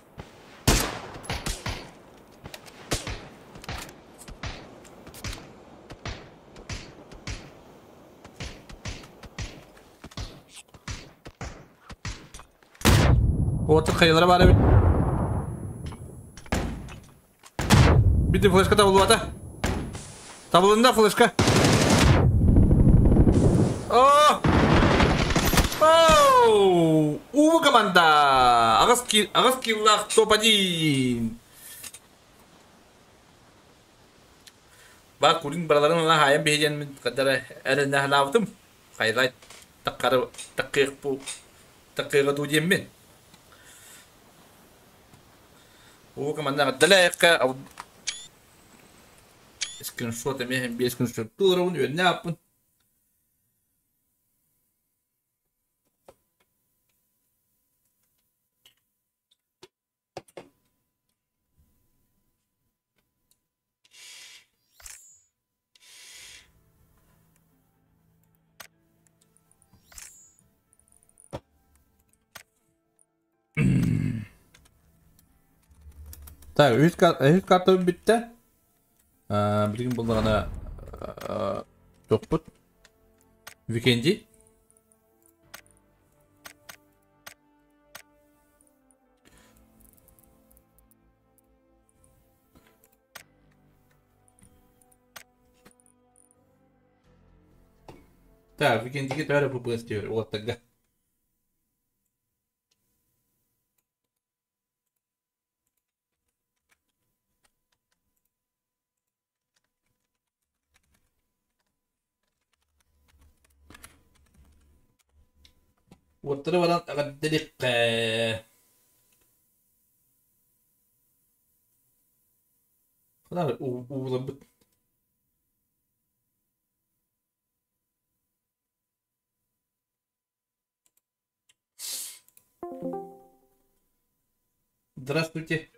Отыр хайылары бар эбит. Бити флешка табылып ата. Табылында флешка. О! Оу! Увы команда! Агас киллах топ-1. Ба курин бараларын ла хайым бейден мен кадара әріне халавдым. Хайлайт таққары таққиқ бу таққиға ду мен. Увы команда далайыққа скриншот эмеһин биэс скриншот туурабын үөннэ аппын. Так, үс карта бүттэ. Билигин буллаҕына тохпут. Викенди. Так, Викендиге төөрө ППС диyor, уоттарга. Уоттары баран аҕадделиккэ. Хана уулабыт. Здравствуйте.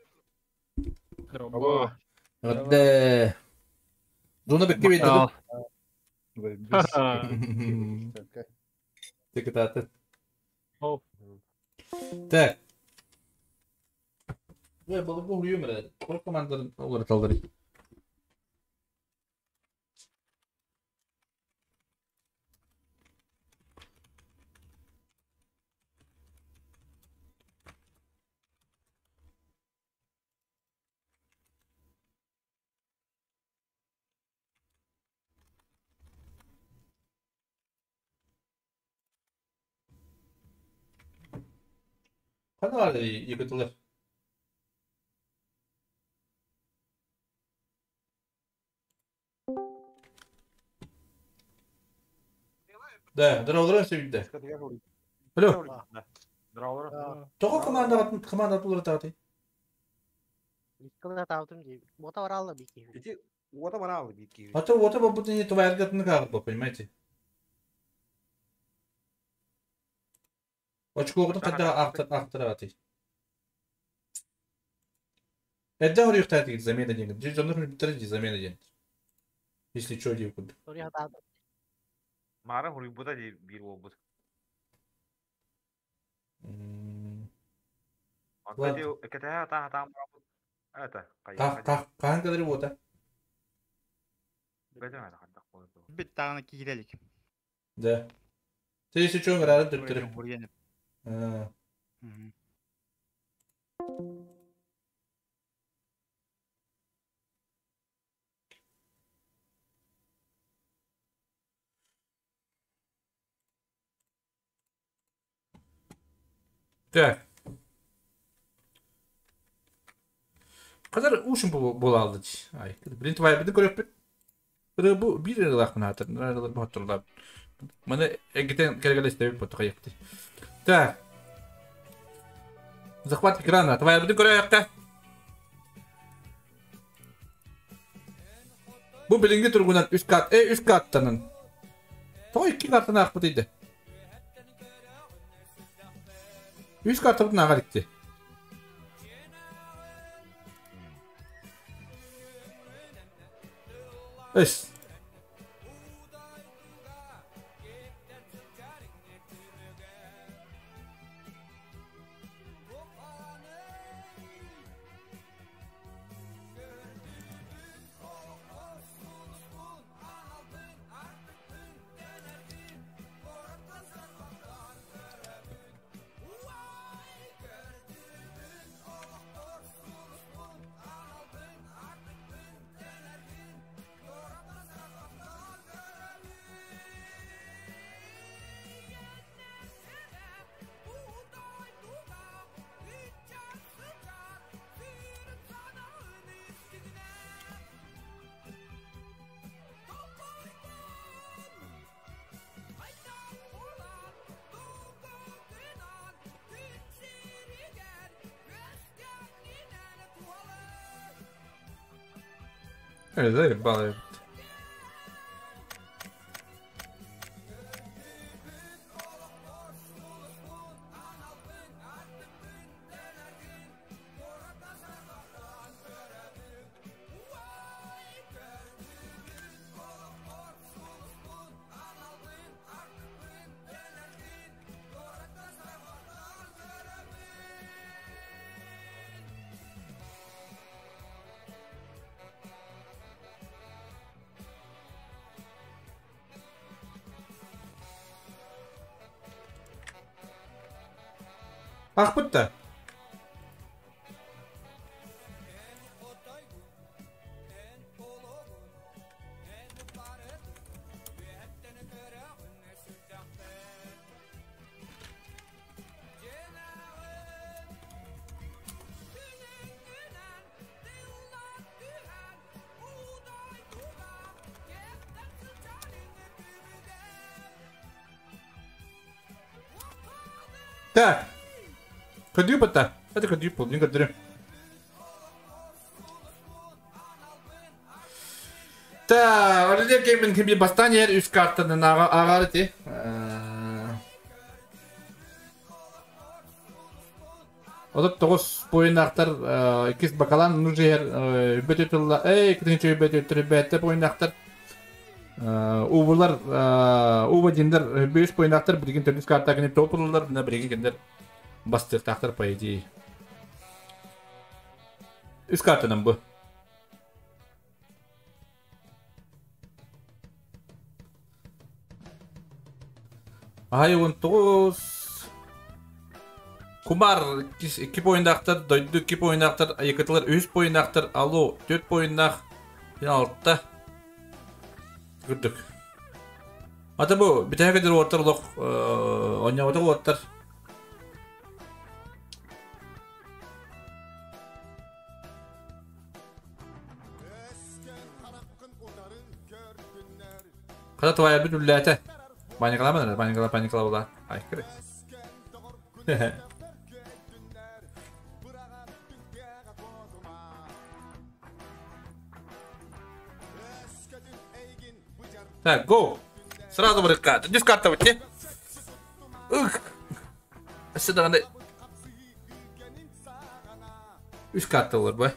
Здорово. Эҕэрдэ. Зона бэккэ биэрдэ. Секретарь. Так. Бу балыгы уһуйуом эрэ. Туох командаларын уларыталлар. Ханна якуталар? Да, здорово, сөйдэ. Алло. Тоҕо командаҕытын команда уларытаҕытый? Иккилатаабытым дии. Уота бараалла биир киһи. Ити уота бараалла биир киһи. А то уота барбытын не тварьгатын каагы, понимаете? Очкоҕутун хайдах аахтараҕытый? Эрдэ хоруйуохтаах замена диэн. Дьэ дьоннор хүлбүттэрэ дии замена диэн. Если чё диир курдук. Маара хоруйбута дии биир уолбут. Онто дии кэтэһэ атаан атаан бараммыт. Это Хаһан кэлэр уота? Бит даҕаны киирэ илик. Да. Ты если чё ыҥыраары төттөрү. Так. Kadar ушун буолаалды Ай, блин, твайбыты көрөппүт. Бу биир ырылаахпын аатыр, ырылар боттурлар. Маны эгитен кэргэлэстэбит ботто Так. Захват экрана. Твайбыты көрөйөккө. Бу билиҥҥи туругунан үс карт, үс карттанан. Тоҕо икки картаны аахпыт ыйда? Үс картабытын ааҕар икки. Эс. Заебало. Аахпыт да. Так. Көрдүү бата. Это көрдүү пол. Мен көрдүрүм. Та, Олег Гейминг ким бастан ер үс картадан ағар ити. Одоп тоғыз бойынақтар, икис бакалан нужы ер үбет өтілла, эй, кітінші үбет өтілі бәтті бойынақтар. Убулар, уба диндер, бөш бойынақтар, бірген төртіс карта кенеп топылылар, мына бірген кендер бастыртақтар, по идее. Үс картадан bu. Ай, 19. Кумар 2 бойындақтар, Дойду 2 бойындақтар, Айыкытылар 3 бойындақтар, Алло 4 бойындақ, 6. Күрдік. Ата bu битәһә кедер уоттар олох онньоҕото уоттар. Хата твоя бит үлләтә. Паникалама, паникала, паникала була. Ай, кире. Так, go. Сразу барыкка. Диск карта вот. Ух. Сюда надо. Үс карта олар бу.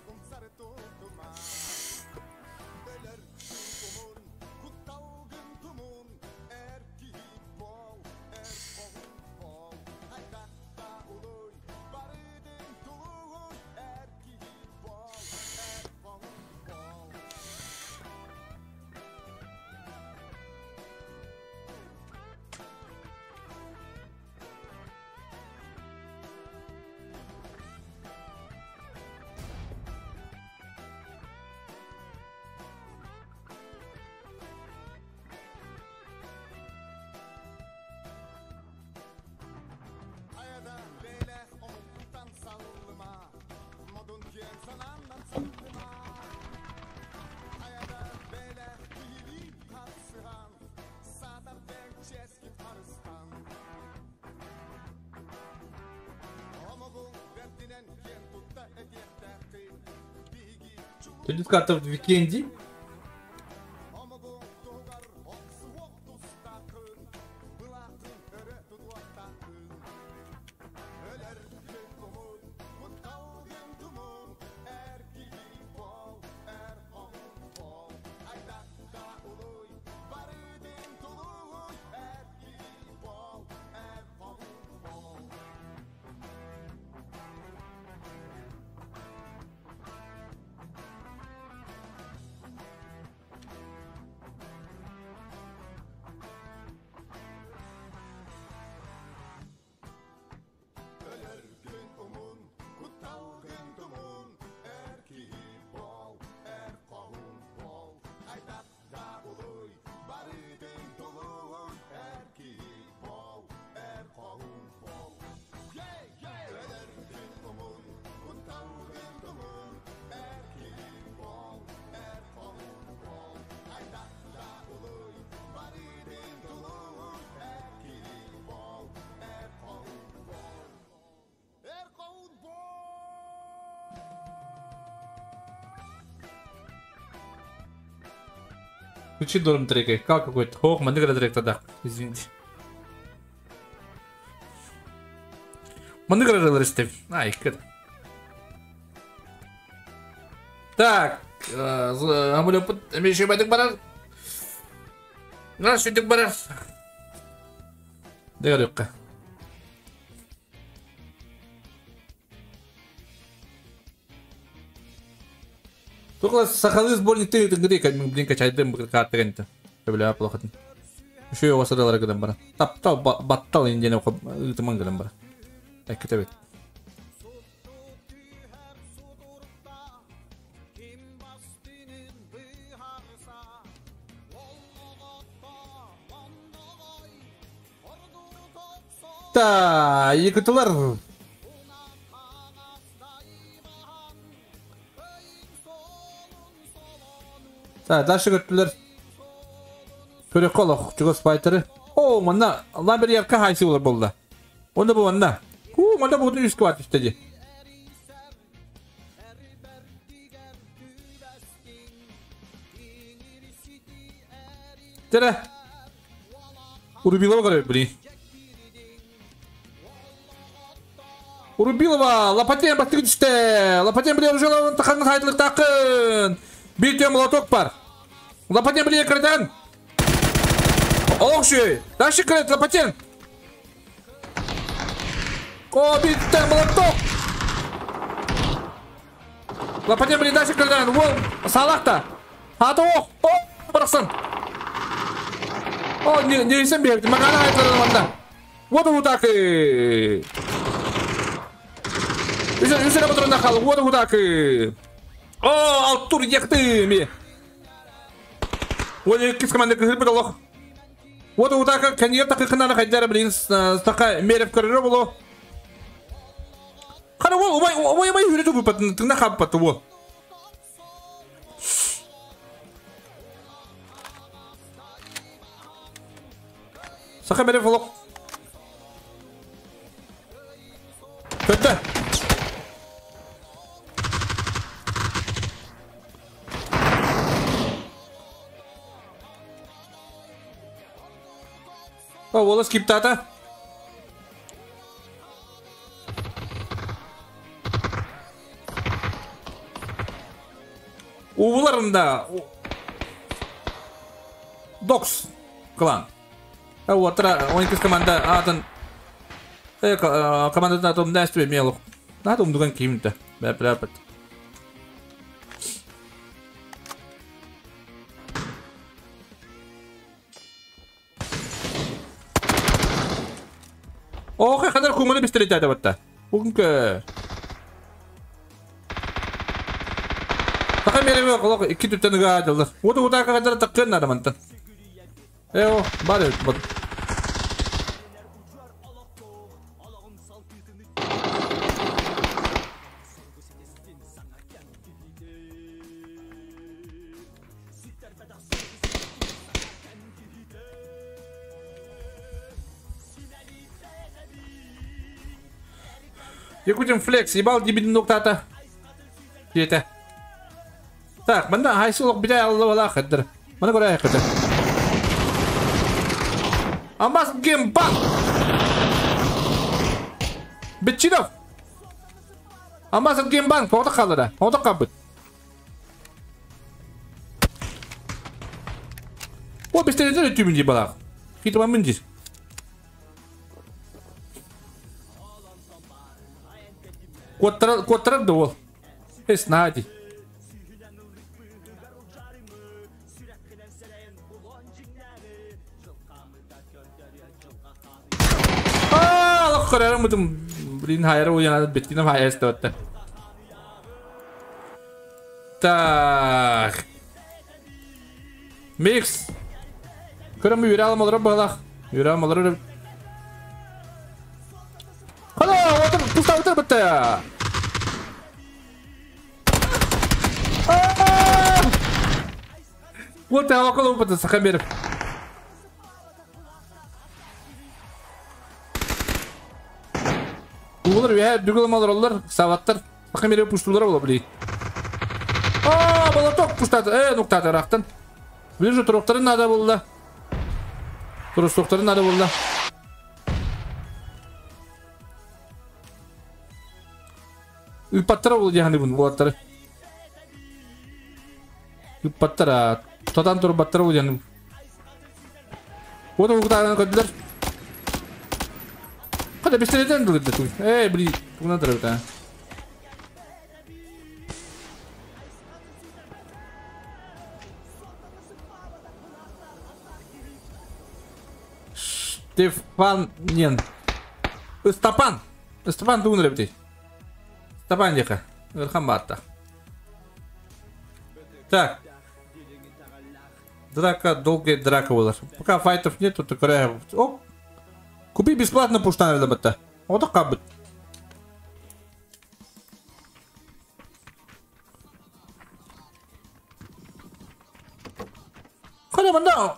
Төрдүс карта в Викенди. Включи дорм треки. Как какой-то. Ох, мандыгра трек тогда. Извините. Мандыгра релристы. Ай, кет. Так. Амулепут. Меши бадык барар. Наш барар. Дегар Только сахалы сборник ты где блин качайдым картагенте. Бля плохо. Еще его садалар гыдан бара. Таптал баттал индене ытыман гыдан бара. Эккете бит. Та, якутылар. Так, дальше көттүлөр. Көрөк колох, чугас файтеры. О, манна, ламбер ярка хайсы болар болду. Онда бу манна. Ху, манна бу үс кват истеди. Тере. Урубилова көрөр, блин. Урубилова, Лопатин бастыгы түсте. Лопатин биле уже тахаңы хайдылык тақын. Bir tüm молоток бар. Лопатин биле кірден. Олық шүй. Дальше кірет, Лопатин. О, bir tüm молоток. Лопатин биле дальше кірден. Ол, салақта. Аты оқ. О, бұрақсын. О, не сен берді. Маған айтылады манда. Вот вот так. Үсер батырында қалы. Вот вот так. О, Алтур ехты ми. Вот кис команда кызыр бит Аллах. Вот вот так каньер так кынаны хайдара блин, стака мерев көрөр боло. Кара ол ой ой ой хүрөтү бу патын тыңна хап паты во. Сака мерев олок. Көттө. О, Уоллес киптата. Ууларында Докс клан. Отра 12 команда атын командатын атын нәстү мелок. Надо умдуган кимте. Бәп-бәп. Ох, хадar куманы бистерет батта. Бүгүнкү. Така мереме колок iki түптен ыга жылдыр. Ода ода кадar таккын адамантан. Эо, бар бат. Якутин флекс, ебал дебидин ноктата. Дете. Так, манда хайсулок бите алла вала хаддыр. Мана көрә хаддыр. Амаз гембан. Битчинов. Амаз гембан, фото калды. Фото кабыт. О, бистерде түмүн ди балак. Китма мынди. Котрар да ол. Эс нади. Аа, лох мутум. Блин, хайра уяна беттина хайра статта. Так. Микс. Көрөм үйрә алмалар балах. Үйрә алмалар. Хала, отыр, пуста отыр бітті. Вот я около опыта сахамеров. Олар я дүгіл олар, саваттар. Сахамеров пуштулар бола бли. А, молоток пуштады. Нуктады рақтан. Ближе туруктары надо было. Туруктары надо было. Үпаттара болды яғни бұны болаттары. Үпаттара. Тотан тұрып баттара болды яғни. Ода ұқтағынан көділер. Қада бестереден дұлды түн. Эй, бли, туғынан тұрып та. Штефан Нен. Стапан. Стапан туғын ребітей. Стапан деха. Верхан батта. Так. Драка, долгая драка была. Пока файтов нету, то коря. Оп. Купи бесплатно пуштан батта. Вот так бы. Када манда.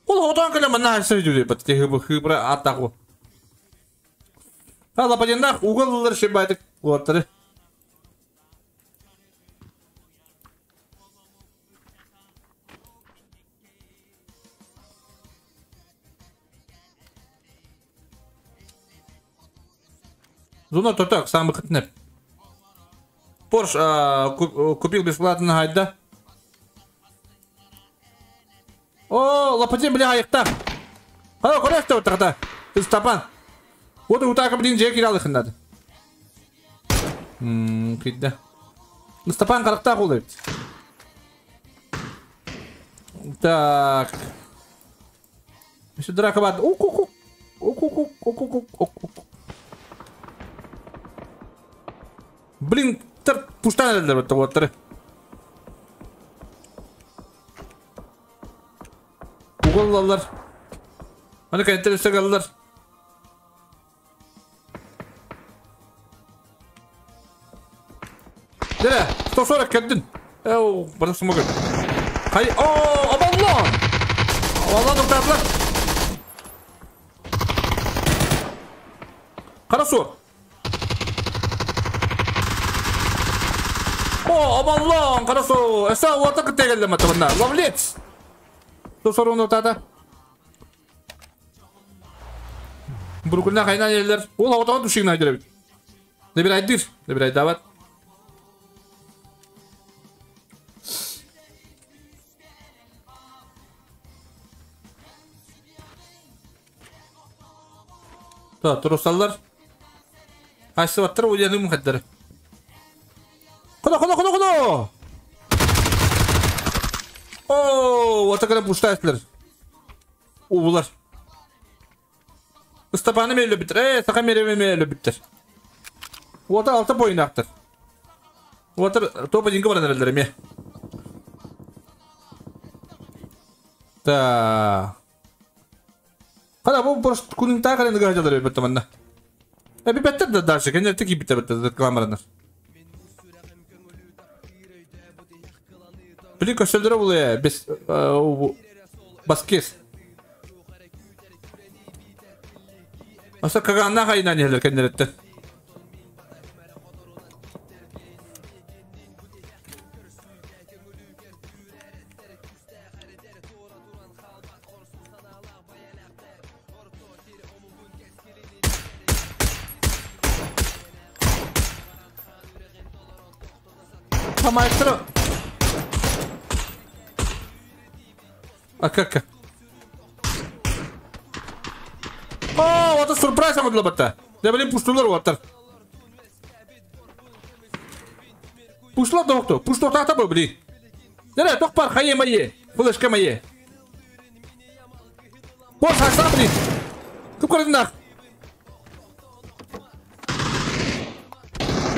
Ол отан кэлэ манна хайса бат те хыбра атаку. Ала паденнах угол шибайтык оттары. Зона тотак, самый хытнеп. Порш купил бесплатно хайда. О, лопатин, бля, аяқта. Ха, көресті отырғыда. Стапан. Вот утака, блин, же киралы хындады. Кидді. Стапан қарақта қолды. Так. Еще драка бад. Ук-ук-ук. Ук-ук-ук. Блин, тар пуштан элдер бетте оттары. Уголлалар. Аны кенттер өстө галлар. Дере, 140 келдин. Эу, бара смогу. Хай, о, абаллон. Абаллон токтатлар. Карасу. О, абаллон, карасу. Эса ота кытегелде матыбына. Ловлец. 140 токтата. Бургунна кайнан елдер. Ол отаган душигин айдыр бит. Дебир айдыр, дебир айдабат. Та, турусаллар. Айсы баттыр, уяны мухаддары. Куда, куда, куда, куда? О, отакара пуштайсылар. О, булар. Стапаны мейлі бітір. Сақа мереме мейлі бітір. Ота алты бойын ақтыр. Отыр топ одингі баран әрелдер ме. Та. Қара, бұл бұрыш күнің тағы қаренді ғажалар бітті мында. Беттер да дальше, кенер тікі бітті бітті кламаранар. Білі көсілдері бұл бес баскес. Аса каганна хайна нелер кенеретте. Маэстро. А как? О, вот это сюрприз амыдла батта. Я, блин, пуштулар оттар. Пуштулар да оқты. Пушту тақта бұл, блин. Нере, тоқ бар, хайе майе. Флешка майе. Бос, хайса, блин. Кім көрдің ақ?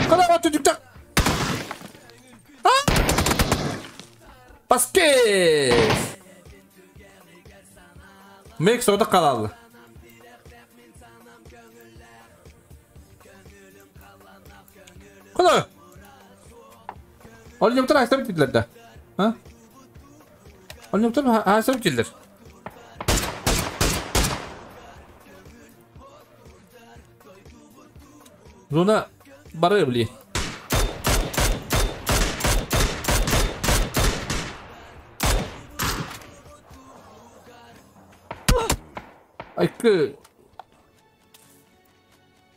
Қара, вот түдікті. Баскес! Мекс ода қалалы. Құда! Олнептер айсап кетілер да. Олнептер айсап кетілер. Зона бары бли. Айкы.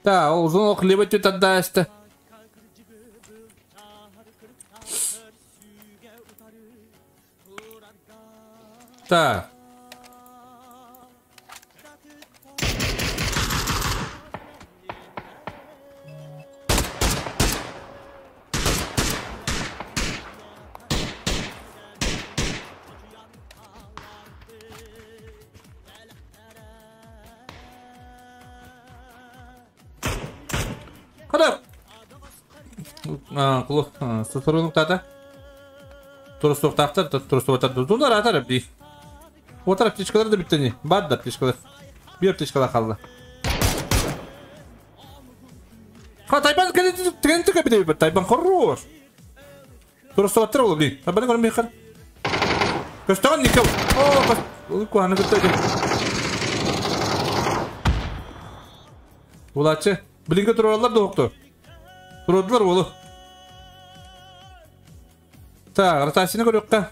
Та, ол зона хлеба тет отдасты. Так. Қара. Құлық, сұрының тата. Тұрыстық тақтар, тұрыстық атар. Дунар атар әбді. Отар аптечкалар да біттені. Бар да аптечкалар. Bir аптечкалар қалды. Ха, тайпан тренті кәбіде бір. Тайпан хорош. Тұрыстық аттар ол, блин. Тайпаны көрінбей қар. Көстаған никау. О, қуаны күтті. Улачы. Блинге тұралар да оқты. Тұрдылар олы. Так, ротацияны көрөккә.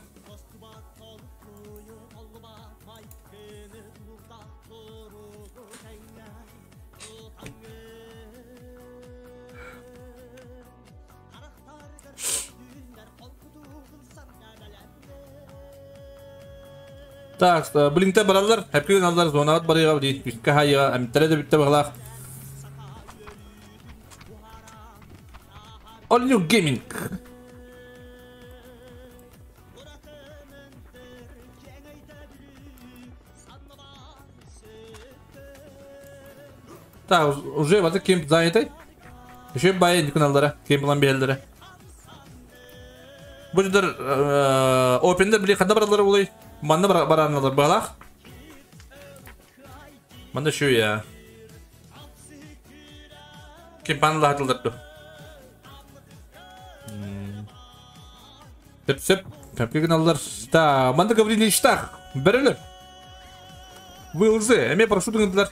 Так, блинте бараллар, хэппи гыналлар, зонаҕыт барыаҕа дии, үскэ хайыга, эмтэрэ да бүттэ быһылаах. All New Gaming. Так, уже вот кем заняты? Еще бай никуналлара, кем булан биһэллэрэ. Бу дьоннор опендер били ханна бараллара булай? Манна бараналар баалаах. Манна şu ya. Ким панлаатылдар ду. Сөп сөп. Көпкө гыналлар. Та, манна Гавриловичтах. Бөрөлөр. Вылзы, эме парашют гындылар.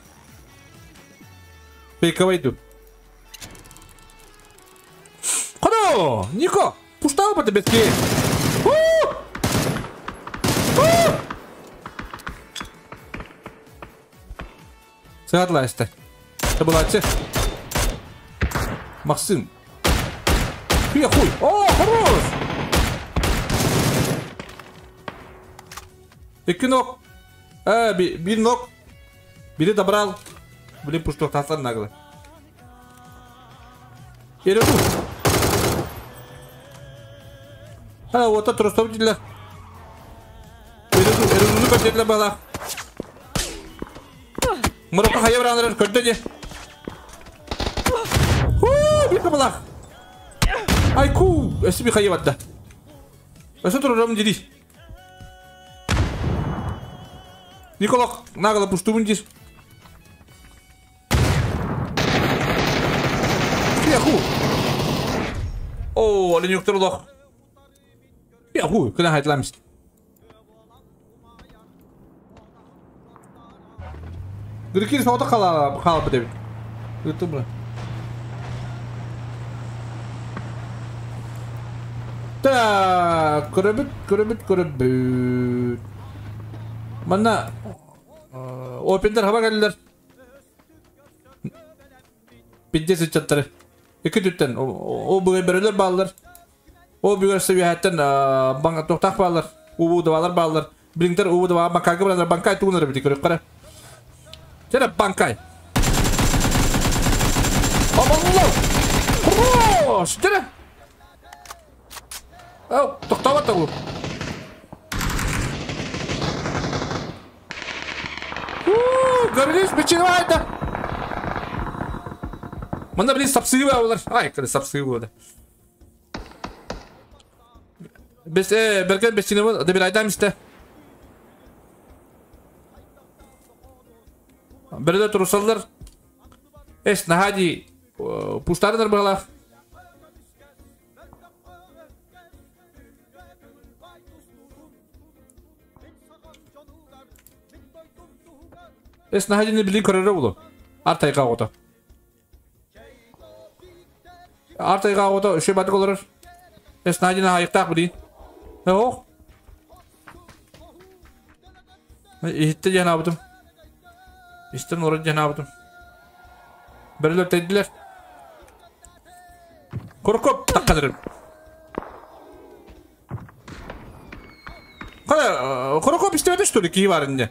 Фейковай ду. Хоно! Нико! Пуштау по тебе Сагатлайста. Табылатчы. Максим. Хуя хуй. О, хорош! Икки ног. Бир ног. Бири добрал. Блин, пушток таслар нагло. Ереду. А, вот это Ростов дилер. Ереду, ереду көтерле бала. Мұрыққа хайа бір анырар көрді не? Хуу, бір қабалақ. Айку, әсі бір хайа батты. Әсі тұрырам деді. Николак, нағылы пұштуын дер. Яху. О, әлі нөктір олақ. Яху, күнә айтыламыз. Грикир соғда қалып бітебі. Үтті бұны. Так, көрөбүт, көрөбүт, көрөбүт. Манна опендер хаба келдилер. Пидде сычаттары. Екі түттен. О бүгін бөрөлөр балалар. О бүгін сүйәттен банк тоқтақ балалар. Убу дабалар балалар. Билиңтер убу даба банкага баралар. Банкай тугунар бити көрөк кара. Жана банкай. Амаллау! Хорош! Жана! Ау, тоқтап атты бұл. Горелиш, бечіне айтты. Мында біле сапсығы олар. Ай, қандай сапсығы болды. Бес, берген бечіне болды, бір айдам істе. Бірде тұрысалар. Эс, нахади, пуштарынар бағалақ. Эс, нахадини білін көрері болу. Арт айға ота. Арт айға ота, үші батық олар. Эс, нахадини айықтақ білін. Оқ. Ихитті жан абытым. İşte orada cenabıdım. Böyle dediler. Korkup takılırım. Kadar korkup istemedi şu ki var indi.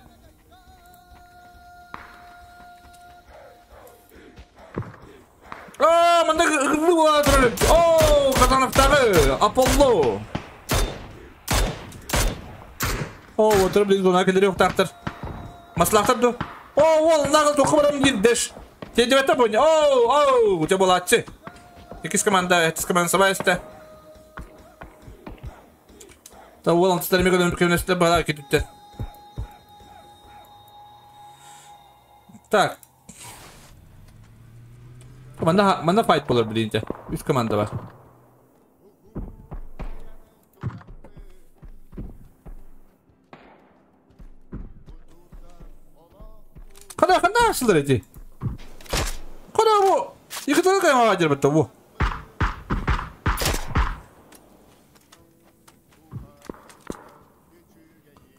Aa, manda hızlı var. Oo, kazanıptağı Apollo. Oo, oturup biz ona kadar yok taktır. Maslahtır du. О, ол нағыл тоқы барам деш. Тедебетті бойны. Оу, оу, те болатшы. Екіс команда, әтіс команда сабай істі. Та ол антыстар меге өніп кемнесті бала кетіпті. Так. Манда файт болар білейінде. Үш команда бар. Қана қана ашылдар еті. Қана бұ. Екі түлі қаймаға жер бітті бұ.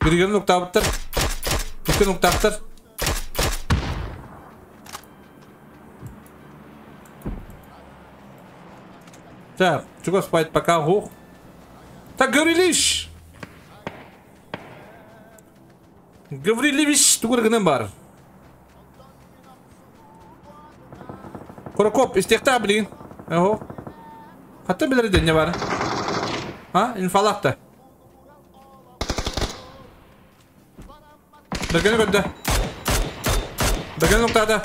Бірген нұқта бұттыр. Екі нұқта бұттыр. Так, чего спать пока гух. Так, говорилиш. Гаврилевич тугургынан бар. Прокоп, истиэхтээх билигин. Оһо. Хатта билэр дэннэ бар. А, инфалахта. Бергені көрдө. Бергені ноктада.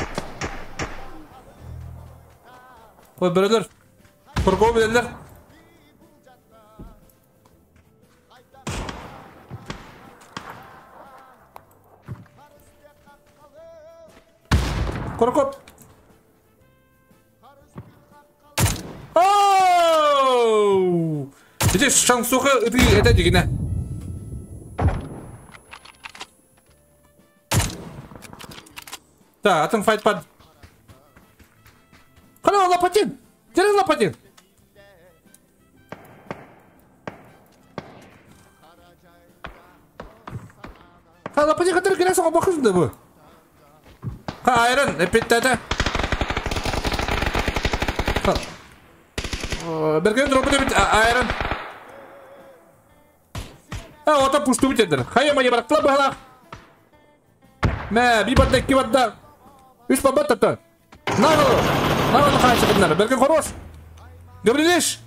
Ой, бөрөлөр. Прокоп билелер. Прокоп. Оу! Ити шансуха ытыы этэ дигинэ. Да, атын файт пад. Қана лопатин! Терең лопатин! Ха лопатин катар келе соға бақырсың да bu. Ха айран, эпиттәтә. Берген дропы бит айран. А, ота пусту битедер. Хая мая барактла бахала. Мә, би батда, икки батда. Үч бабат тата. Нагыл. Нагыл хайсы кыннар. Берген хорош. Габрилеш.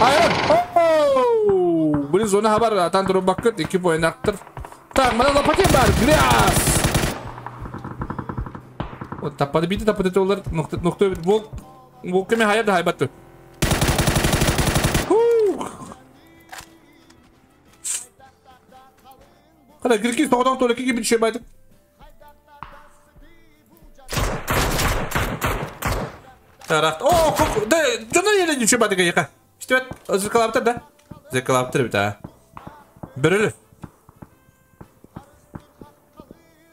Айран. Оу! Блин, зона хабар атан дроп бакыт, iki поинт арттыр. Так, мына лопатин бар. Гряз. Вот таппады бити таппады олар. Нокта нокта бол бол кеме hayat da haybatты. Қара кирки тоғдан толеки gibi şey baydık. Тарахт. О, да, жона еле düşe baydık яка. İşte evet, зыркалаптыр да. Зыркалаптыр бит а. Бөрөлү.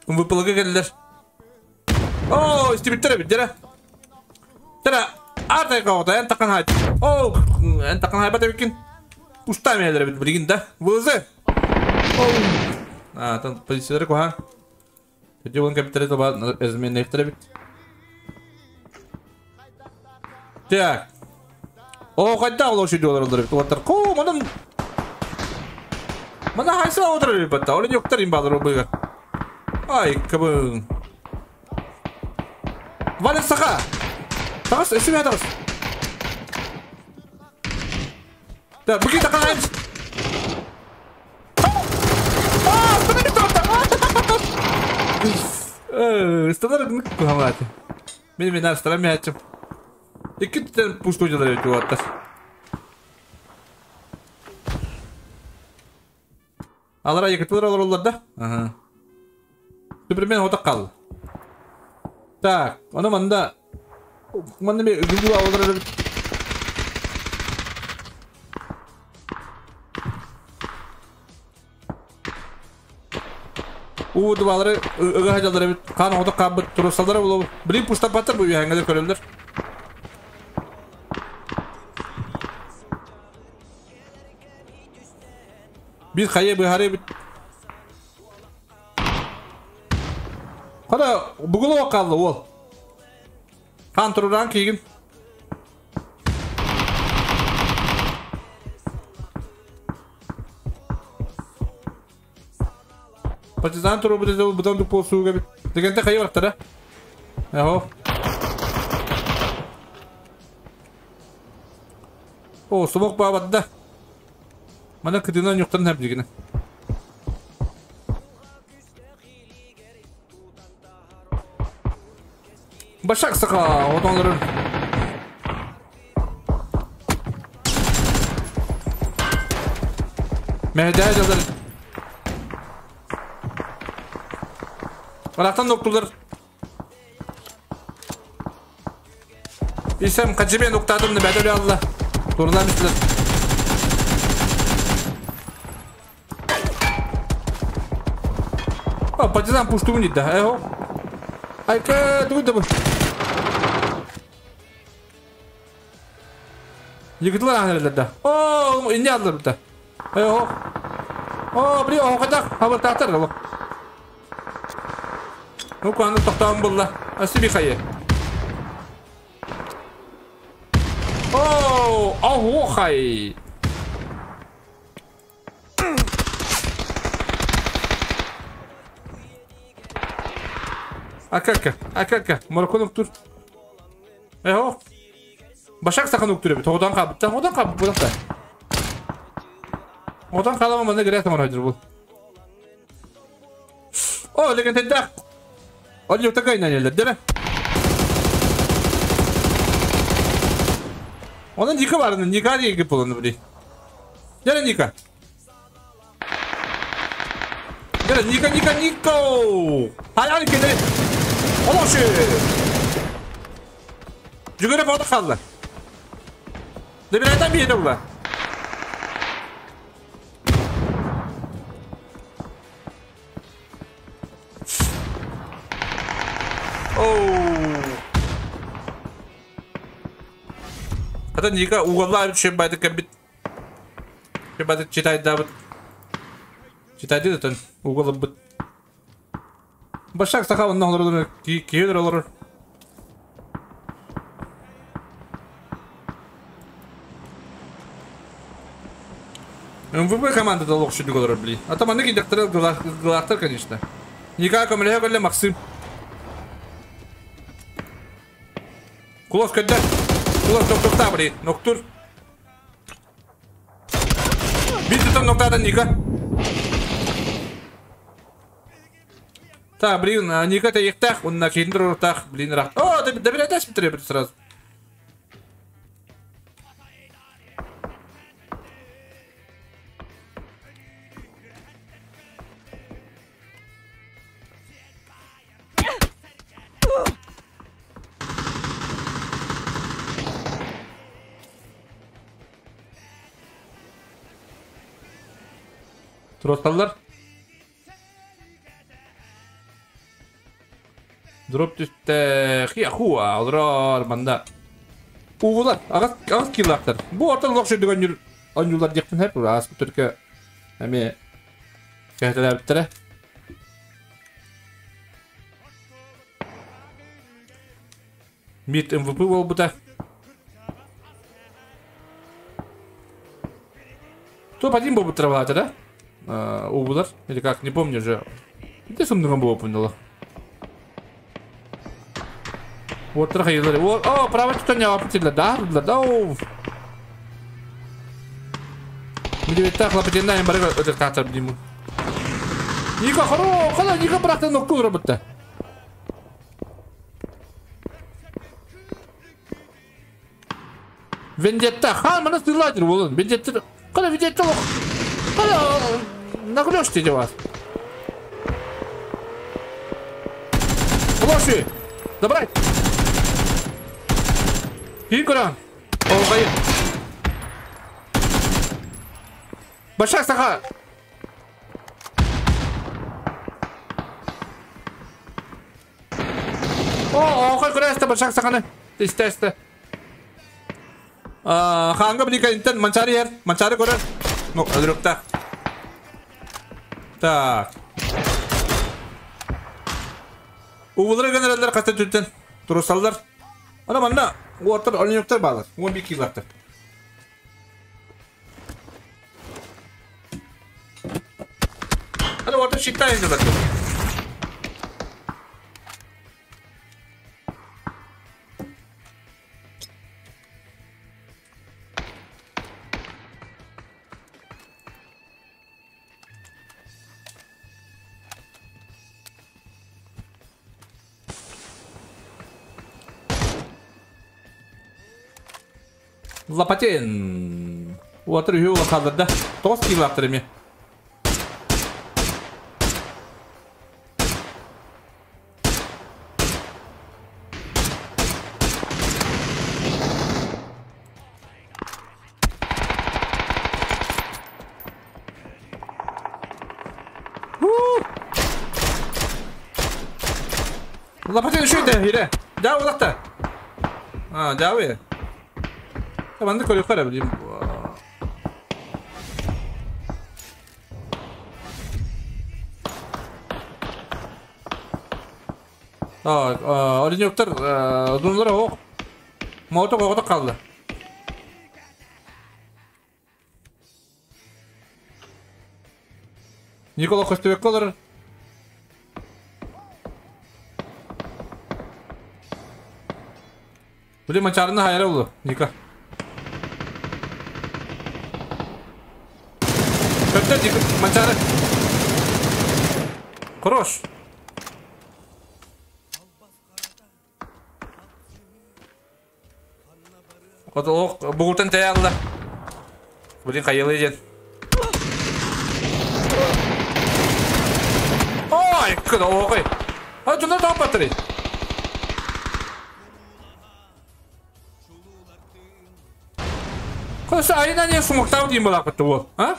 ВПЛГ келдилер. О, истибиттер бит, дера. Дера, артай каута, эн такан хайт. О, эн такан хайбат эбикин. Пуста мелер бит билигин да. Вылзы. А, там позициялары куха. Төтө болон капиталы тоба эзмен нехтер бит. Так. О, кайда ол ошо доллар олар бит. Олар ко, манан. Мана хайсы отырар бит батта. Олен жоктар им балар обыга. Ай, кабын. Валя саха. Тагыс, эсиме тагыс. Так, буги такан. Стандар кухамлати. Мен мен астара мячым. Икки тен пусту делали туаттар. Алара екітілер олар олар да? Ага. Супермен ота кал. Так, аны манда манда мен үгүгү алар. У дуалары ыга хажалары бит кан ота кабыт турсалары болобу. Билин пуста батыр бу яңгы көрөлдөр. Бир хайы бихары бит. Кара бугуло калды ол. Хан туруран кийгин. Партизан туру бу десе будан дуп болсууга бит. Дегенте кайы барактар да? Эхо. О, сумок бабат да. Мана кытынан юктан хәп дигене. Башак сака, отонларын. Мәһдә жазар. Барактан доктурлар. Исем качыбен доктадым да бәдәле алла. Турламышлар. О, партизан пушту да, эхо. Айка, дуйда бу. Йыгытлар аңырылар да. О, инне алдылар бит. Эхо. О, бри, о, кадак, хабар тактар да. Ну, каны токтаган булла. Асиби хайы. О, охо хай. Ака-ака, ака-ака, Марокко нуктур. Эхо. Башак сахан нуктур эбит. Оҕотон хаалбыттан, оҕотон хаалбыт буолахта. Оҕотон хаалама манна гэрэ тамар бул. О, легендарь. Ол юта кайнанелер, değil Onun Nika vardı. Nika diye gibi bulundu burayı. Gel Nika. Gel Nika Nika Niko. Hadi hadi kendini. Oğlum şu. Cügüre bağlı kaldı. De bir yerden bir yere bula. Хата Ника уголла шебайды кәбит. Шебайды читайды бит. Читайды да тон уголла бит. Башак саха онна олорор киһи олорор. МВП команда да лох шүдүк олорор били. А там аны кидектер глахтар, конечно. Ника көмөлөһө көллө Максим. Кулос көддө. Кулос токтокта били. Ноктур. Бир тутам ноктадан Ника. Так, блин, Ника та ектах, он на киндер так, блин, рах. О, да да да сразу. Тросталлар. Дроп түсті хия-хуа, олорор манда. Уғылар, ағас килақтар. Бу ортан лоқ шөйдік онюлар дектін хәп, ас түркі әме кәхтелер біттірі. Мид МВП бол бұта. Топ-1 был бұттыра да? Уғылар, или как, не помню уже. Где сумдыган было помнила? Вот трахаилы. О, право что не опытили, да? Да, да. Медведь хлопотина им барыга это татар блин. Ника хоро, хоро, Ника брата ногту работа. Вендетта, ха, мана стрелать волон. Вендетта, когда вендетта, когда наглёшь вас. Лоши, забрать. Игора! О, Большая саха! О, о, как раз большая саха! Естественно. Ханга блика интен, манчари ер, манчари корер. Ну, друг так. Так. Уғылыр генералдар қasta түттен. Турусалдар. Ана манна. Уоттар олинюктар балар. 11 килактар. Ана уоттар щиттайын дылар. Лопатин. Уотыр юла қалдырды. 9 килактыр еме. Лопатин үшейді, ере. Дәу олақта. А, дәу е. Манды көріп білейм. Оленёктар дунлар оқ. Молоток оғыта қалды. Никола Костыбек олар. Били Манчаарыны хайара улу, Ника. Көттө Ника, Манчаары. Хорош. Ох, бугуртан тэйэ алла. Блин, хайылы диэн. Ой, кыда оҕой. А дьоннор тааппаттарый. Көсө айынан не сумуктау дейін балақпытты ол, а?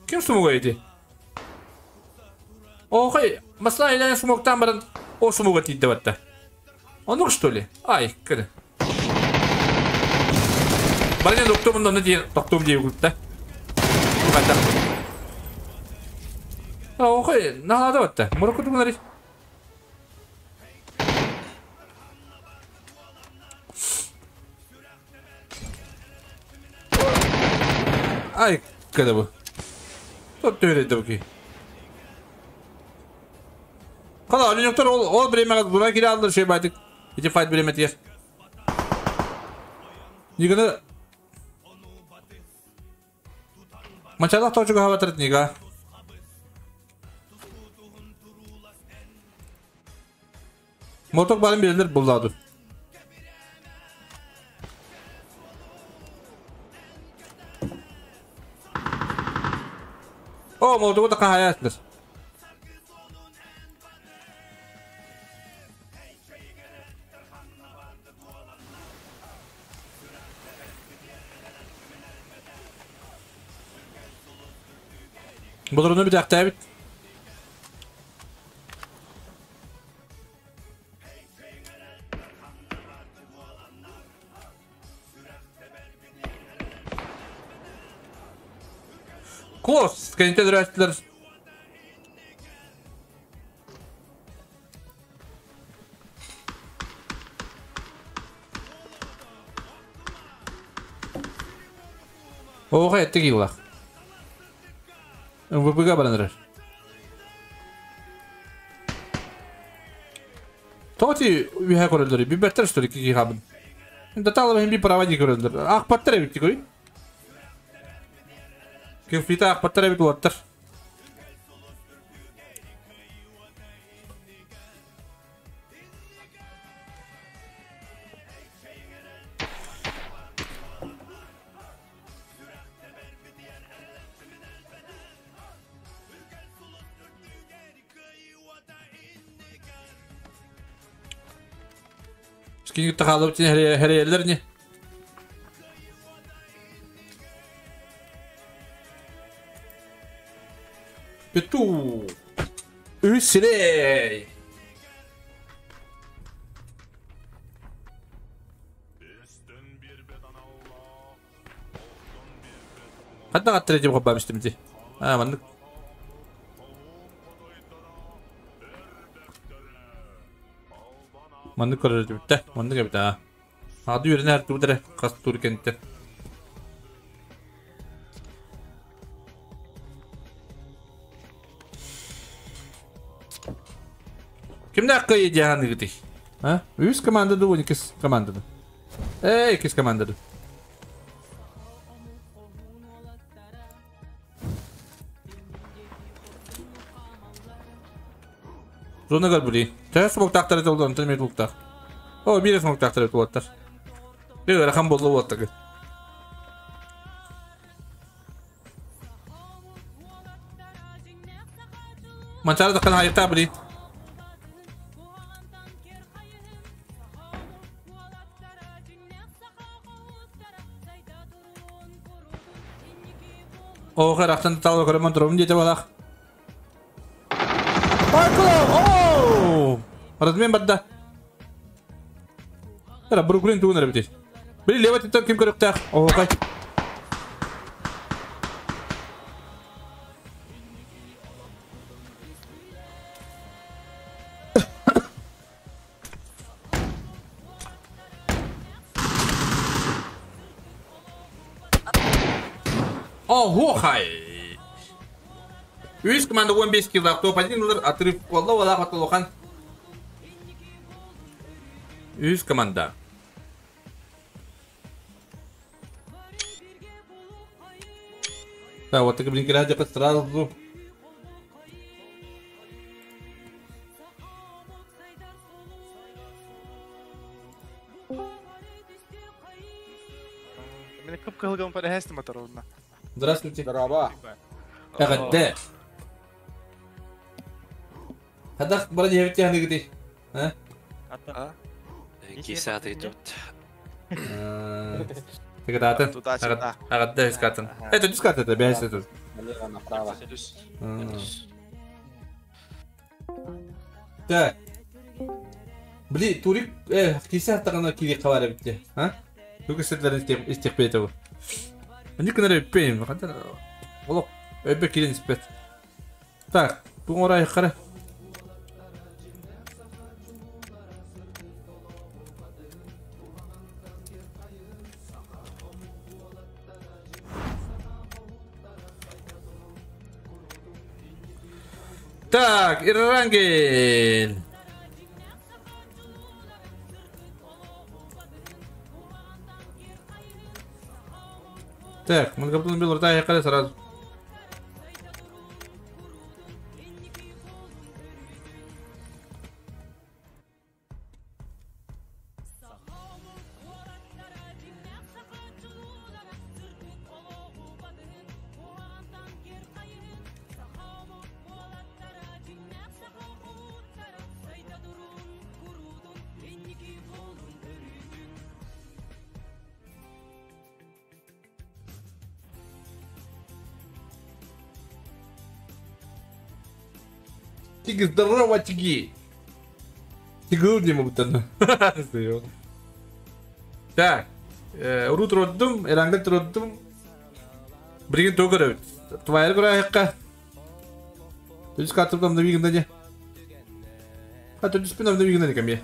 Ким сумуга ити? Охой, масла айынан сумуктан баран о сумуга тиийдэ батта. Онук что ли? Ай, кыды. Барыня доктор онно диэн тохтуум диэ кутта. Бу Охой, наһаада батта. Мурукку тугунары. Ай, кыды бу. Тут төһөрөйдө бу ки. Кала, оленёктор ол ол биремеҕэ бура кире алдыр шей байтык. Ити файт биреметигер. Ниганы Мачалах точуга хаватырт нига. Моток барын билер булладу. О, мотогу да кахаятлыр. Бұдырыны бүтәқтәбіт. Клос, кенте дүрәстілер. Оға етті кейлақ. МВП-га баранырар. Тоти үһэ көрөлдөр, бибеттер что ли ки хабын. Даталы бихин би проводи көрөлдөр. Ак паттар эбит көй. Килфита ак паттар эбит улаттар. Скинг тахалып тин хәрәйләр не? Пету. Үсрей. Хатта каттыр деп қоппам істімде. А, мандык. Маннык көрөр бүттэ. Маннык эбит аа. Ады үрүнэ артыбыт эрэ хас тур кэнниттэн. Кимнээх кыайыы диэханыгытый? А? Үс команда дуу, иккис команда дуу. Эй, иккис команда дуу. Зона көрбүлүй. Төһө смоктаахтар этэ ол онтон эмиэ тулуктаах. О, биир смоктаахтар эбит уолаттар. Биир ыарахан буолла уолаттарга. Манчаары таххан хаайыктаах билии. Оҕо эрахтан таалы көрөмөн турабын диэтэ балах. Майкл! Оу! Размен барда. Эра Бруклин тугун эрэ битий. Били лево титтэн ким көрүктээх? Оһуокай. Оһуохай! Үс команда 15 килла топ-1 ылар отрыв буолла уолаах оттолухан. Үс команда. Так, вот так блин, киря сразу. Мин кып-кыһылган парэһэстим моторовна. Здравствуйте. Здорово. Эҕэрдэ. Хадах бара диэбит тиһаныгыты? А? Кисаты тут. Тыгыдаатын. Аҕадда искатын. Это дискат это бэс это. Налево направо. Так. Бли, турик, кисе хаттагана кири кабар эбитте. А? Тук истетлерин истехпейте бу. Они кынары пейм, хантан. Олох, өбө кирин испет. Так, бу орай кара. Так, Ирангель. Так, мы готовы бил рта ехали сразу. Тиги, здорово, тиги! Тигы не могут Так, урут роддум, эрангет роддум. Бригин тогыр, твайр гурайыққа. Түс катып там навигында не? А түс пен навигында не кәме?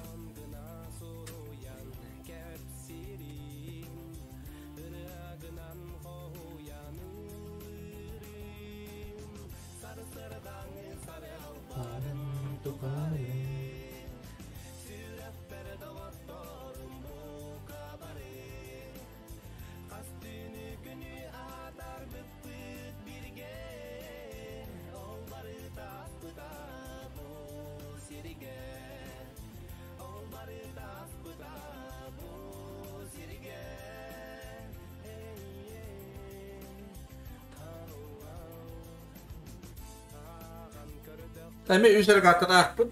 Эми үс эргаттан аахпыт.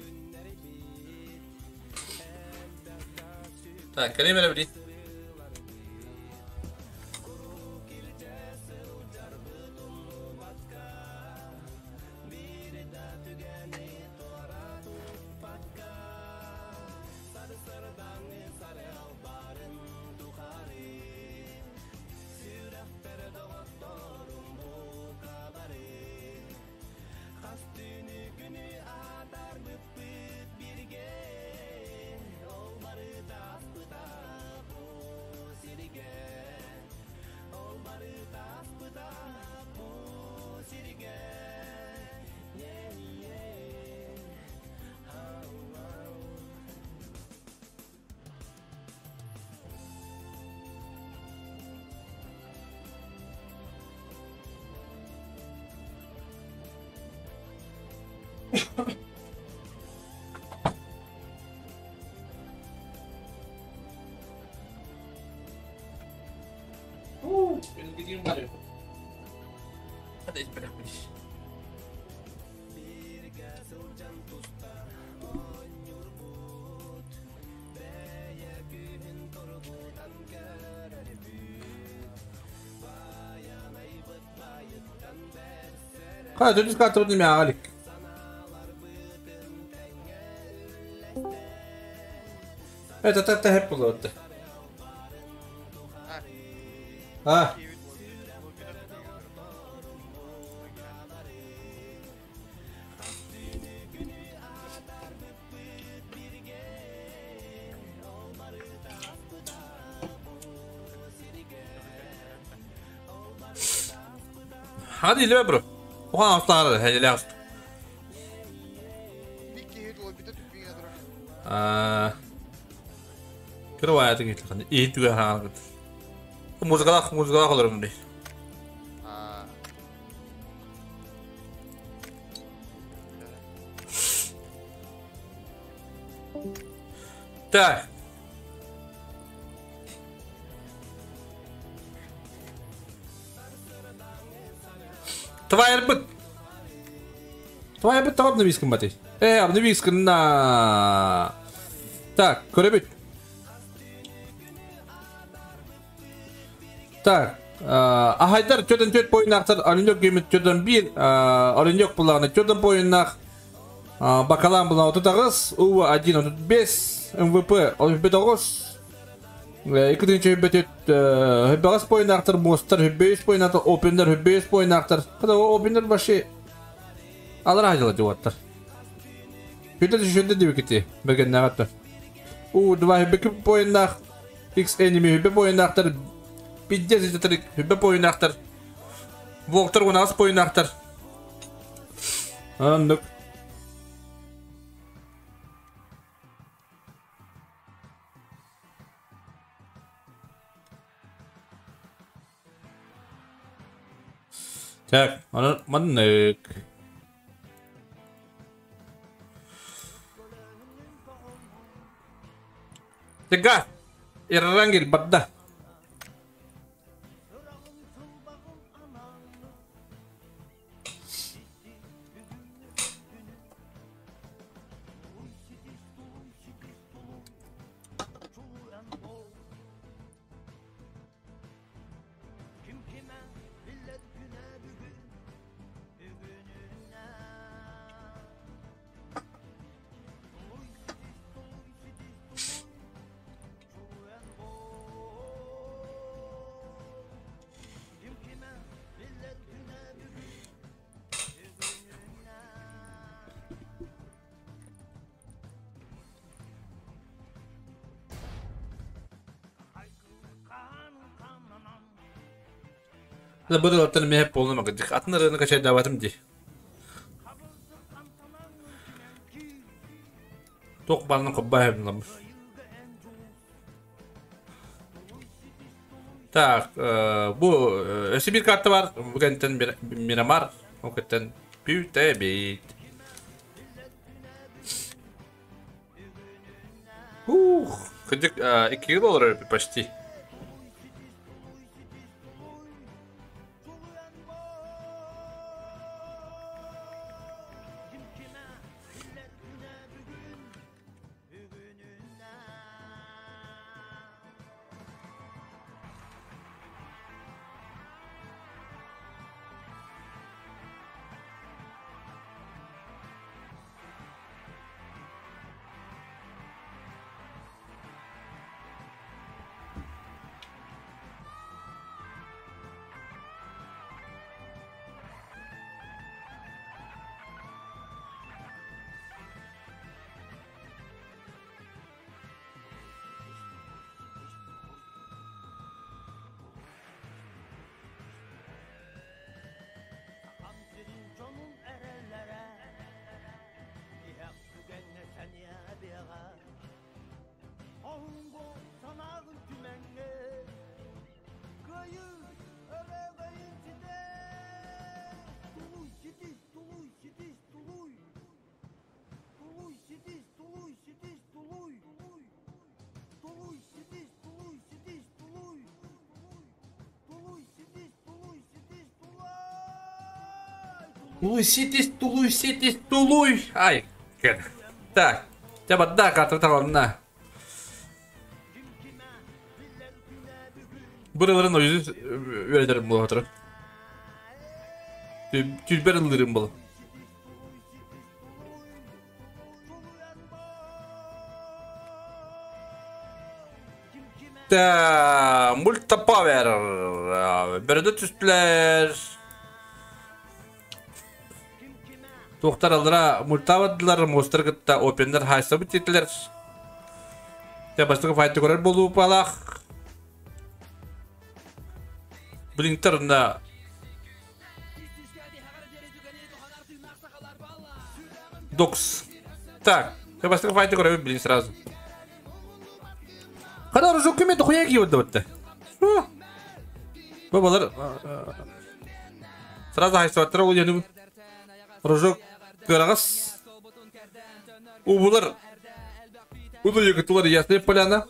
Так, кэлим эрэ били. Ха, тут скатывать не Алик. Это это хеппулуотта. А. Hadi ilve bro. Oha aslan hele ast. Аа. Кырваятын кетлхан. Ийтүгә хаагыт. Музыкалах музыкалах олорум ди. Аа. Так. Твайырбыт. Твайырбыт тоҕо обновись гымматый? Э, обновись гынна. Так, көрөбүт. Так, Ахайдар төрдөн төрт бойуннаахтар, Оленек геймит төрдөн бир, Оленек булағына төрдөн бойуннаах, Бакалан булана 38, Ува 1 35, МВП 39, 2 бөтөт бойуннаахтар, Мостар 5 бойуннаахтар, Опендер 5 бойуннаахтар. Kada Опендер башы алар ажыла жуаттар. Хүтэ түшүндэ дибикити бэгеннагаттар. У 2 бэки бойуннаах, X enemy хүбэ бойуннаахтар, Пиздец итетер хүбэ бойуннаахтар. Волктар 16 бойуннаахтар. Аннык. Так, аны маннык. Тыга! Иррангель бадда. Бу меhe полны магадих. Атын рынок качай даватым ди. Тоқ барның қоббай Так, бу өсі бір карта бар. Бүгінтен Мирамар, океттен Пүтәбит. Ух, кыдык 2 доллар почти. Тулуй ситис, тулуй ситис, тулуй. Ай, Так, тебя да, карта на. Buraların o yüzü öğretirim bu hatırı. Tüzber alırım bu. Ta Multa Power. Börde tüstüler. Тоқтар алыра мультавадылар, мостар кытта опендер хайса битетлер. Те бастығы файты көрер болу палақ. Блинктер на Докс. Так, те бастығы файты көрер, блин, сразу. Қана ружок кеме дохуя киіп отты. Бабалар сразу хайса оттыра ол енді ружок көрағыз. Убулар. Удуйу кытылар Ясная Поляна.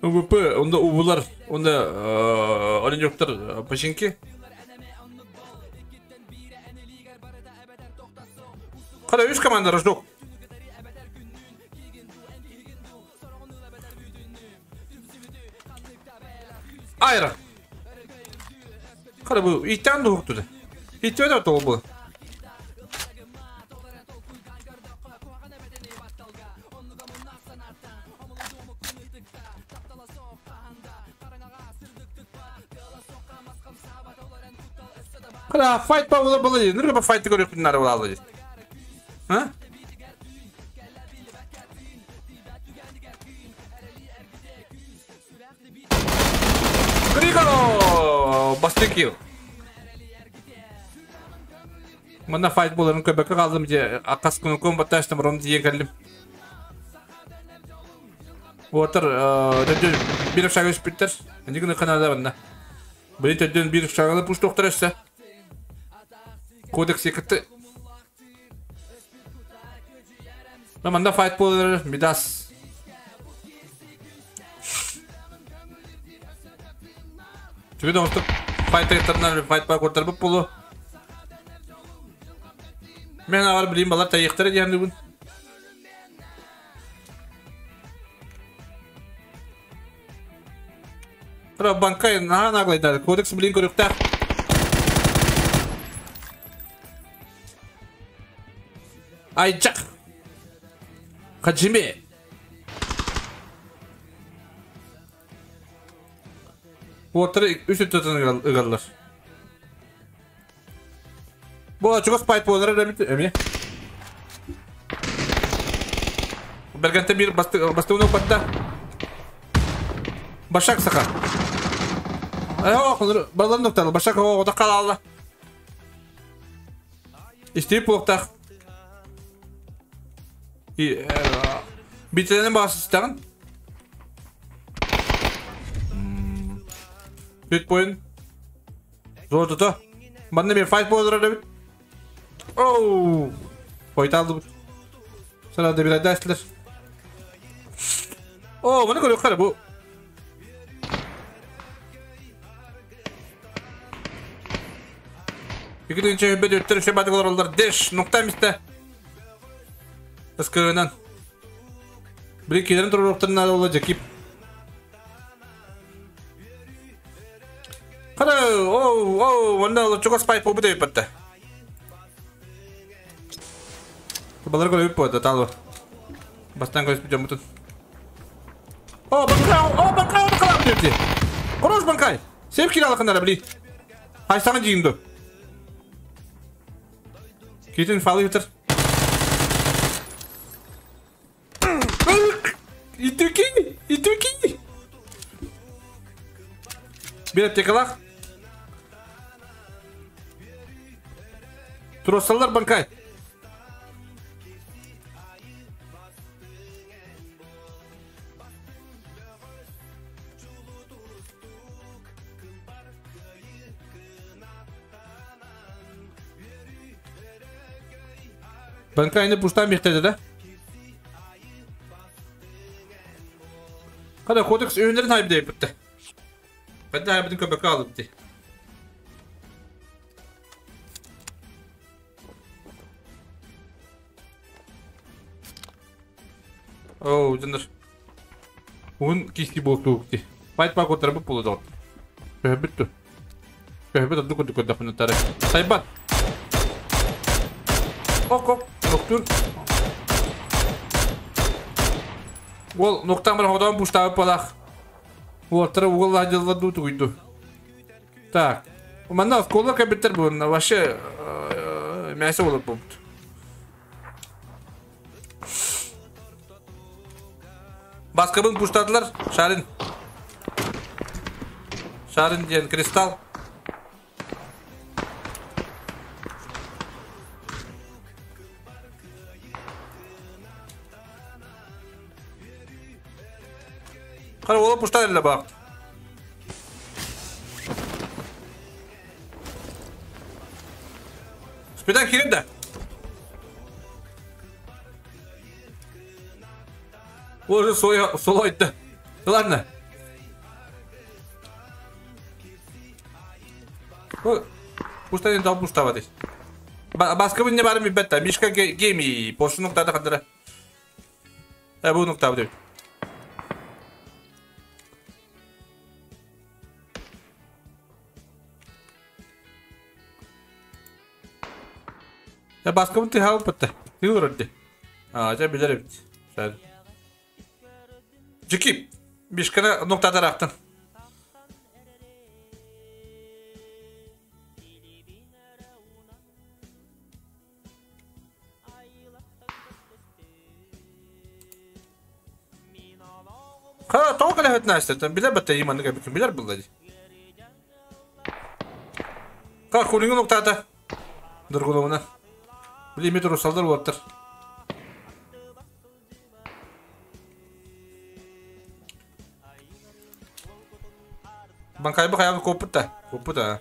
УВП, онда увулар, онда оленёктар починки. Қара үш команда рождок. Айра. Қара бұл иттен де ұқтыды. Иттен де ол бұл. Қара файт па олар болады. Нұрға ба файтты көріп нары болады. А? Григо! Бастыкил. Мына файт боларын көбөккө калдым же акас күнү ком батташтым ром дие келдим. Отыр төдөн бир шагы спиттер. Нигини канада банда. Били төдөн бир шагы пуш доктор эссе. Кодекс екитти. Мында файт болар Мидас. Түгү доңтуп файт еттарынан файт бар көртөр болу. Мен авар билим балар тайыктар диэн бүгүн. Тра банкай нахан аглайдар. Кодекс билин көрүктә. Айчак. Хаджиме. Отыр үс өтөтөн ыгаллар. Бу чугас пайт болар эми. Бергенте бир бастыгын окпатта. Башак сака. Ай, балам доктор, башак ода калалла. Истип болуктак. И битенен басыстагын. Бит боюн. Зор тута. Манна бир файт болар эбит. Оу! Қойталды бұл. Сана да бір айдастылар. О, мұны көріп қара бұл. Екінші үбет өттір үше бадық олар деш, нұқта місті. Таскығынан. Бір келерін тұрыр оқтырын ады ола жекип. Қара, оу, оу, онда олар чоқ спайт бұл бұды өппетті. Балар көріп болады, талы. Бастан көріп жамытын. О, банкай, о, банкай, о, банкай, депті. Хорош банкай. Сеп киле алақындар, бли. Хайсаңы жейінді. Кетін фалы өтір. Итүки, итүки. Бір текалақ. Тұросалар банкай. Банкайны пуштан бехтеді да? Қада кодекс өйіндерін айбы дейіп бітті. Қада айбыдың көбекке алып бітті. Оу, жандар. Уын кисти болып туықты. Файт пак отырып болды ол. Көбі бітті. Көбі бітті көді көді құнаттары. Сайбат. Ок, ок. Ноктур. Ол ноктан бір ходан буштабы палақ. Олтыры угол адылладу тугуйду. Так. Манда осколы кабиттер бұл. Вообще мясо болып болыпты. Басқабын буштадылар. Шарын. Шарын деген кристалл. Қара олы пұштар әлі бақты. Спитан кирин да. Уже свое соло-то. Ладно. Пусть дал пуставать. Баска не барым бетта. Мишка гейми. Пошунук тада кадыра. Бу нукта бу. Баска ты хау патта. Ты вроде. А, я билер бит. Жики. Мишкана нукта тарахтан. Ха, тоҕо кэлэһит наастан билэр батта иманны кэбитин билэр булла ди. Ха, кулиңин уктаата. Дургулугуна. Били метр усалдар уоттар. Банкайбы хаябы коппут да. Коппут а.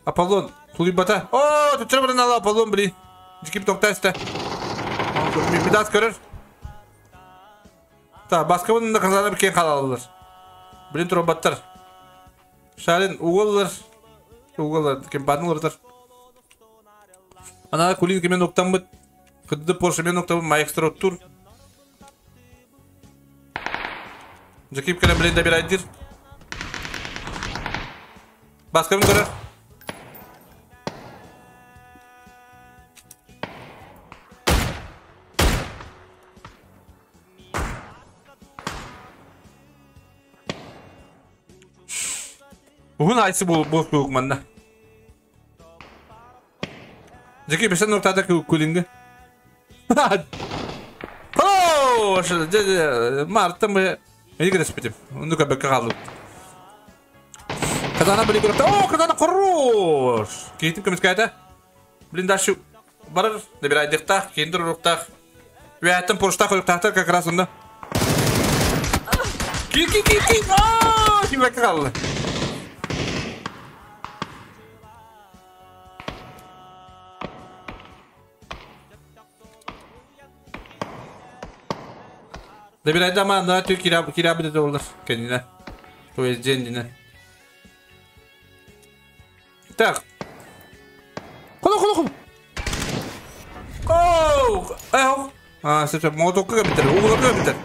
Аполлон, тулуйбата. О, түттүрэ баран ала Аполлон били. Жикип токтайста. Мидас көрөр. Та, баскабын да казана bir кен халалылар. Блин тробаттар. Шалин уголлар. Уголлар, кем баднылар. Ана кулин кемен октан быт. Кыдды Порше мен октан маэкстро тур. Жикип келен блин да бир айдыр. Баскабын көрөр. Уһун айсы бу бу манна. Жеки бешен нуктада күлүнгө. О, Марта мы не греспитим. Ну как бы калу. Казана были көрөптө. О, казана хорош. Кейтим көмүскәйте. Блин, дальше барар, набирай дыхтах, киндер руктах. Вятым порштах руктахтар как раз онда. Ки ки ки ки. О, ким калды. Добирай дома, но ты кира кира будет доллар, конечно. То есть день не. Так. Куда куда куда? Оу, эх. А, сейчас мотока битер, углака битер.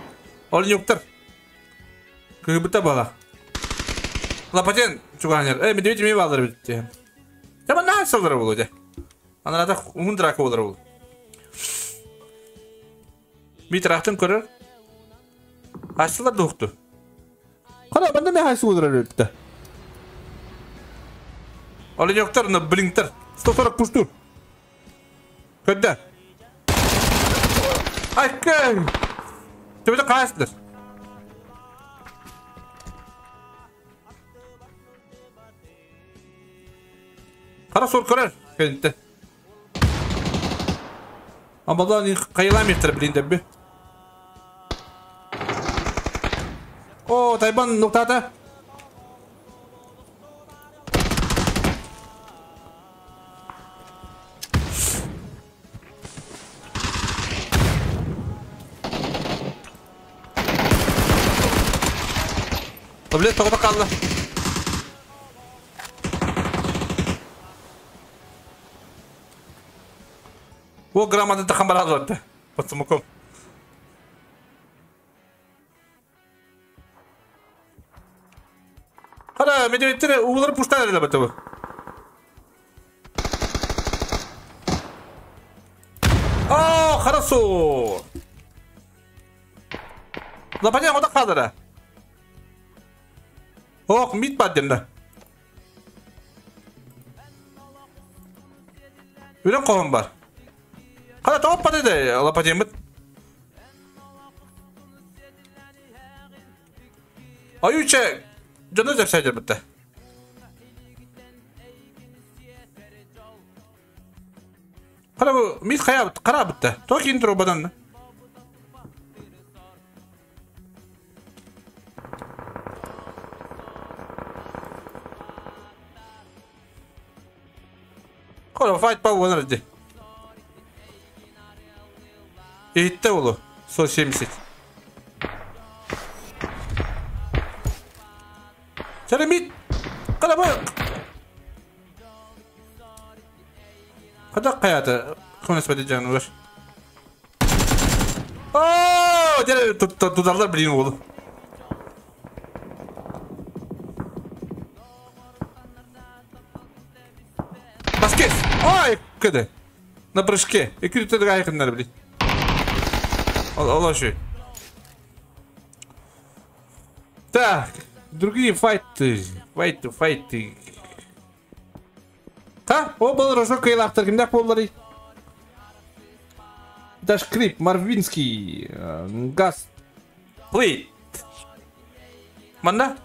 Ол юктар. Кыбыта бала. Лапатен чуганер. Эй, медведь ми балдар битте. Я на салдар булды. Ана да ундра колдар бул. Митрахтын көрөр. Açtılar doktu. Kara ben de ne haysı uğrar öptü. Alın yoktar ne blinkter. 140 puştur. Ködde. Ay kay. Tebede kaçtır. Kara sor körer. Ködde. Ama da kayılamayıktır blinde bir. О, Тайбан нуктата. Таблет тоғда қалды. О, грамотно тахам барады. Подсумуком. Хара, медведтер углар пуштар эле батыбы. О, хорошо. Лападен ода калдыра. Ох, мит баддем да. Үрен коғым бар. Қара тауып бады лападен бит. Аюча Жаны деп сайдыр бітті. Қара бұл мит қая қара бітті. Тоқ интро бадан. Кола файт па болар ди. Итте болу. 170. Сәлемит! Кара бу. Када каята? Конес бәде жанылар. Оо, дere tutarlar bilin oğlu. Баскет! Ой, кыды. На прыжке. Екі түтеді айқындар білін. Ал şu. Так, другие файты. Файты, файты. Та, о был рожок кайлақтар кімдәк боллары? Дашкрип, Марвинский, Газ, Плейт. Манна?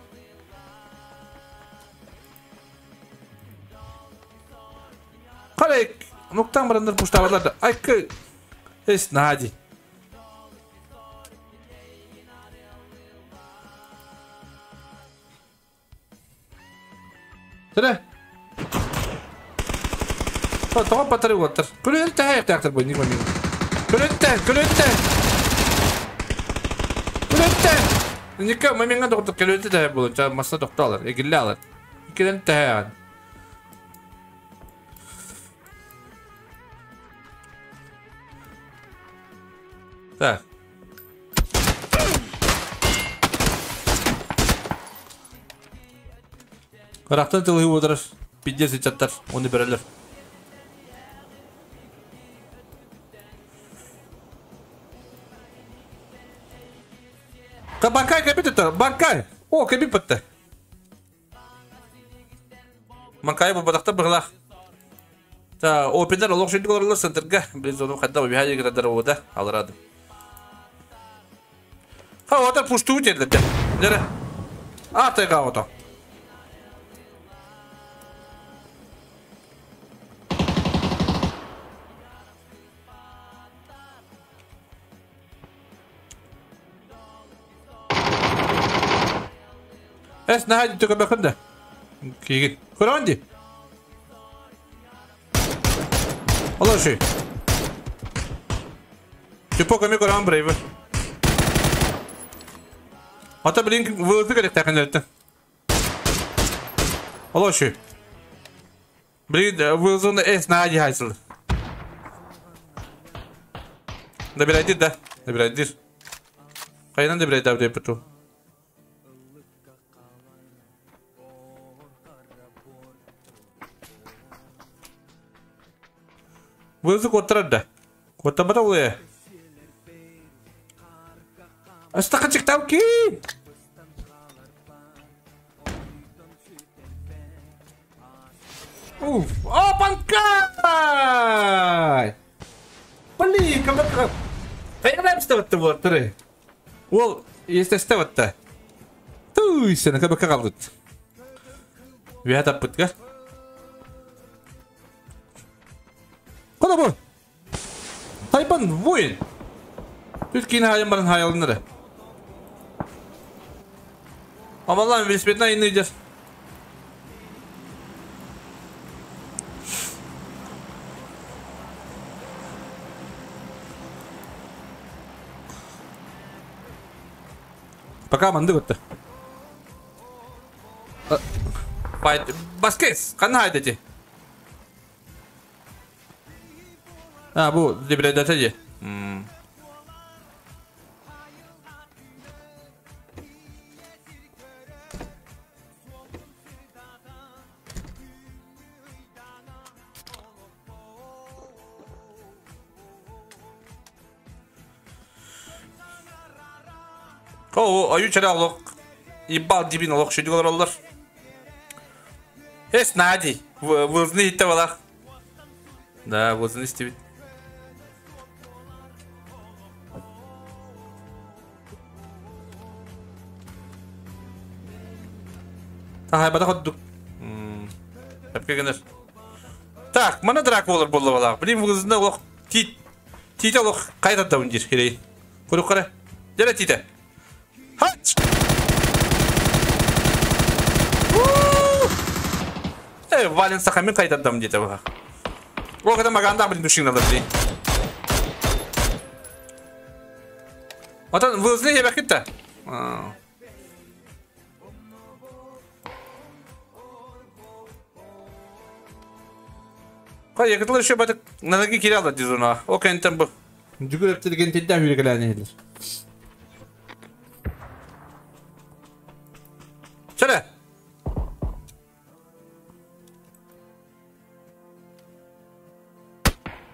Қалай, нуктан барандар пуштабарлар да. Айкы, эс нади. Тірі. Тоға батарей оттар. Күлетті аяқ тақтыр бой, не көрмеймін. Күлетті, күлетті. Күлетті. Ника, маминга доктор күлетті да бұл, маса доктор алар, егілі алар. Икеден тәйған. Так. Қарақтан тылығы отырар, пиздец ичаттар, оны берелер. Банкай кәбит это, банкай! О, кәбит бітті. Банкай бұл бадақта бұғылақ. Та, опенер олық жөндік оларлар центрге. Блин, зону қадда обихай егірадар ода алырады. Ха, отар пушту өтерлі. Нері? Атайға ото. Эс наһа төкө бакында. Кигин. Көрөнди. Алла ши. Типо көмө көрөн брейв. Ата блин вылыты керек тақын Алла ши. Блин вылзуны эс наһа хайсыл. Добирайте да. Добирайте. Кайдан добирайте деп буту. Вызы коттырады. Коттамада олай. Астақы чықтау ки! Уф! О, панкай! Блин, кабака! Қайғылайым істеватты бұлар түрі. Ол есте істеватты. Туй, сені кабака қалдыд. Вия таппытқа. Қона бұл? Тайпан воин. Тут кейін хайын барын хайалыныры. Амаллам велосипедна инны идет. Пока манды готты. Баскес, қанна айдети? А, бұл дебредата де. О, аю чара олық. Ебал дебин олық шөйді олар олар. Эс, нади. Вылзны итті балақ. Да, вылзны істебет. Ага, бада ходдук. Так, мана драк болар болды балақ. Блин, вылзны олық. Тит. Тит олық қайтады үндер. Херей. Көріп қара. Дәрі титі. Хач! Эй, Вален сақамен қайтадам деді бұға. Ол когда маганда блин душиналар дии. Отон вылзли ебекит-то. Кай якытылар еще батык нанаги кире алар дизона. О кентен бу. Жүгүр эптирген тилден хүрекеләне хилер. Söyle.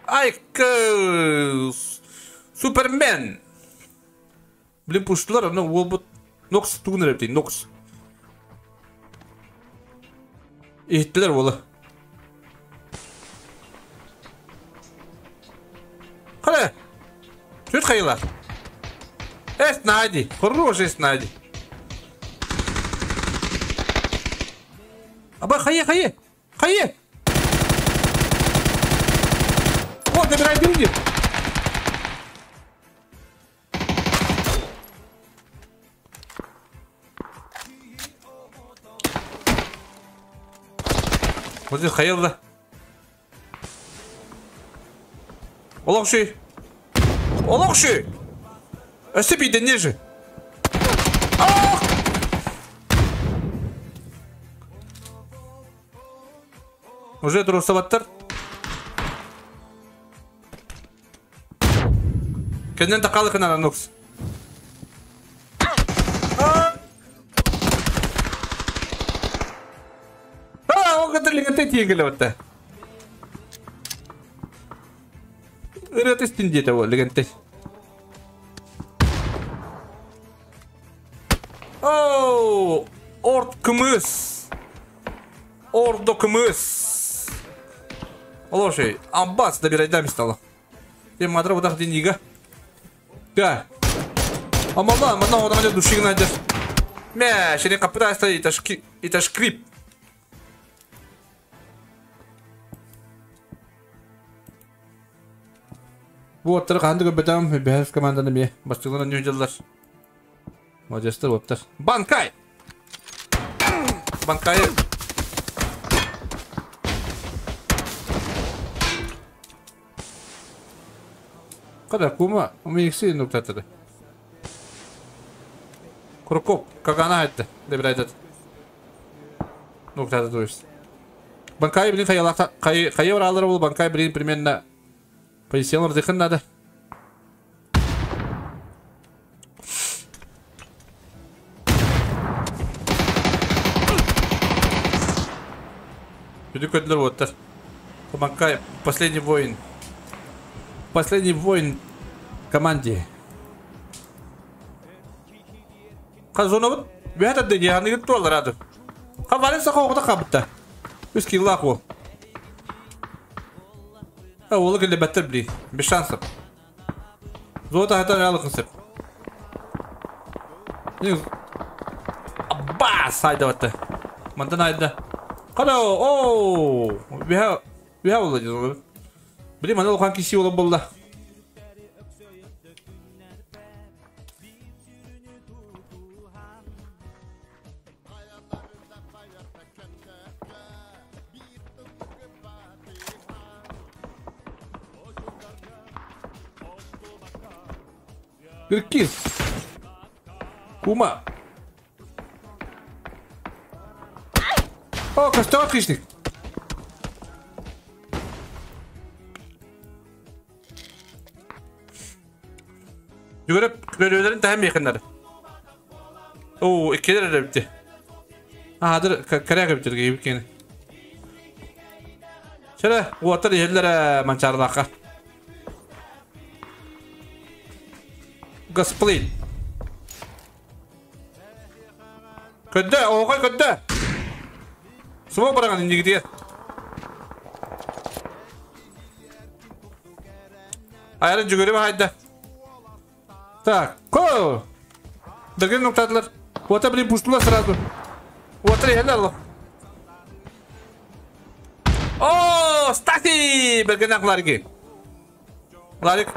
Ай, Супермен. Блин, пуштулар, аны уолбут Нокс тугун эптей, Нокс. Иһиттилер уола. Харе! Чуть хайла. Эс Нади, хороший Нади. Аба хайе, хайе, хайе. Вот, набирай деньги. Вот здесь хайылда. Олох шүй. Олох шүй. Өсі бейді нежі. Ах! Уже тұрысабаттар. Кеннен тақалы кынара нокс. Легенте тиегеле Ырыат истин диэтэ ол легенте. Оу, орт кымыс. Ордо кымыс. Олошей, амбас добирайдам стало. Тем мадра вот так деньга. Да. Амала, мана одамда душигна найдешь. Мә, шене капыта это шкрип. Bu оттар қанды көбетам, бәхәс команданы ме, бастығына не жылдар. Молодецтер оттар. Банкай! Банкай! Қада кума, умейкси нуктатыры. Куркоп, как она это, добирает Нуктаты, то есть. Банкай, блин, хайя алыр был, банкай, блин, примерно Позиционер дыхын надо. Иди көтілер оттар. Банкай, последний воин. Последний воин команде. Қазона бұт? Бәт әдді, яғаны кетті олар ады. Қа Валенса қоғыда қабытта. Үс киллақ ол. Олы келе бәттер бли. Без шансов. Золото хатан ялы кысып. Аббас айда батты. Мандан айда. Қара, ооо. Бия, бия олы деді. Бли мана лоқан киси олы болды. Киркиз. Кума. О, костер хищник. Жүгіріп, көрелерін тәм якындар. О, иккелер әрі бітті. Адыр, кәрәк бітті, кейбіткені. Шәрі, оттар ерлері манчарлаққа. Гасплейн. Көдді, оғай көдді. Суға бараған индігіде. Айрын жүгіріп айда. Так, ко! Бірген ноқтадылар. Ота блин пустыла сразу. Ота ерлер алла. О, Стаси! Бірген ақ Ларики. Ларик.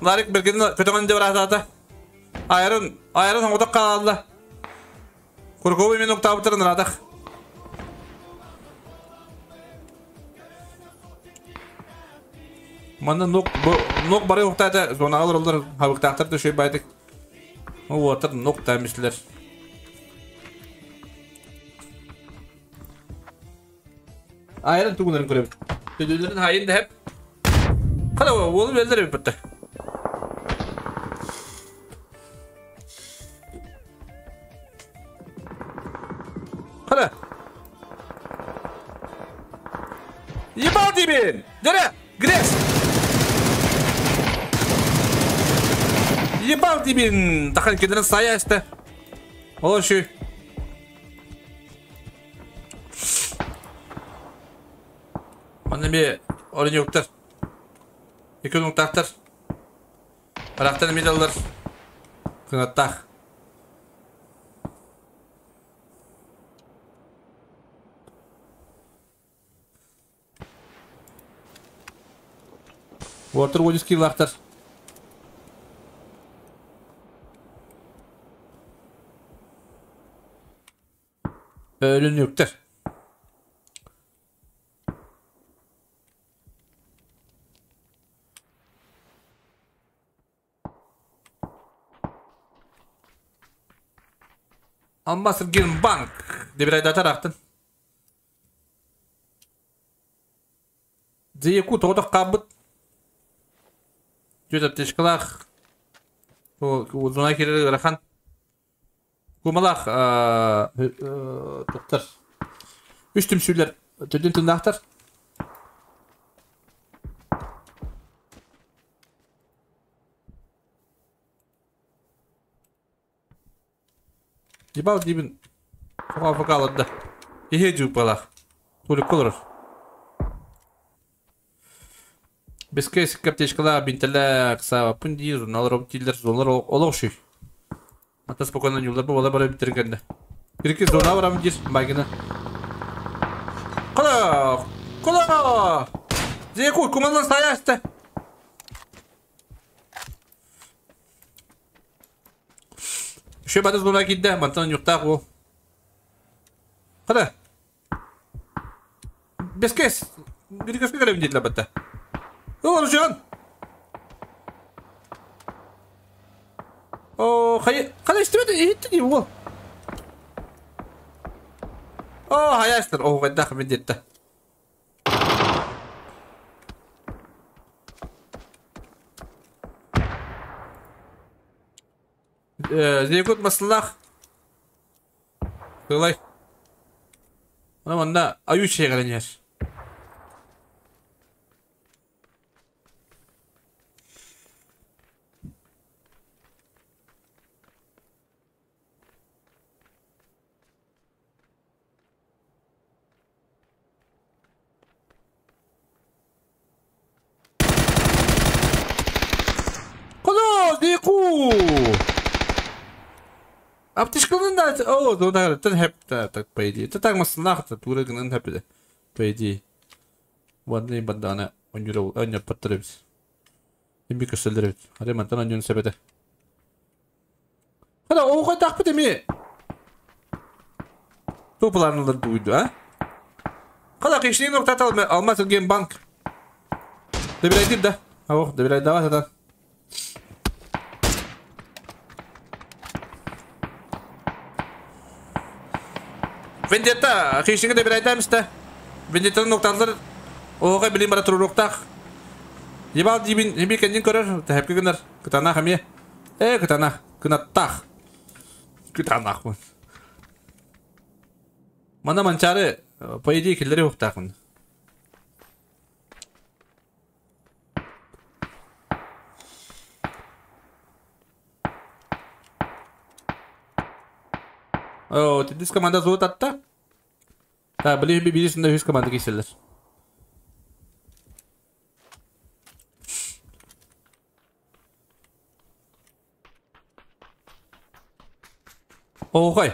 Ларик бірген көтіған деп ратады. Айрын, айрын оңғыдақ қалады. Курковый мен оқтабытырын радақ. Манна нок нок бары уктаата зонаҕа олороллор хабыктаахтар да үчүгэй баайдык. Уотар нок таамислер. Айран тугунарын көрөбүт. Төдөлөрүн хайын да хеп. Хана уолу беллер эбит бытта. Хана. Ебал дебин! Дере! Грес! Ебал дебин! Тахан кедерен сая эсте. Ол şu. Манна эмиэ оленёктар. Икки унуктаахтар. Барахтан эмиэ даллар. Кынаттаах. Уотар уодис киилаахтар. Өлүнүктэр. Алмаз Генбанк дебирайдатар ахтын. Дьиэку тоҕотох хаалбыт. Түөрт аптечкалаах. Зона киирэр ыарахан. Кумалаах туттар. Үс түмсүүлэр төрдүн тыыннаахтар. Ебал диибин фока аларда. Иһиэ дьууппалаах. Туликка олорор. Бескэ аптечкалаах бинтэлээх саабаппын диир, журналлар дииллэр, журналлар олох үчүгэй. Ата спокойно ньуулар буола бара бүтэрин кэннэ. Кирики зона барам диир Байгина. Кола! Кола! Дьиэ кумалан саайа истэ. Үчүгэй бары зона киирдэ, мантан ньуктаах уол. Хата. Бескес. Григорьевка кэлэбин диэтилэр батта. Ол жон. О, хайа, хана истибэт иһитти дии уол. О, хайастыр, о, хайдах мен диэтте. Зекут маслах. Тылай. Ана манна аю чегеленер. Дику! Аптечкаларын да о, тын хэп так по идее. Это так маслах тура гынан хэп по идее. Ванны бандана онюра онюр паттырыбыз. Имби көсөлдөрөбүт. Аре мантан онюн себете. Хада оҕо тахпыт эми. Топуларнылар дуйду, а? Хада кишини ноктата алмаз банк. Добирай да. Ох, добирай давай тогда. Вендетта, хищники добирайтамста. Вендеттаны нокталар оҕо билин бара туруруктах. Ебал дибин эми кэннин көрөр, тэһэпки гынар. Кытанах эмиэ. Э, кытанах, кынаттах. Кытанахпын. Мана манчары, по идее, киллери уктаахпын. О, тидис команда зуут атта. Та, били би бирисинде үс команда киселер. Оҕой.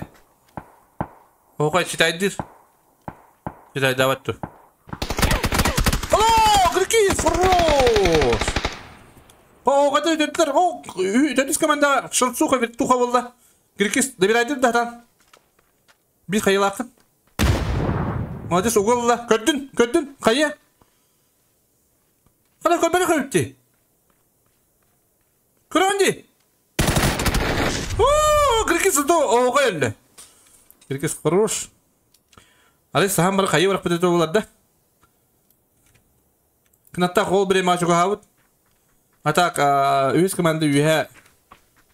Оҕой читайдыр. Читайдават ту. О, какие фроз! О, это это о, это команда Шанцуха вертуха буолла. Киркис добирайдыр да Bir хайылаахын. Молодец, угулла. Көрдүн, көрдүн. Хайа. Хана көрбөрө көрүпти. Көрөн ди. Оо, Киргиз до оҕо өллө. Киргиз хорош. Али сахан бар хайы барах битэ болар да. Кынаттаах ол бире матч угаһабыт. А так, үһүс команда үһэ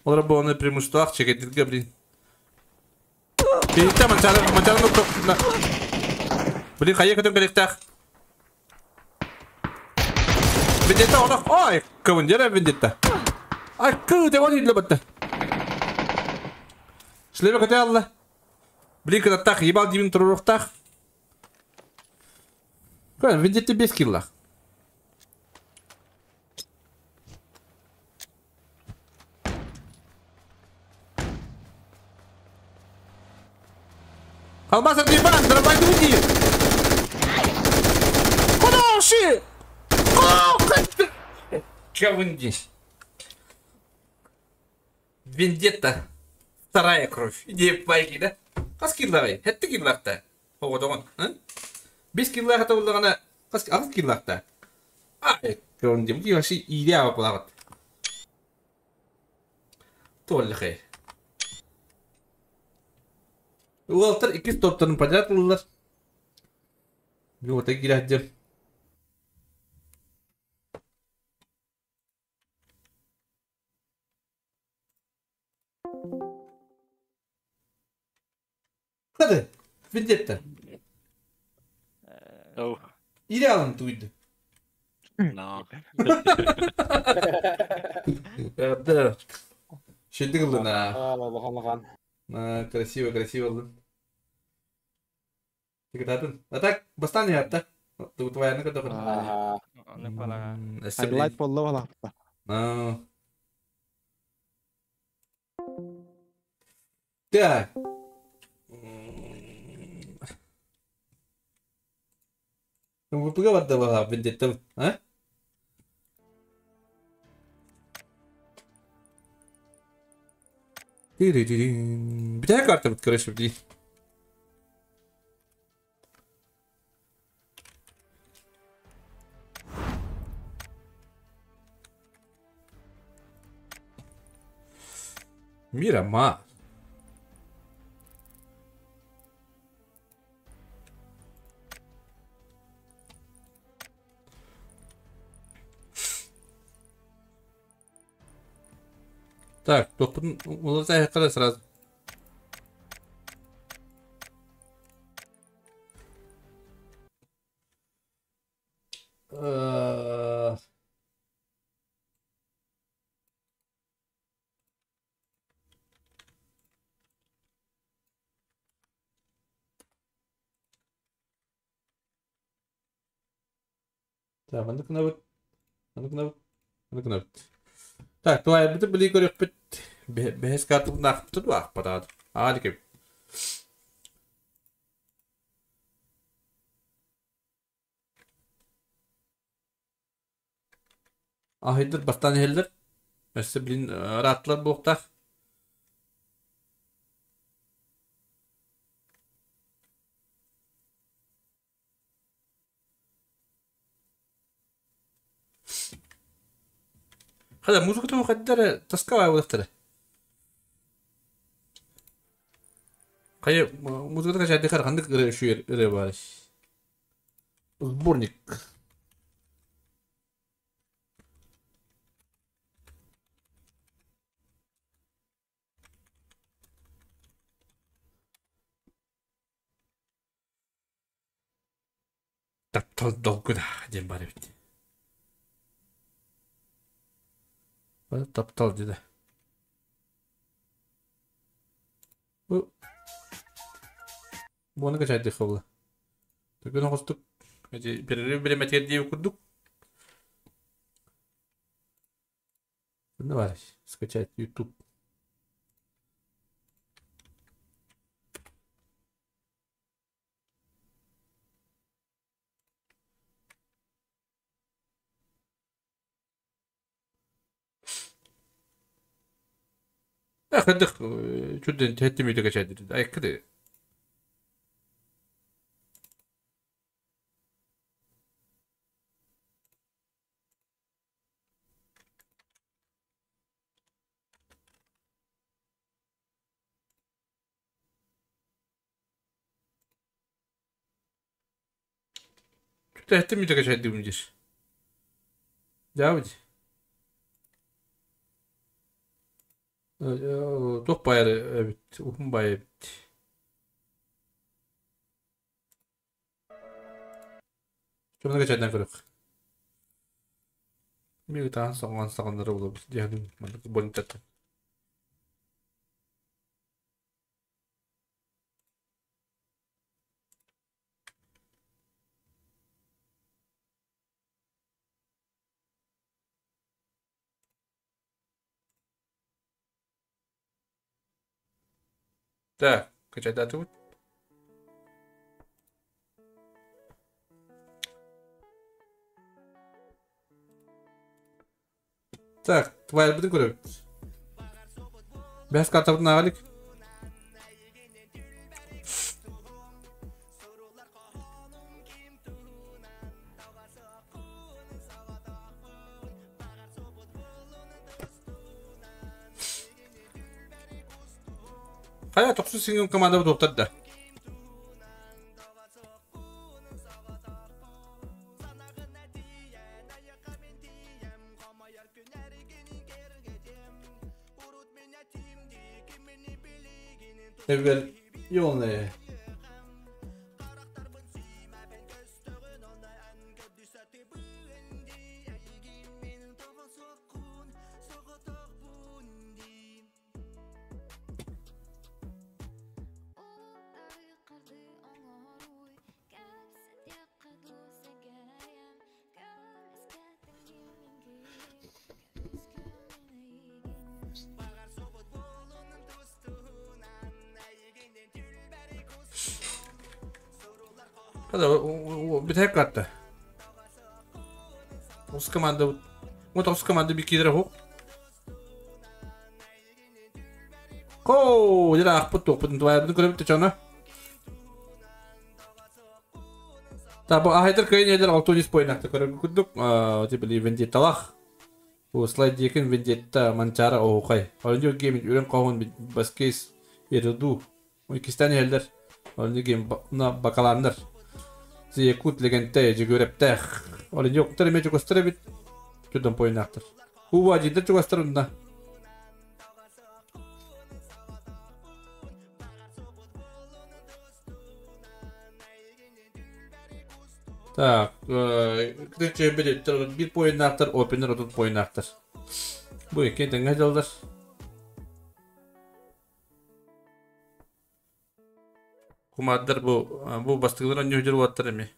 олар буону преимуществолаах чекетирге блин. Биһиттэ манчары манчары Блин, хайа көтөн кэлиэхтээх. Вендетта оно. Ой, командира Вендетта. Ай, кы, те вот идле батта. Шлеме көтө алла. Блин, кынаттаах, ебал дибин туруруктаах. Вендетта 5 киллах. Алмаз Иван, дорогой люди! Хороший! Кавындиш. Вендетта. Вторая кровь. Иди пайки, да? Қас киллағай? Хәтті киллақта. Оғодоғын. 5 киллаға табылдағана қас ағыз киллақта. Ай, кавындим. Ди вообще идея бұлағыт. Толлықай. Уолтер иккис топтарын подряд ыллар. Бу кирәддем. Hadi. Vendetta. Oh. İri alın duydu. No. Да. Шелдик ылдын а. Алахан. Красиво, красиво ылдын. Тикетатын. А так, бастан я так. Твоя на которой. Ага. Highlight болла балапта. Так. ВПГ бардала Вендетта, а? Битая карта вот, короче, блин. Мирамар. Так, улатай қара сразу. Так, аны кынабыт. Аны кынабыт. Аны кынабыт. Так, туай бит били көрөк бит. Бэс картын нахпыт бак падад. Али Ахыдыр бастан хеллер. Өссө билин ратлар буктах. Хада музыка мухаддара таскава вахтара. Кая музыка кача дихар хандык шуер ыре бар. Сборник. Таптал долгуда дем бар бит. Таптал деди. Бу Буны кача дихабла. Түгөн хостук. Эти перерыв береметер дип курдук. Давай, скачать YouTube. Хадых чуден теттими качать. Ай кыды. Түтэһтим мүтэкэ чайдыбын дир. Дьаабыт. Туох байар эбит, уһун бай эбит. Чөмнөкө чайдан көрөх. Ми ытаан соҕоон саҕаннары булабыт диэхин маннык бонтаттан. Так, качайдаатыбыт. Так, твайбытын көрөбүт. Бэс картабытын ааҕа илик. Хайа, тохсус сингем команда туохтар да. Эбэр Йоне. Бүтэһик карта. Ус команда Вот ус команда бикидер ху. Ко, дьэ аахпыт туохпутун твайбытын көрөбүт чоно. Та бу ахайтар кыйын елер алтонис пойнакта көрөр курдук, типа вендетталах. Бу слайд диэкин вендетта манчара оһукай. Олонжо гейм үрен коһун баскейс еруду. Иккистэн иһэллэр. Олонжо гейм на бакаланнар. Зиекут легенте жигүрэптэх. Олонжо октар эме чугастар эбит. Чудон пойнактар. Уба жидер чугастар унна. Так, бир поиннаахтар, опенер отут поиннаахтар. Бу икки тэҥҥэ дьаллар. Кумаардар бу бу бастыгылар онньуһдьар уоттар эми.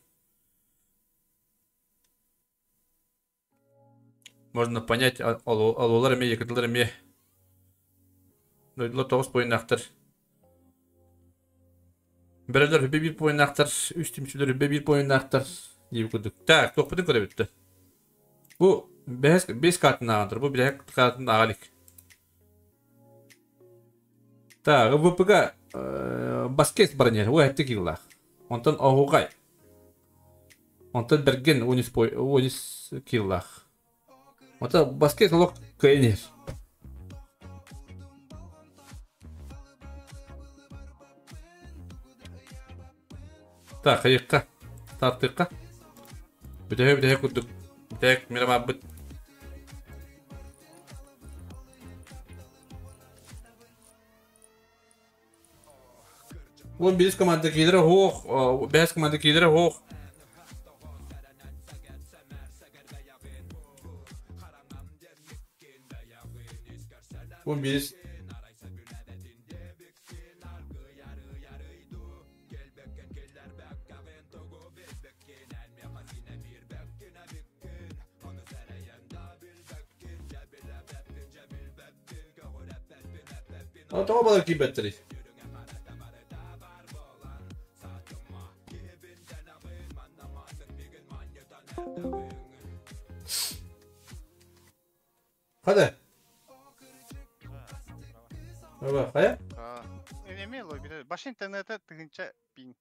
Можно понять, алуолар эми, якытылар эми. Дойдулар тоҕус поиннаахтар. Бөрөлөр үбэ биир поиннаахтар, үс түмсүүлэр үбэ биир поиннаахтар диир курдук. Так, туохпутун көрөбүт Бу бэс бес картын ааҕантар, бу билэһик картын ааҕа илик. Так, ВПК баскет баран Уу эһэтти киилаах. Онтон оһугай. Онтон Берген унис унис киилаах. Онтон баскет олох кыайан иһэр. Так, хайыкка, тартыкка. Бүтэһэ бүтэһэ курдук. Бүтэһик мирамарбыт. Уон бирис команда киилэрэ суох, бэһис команда киилэрэ суох. Уон бирис Тоҕо балар киирбэттэрий? Hadi. Aba, хайа? Эми лой баш интернете тыгынча пин.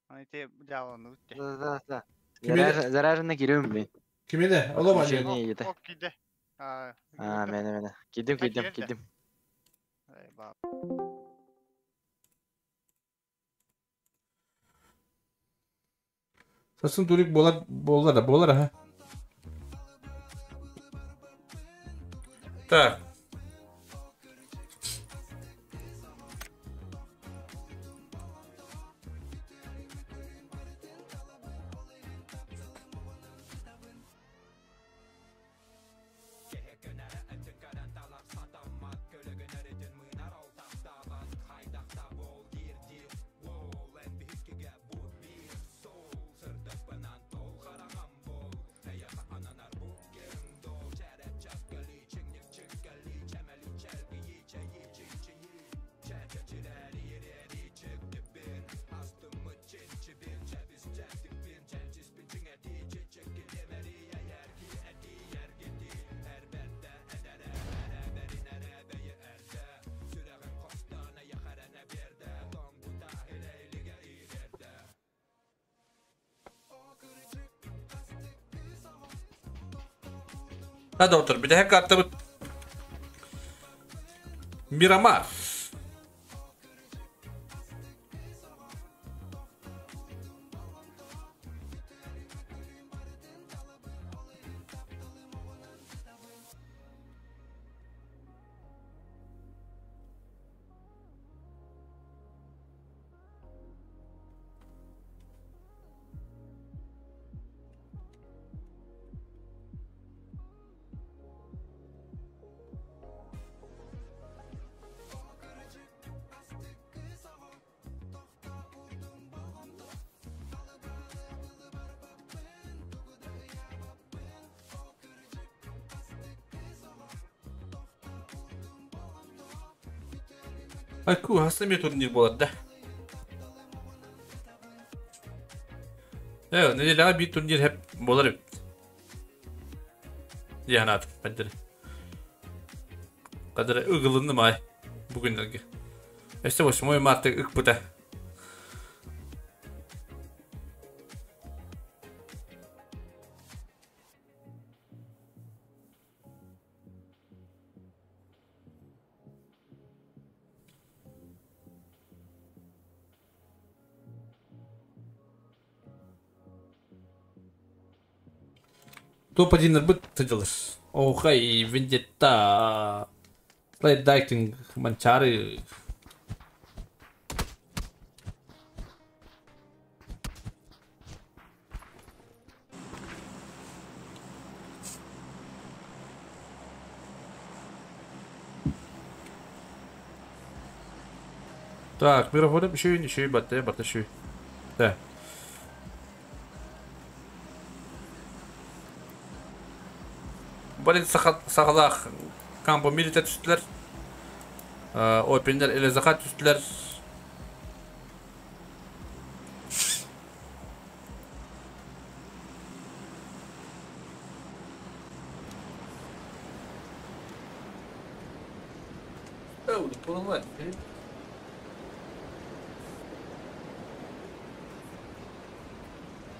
Аны те жаланы үтте. Да, да, да. Заряженный кирем бин. Кимине? Олома не. Киде. А, мене, мене. Кидим, кидим, кидим. Сарсын турик буолар буолар да буолар аха. Так. Да, доктор, бүтэһик картабыт Мирамар. Айку, хаста эмиэ турнир буолар да? Э, нэдиэлэҕэ биир турнир хэп буолар эбит. Дии санаатым, хайдары. Кадары ыгылынным аай бу күннэргэ. Өссө 8 марта ыкпыта. Топ-1 сыдьалар. Оохай, Вендетта, Слайд Дайтинг, Манчары. Так, мироходом еще и еще и батэ, батэ еще. Да. Блин, сахалаах кампо милите түстүлэр. Опеннер элезаха түстүлэр.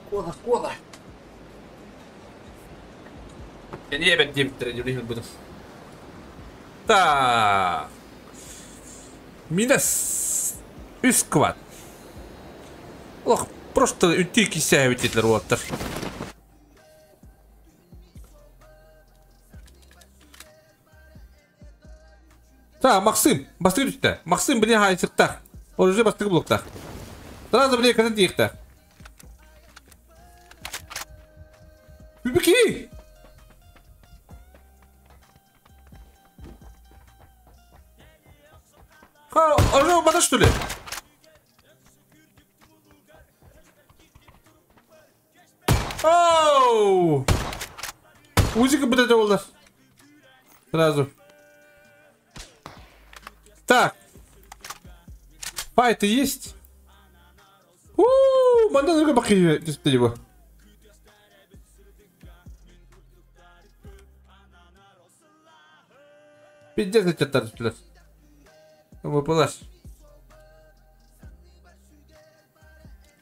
Кола, кола. Кини эбэт диэбиттэрэ дьулуһун бутум. Так. Минус үс квад. Ох, просто үтүү кисээбит диэтилэр уолаттар. Так, Максим, бастыгы түстэ. Максим били хаайсыктаах. Оружие бастыгы булуктаах. Сразу били катын тиихтээх. Үбүки! Ха, оружие бата что ли? Оу! Музыка будет это Сразу. Так. Файты есть? У-у-у, манда другой бахи его. Пиздец, эти тарсплес. Выпалась.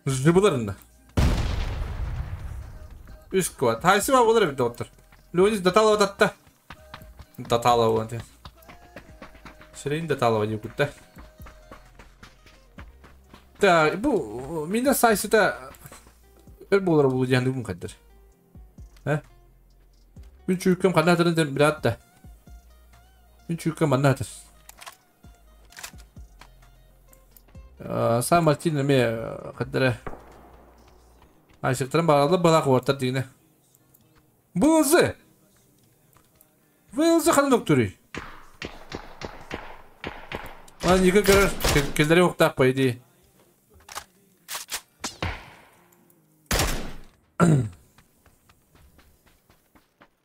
Жибыларында. Үс квад. Хайсыма болар эбит доҕоттор. Леонид Даталова татта. Даталова диэн. Сирин Даталова диэн кутта. Так, бу мине сайсыта Өр болар бұл жанды күн қайдар. Ә? Мен чүйкем қандай атырын білат да. Мен чүйкем манна атыр. Сан Мартин ме қаддара. Айшықтырын бағалы балақ ортар дегені. Бұлзы! Бұлзы қандай доктори? Ана екі көрір, келдері оқтақ по идее.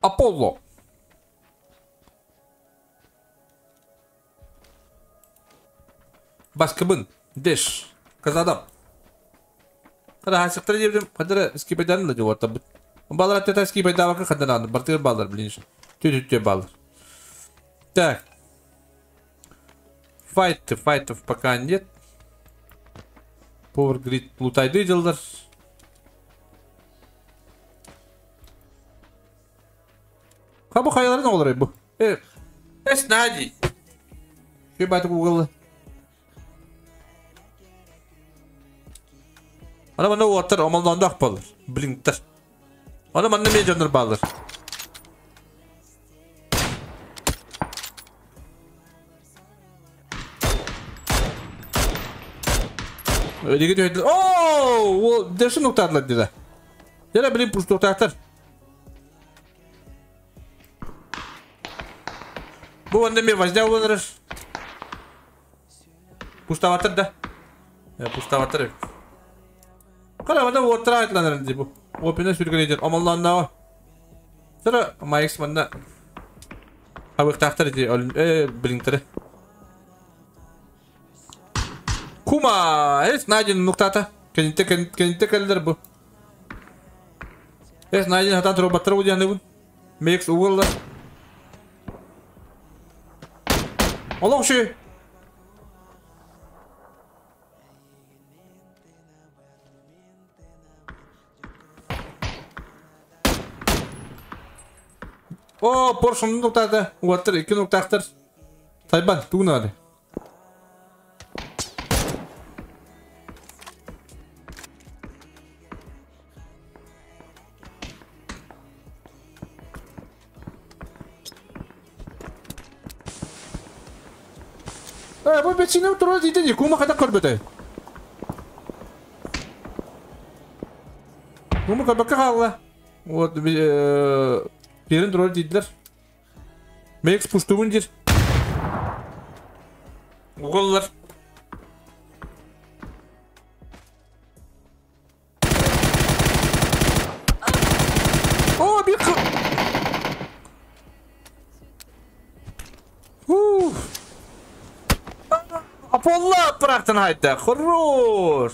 Аполло. Баскыбын, Дэш, Казадам. Қада хасықтыр дебдім, қадыры скипайдан да деп ортабыт. Балар атта скипайда бакы қадан бартыр балар блин. Түт-түт балар. Так. Файты, файтов пока нет. Power Grid лутайды делдар. Ха бу хаялары не olur bu? Es нади. Şu баты Google. Ана мана оттар омалдан ақ балыр. Блинктер. Ана мана мейджондар балыр. Öyle gidiyor. Oo, o deşin noktalar dedi. Yine bilin push noktalar. Bu onda mi vazda olur. Pushtavatır da. Ya pushtavatır. Kara bana water aytlanır di bu. Opine sürgüleydir. Amallan da. Sıra Max bana. Habık tahtır di. Blinktere. Kuma, es nadin noktata. Kendite kendite kaldır bu. Es nadin hatan robotlar bu diye bu. Max uğurlar. Allah şu. O, Porsche noktada. Water 2 noktaktır. Tayban, tuğnadı. Bu beçine oturuyor dedi. Kuma kadar korbete. Kuma kadar kaldı. Вот yerin rol dediler. Max puştuğun dir. Google'lar. Oo bir Apollo bıraktın hayda. Хорош.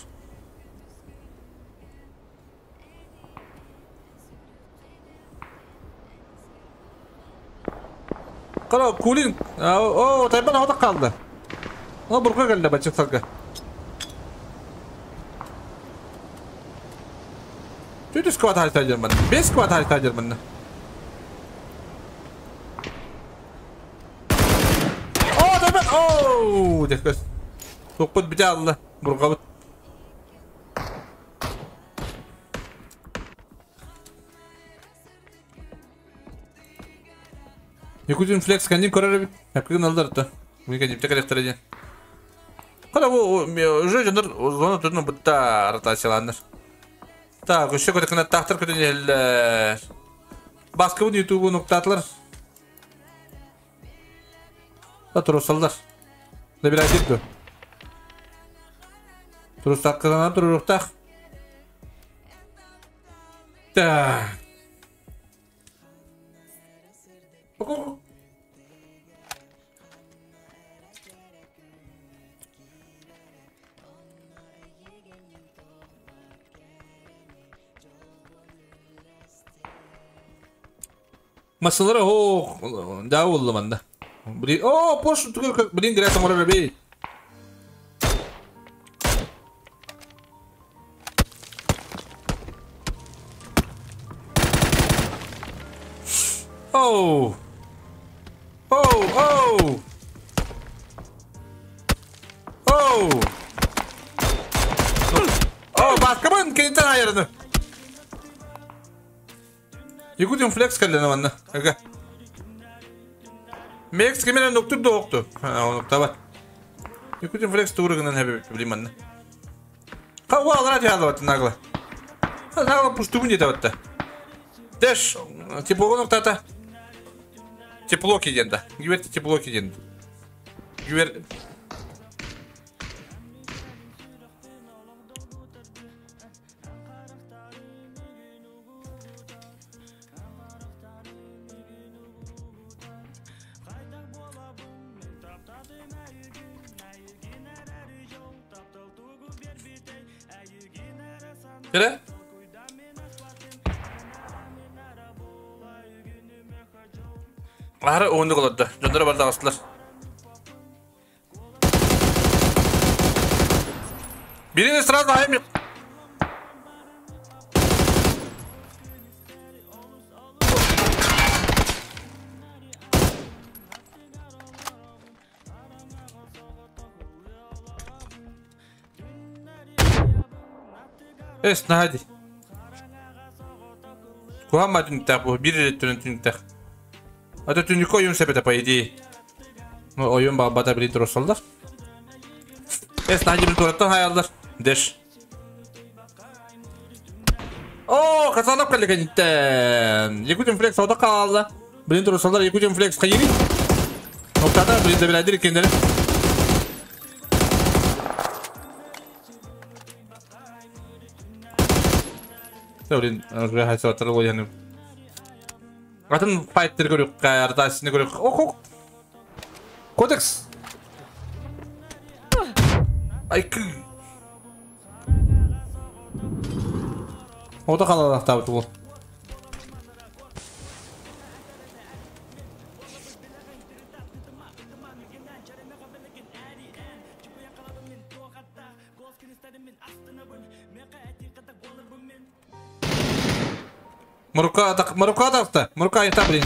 Kara kulin. O Tayban havada kaldı. O burka geldi bacık salga. Tüt squad harita German. 5 squad harita German. O Tayban. O dekos. Toqut bir Allah. Burka. Якутин флекс кандин көрөр Хапкын алдар та. Мен кандин тек электр. Кара бу уже жандар зона tutun бутта ротацияланыр. Так, өшө көтөкнө тактыр көтөн Баскы YouTube ноктатлар. Та турусалдар. Набирай дипті. Турустак кызанап туруктак. Так. Масалара о, да oldu manda. О, пош блин, грязь амора бей. Оу. Оу, оу. Оу. Оу, баскабын кенеттен айырды. Якутин флекс кэллэ манна. Ага. Мекс кимер ноктур да окту. Оноктабат. Якутин флекс туурыгынан хэбэ билим манна. Хауа алара тиалабат нагла. Нагла пустубун дете Дэш, тепло ноктата. Тепло киденда. Гибер тепло киденда. Гибер Кere? Ара оңды қолады. Жондары барды ағыстылар. Birini сразу айым Эс, нади. Куама түнүктэх бу бир рет түрүн түнүктэх. Ата түнүккө оюн себете по идее. Ну оюн бата били турсалдар. Эс, нади бир тураттан хаялдар. Дэш. О, казанап калган Якутин флекс ода калды. Блин турсалдар Якутин флекс кайри. Ноктада блин да биледир кендери. Блин, уже хайсаваттар ол Атын файттер көрүк, каярдасыны көрүк. Ох, ох. Кодекс. Ай, Ода қалалақ табыт ол. Марука так, Марука так-то, Марука это, блин.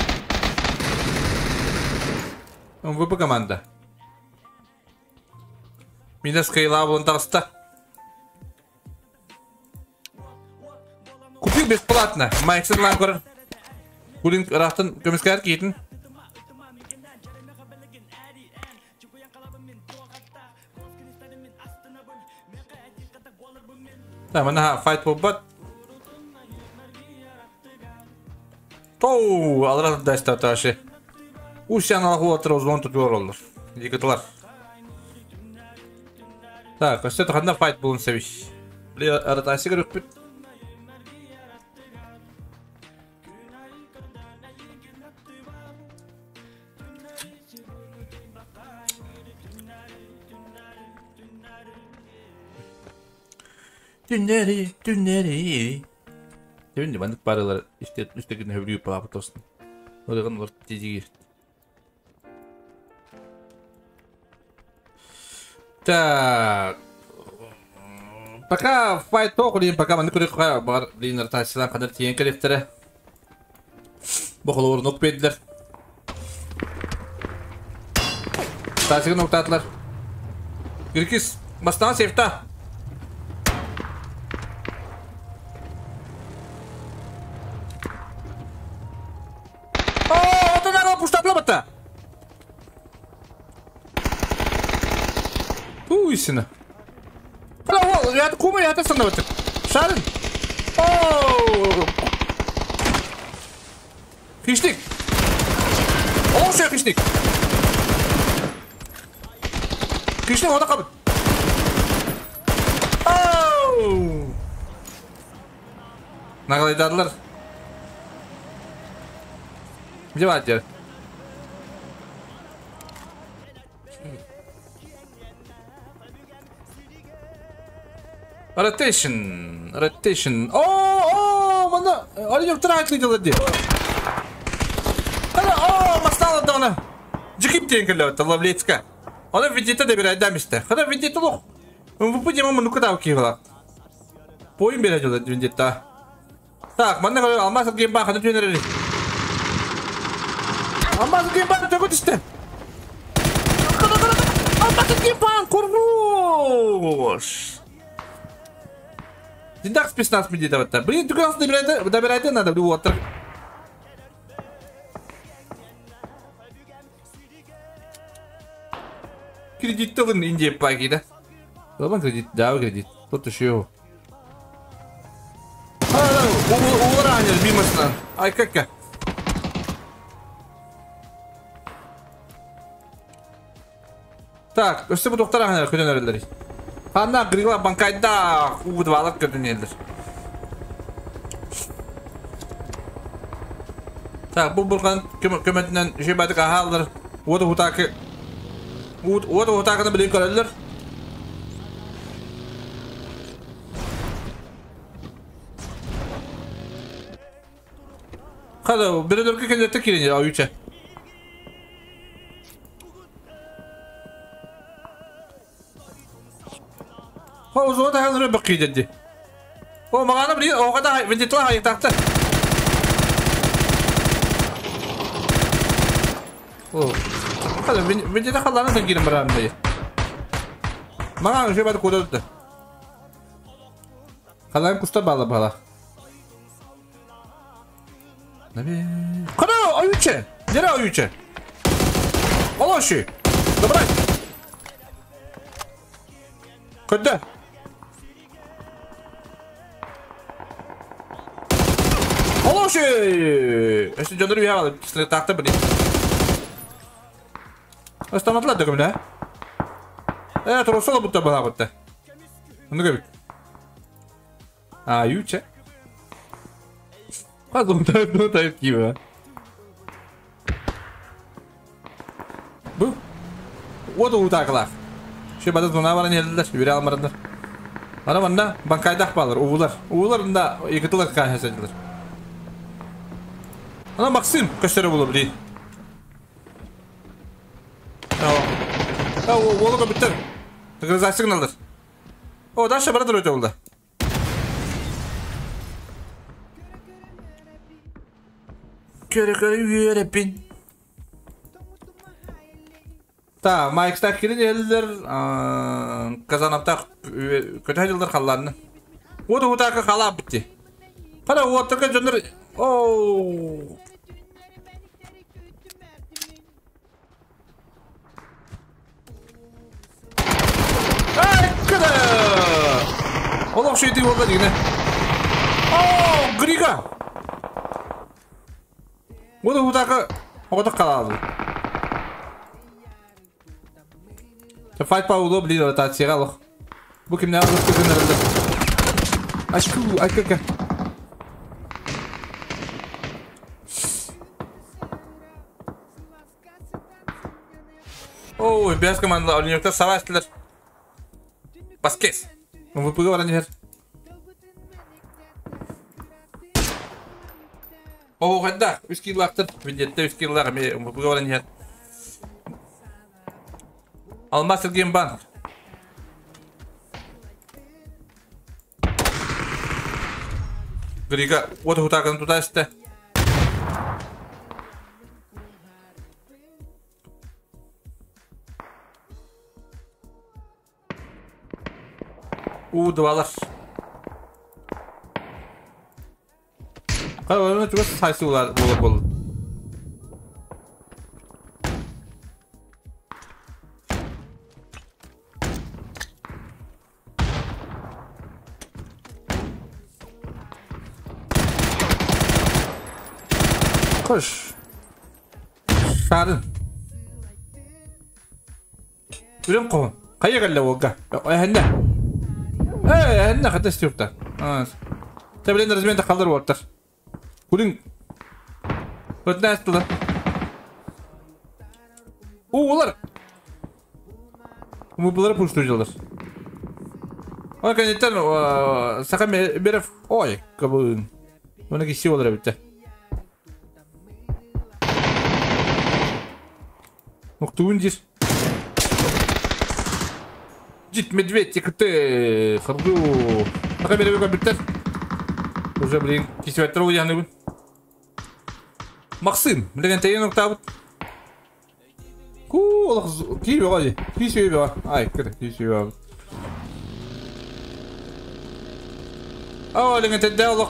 МВП команда. Минас Кейла вон таста. Купил бесплатно. Майксен ланкор. Кулин рахтан көмескер кийтин. Да, мана файт болбат. Тоу, алра даста ташы. Усян алғы озон tutуар олар. Yıkıtılar. Так, өстө таханда файт болун себиш. Бли аратасы көрүк бүт. Түннери, түннери. Түннери бандык барылар işte üstteki hövrüyü палапы тостun. Орыгын олар тежиги. Так. Пока файт тоқ пока маны көрек бар линер тасыдан кадар тиен керектере. Бу холор нок бедилер. Тасыгын октатлар. Гиркис бастан сейфта. О, это надо пуштатлы бата. Уйсина. Бля, я кума, я это Шарин. О! Хищник. О, все, хищник. Хищник, вот так. Оу! Наглайдадылар. Где ватер? Rotation, rotation. О, о, мана, они вторая делали. О, мастала дона. Джикип тенкеле, это лавлецка. Она видит это добирает дамисте. Когда видит лох. Мы будем ему ну куда укивала. Поим берет видит та. Так, мана алмаз геймба, хана тренеры. Алмаз геймба, ты куда Алмаз геймба, курнуш. Диндар спецназ медитовать. Блин, только нас добирать надо, блин, вот. Кредит тылын Индия пакида. Лабан кредит, да, кредит. Тут еще. Улар бимасынан. Ай, кака. Так, өстө бу доктор аханар көтөн өрөллөр. Ханна грила банкайда угудвалар көтөн елдер. Так, бу бурган көмөтүнөн жебадык ахаллар. Уоду хутакы. Уоду хутакыны билин көрөллөр. Хада, бирелерге келетте кирин аюча. О, зода ханры бакы деди. О, магана бри, о када вендитла хай такта. О. Хада вендитла халланы да кирин барам ди. Магана же бад кододу. Халан куста бала бала. Наби. Када аюча. Нера аюча. Олоши. Добрай. Куда? Олоши! Эсте жандырып яғалы, тақты бір. Астаматла дөгімді, ә? Тұрысылы бұтта бала бұтта. Мұны көбік. Аютша. Қазым тайып кейбі. Бұ? Оды ұтақылақ. Шö бада зона баран елдер, yüre almaranlar. Ана манда банкайдах балар, уулар. Ууларында екітілер қайхасадылар. Ана Максим көстері болу білейін. Олы көбіттер. Тығырыза сигналдар. О, даша барадыр өте болды. Көрі-көрі үйереппін. Та, Майкстак кирин елдер, Казанапта көтө жылдар халларны. Оды утака хала битти. Кара оттырга жондар. О! Ай, кыда! Олох шейти болду дегене. О, Грига! Оды утака оготок калады. Файт пауло блин ротацияға лох. Бу кимне алып көгөнөрүлдү. Ашку, айкака. О, бес команда Оленёктар сабастылар. Баскес. МВП баран жер. О, кайда? Үч киллактыр. Видетте үч киллак МВП баран жер. Алмаз Гембанк. Грига, вот хутакан туда сте. У, двалар. Кара, оны чугас сайсы улар болор болду. Koş. Шарын. Үрем қоғын. Қайы қалла олға? Әхінді. Әхінді қата істеуіпті. Тәбілен разменді қалдыр олыптар. Күлің. Өтіне әстілі. О, олар. Бұлары пұшту жылдар. Ой, кәнеттен сақа беріп. Ой, қабылын. Оны кесі олар әбітті. Ух ты, здесь. Дед медведь, ты, харду. На камере компьютер. Уже, блин, кисевать траву я не Максим, блин, ты не Ку, киви, киви, ай, киви. О, блин, ты дал.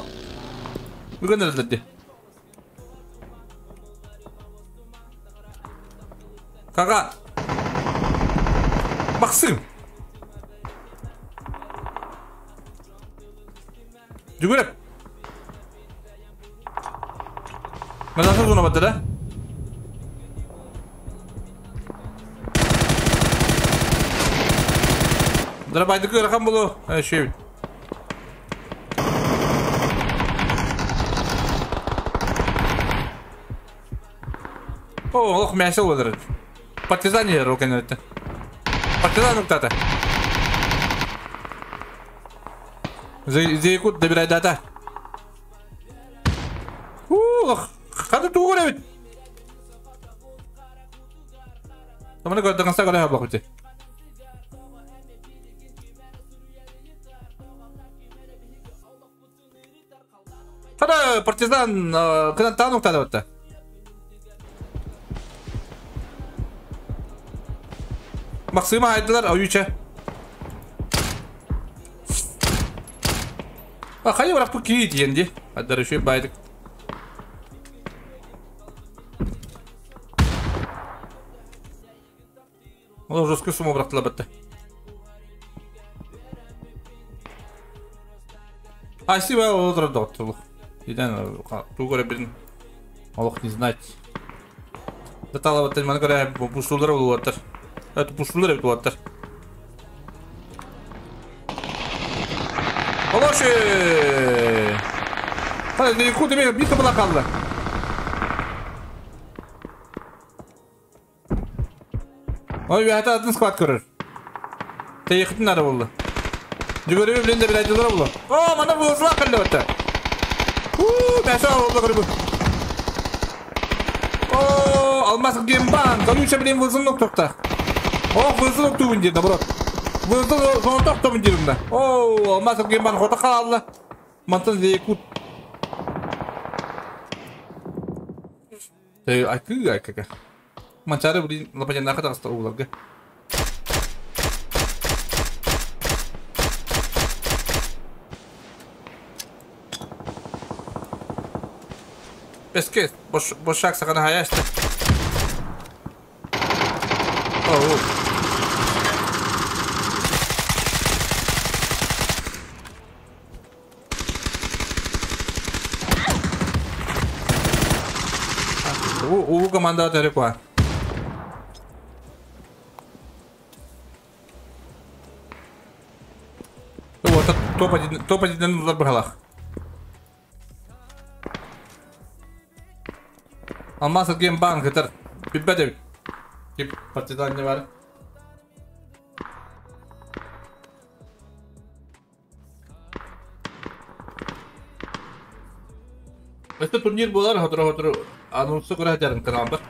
Бүгін Кака? Максим! Жүгүреп! Мазасы зона баттı да? Дырабайды кырахан болу. Шөйбіт. О, олох мясо болар. Партизан ер ол кенерте. Партизан уктата. Зейкут добирай дата. Ух, хады тугур эбит. Таманы көрдөгөн сага эле бакыты. Хада партизан кынан уктады батта. Максима айдылар аюча. А хайы бірақ бұл кейт енді. Адар еще байдык. Ол жестко сумма бырақтыла бітті. Айси бай ол отырады доқтырлық. Еден ту көре бірін олық не знать. Датала бітті, маны көре пуштулар ол оттыр. Это пуштулар бит оттыр. Олоши! Hadi куда мен бит була қалды. Ой, бәхәт атын склад көрөр. Тейхтин ары болды. Жүгөрү билен де бир айтылар болды. О, мана бу сла кылды бетте. У, бәсә болды көрү. О, алмаз гембан, конуча билен вызын ноктокта. О, вызын нокту инде, наоборот. Вызын зон токтом инде мында. О, алмаз гембан хота калды. Мантан зейкут. Айкы айкы. Манчары блин лапажаннаха тағыста уларга. Беске, бошак сағана хаяшты. Оу. У команда тарекуа. Топ-1 улар бұралақ. Алмаз өткен банк етер. Біппә деп. Кеп партизан не бар. Өсті турнир болар, хотыры-хотыры анонсы көрі әтерін каналында.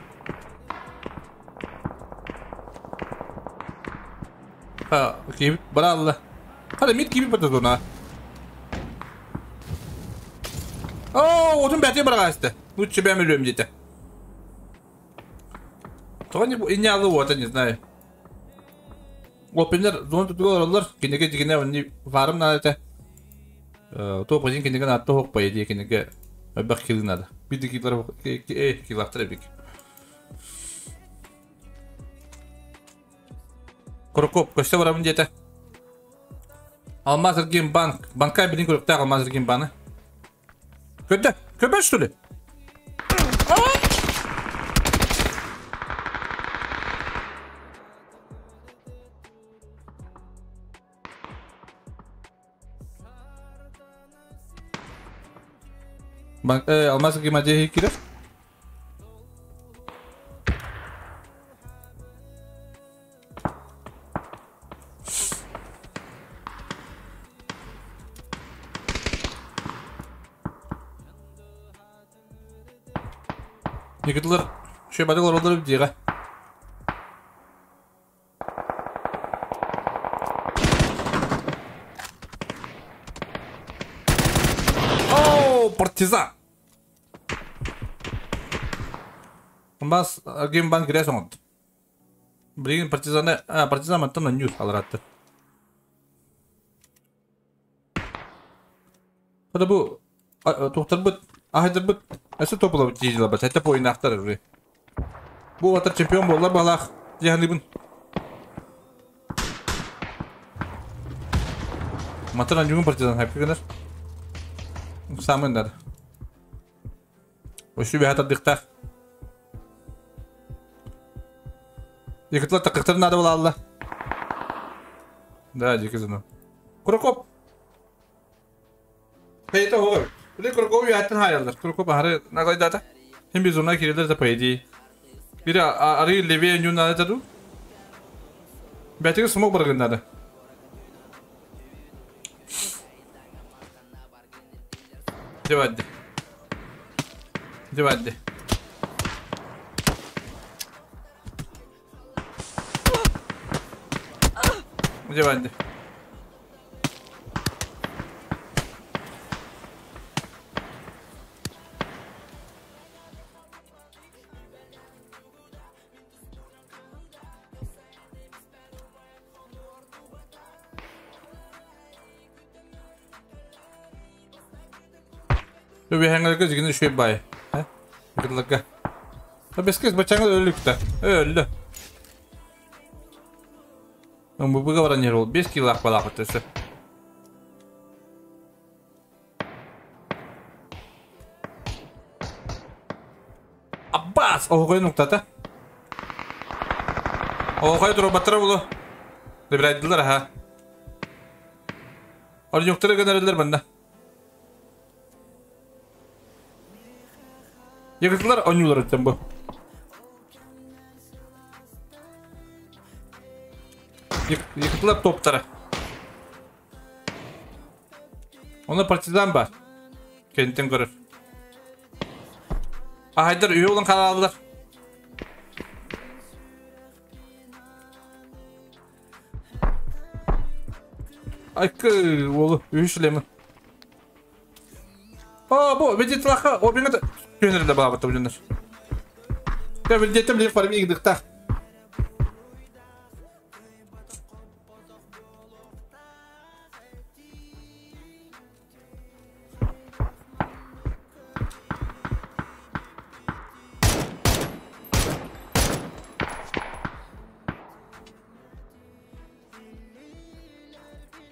Ха, кейбіт бара алла. Hadi mid gibi patladı ona. О, отun бәте бара асты. Лучше бәм өлөм деді. Тоғын не алы ота, не знаю. Опенер зон tutуга олар, кинеге дигене они варым надо. То позин кинеге на то хок по идее кинеге бак килы надо. Биди килар килар требик. Крокоп, көстө барамын деді. Алмаз банк. Банка билин көрүктө Алмаз баны. Көдө, көбө что ли? Банк, Алмаз Эрген кирер. Никиталар, шөй бадылар олдырып дейға. О, партизан! Бас геймбанк кире соңыд. Билген партизаны, партизан маттан ньюс алыратты. Хада бу тоқтар бит, ахайдар бит. Әсі топыла бит жейділа бат, әтті пойын ақтар уже. Бу атар чемпион болар балақ, жаханыбын. Мантан анньугун партизан хайпы гынар. Самын надо. Өссө бэһэ тардыктаах. Якутла такыктар надо было Да, дикий зону. Курокоп. Пейте оҕо. Били Курокоп үйәттен хайалар. Курокоп ахары нагайдата. Хем bir зона кирелер да по идее. Biri арыы левее ню надо ду. Бәтиге смок баргын надо. Девадди. Девадди. Девадди. Үбэһэҥҥэлэргэ дьигини үчүгэй баайы. Гырларга. Бескес бачаҥа өлүктэ. Өллө. Бубуга баран иһэр ол 5 килолаах балаахыт өссө. Аббас! Оһоҕойун уктата. Оһоҕой турбаттара булу. Добирайдылар аха. Орньуктары гынарылар манна. Якутlar ойнуулар өттөн бу. Якутлар топтара. Оны партизан бар. Кенттен көрөр. Ахайдар үйе olan каралдылар. Айкы олу үш лемон. О, бу видит лаха, о бинга түнерде баабыта билинер. Те видетем ли фарми игдыкта.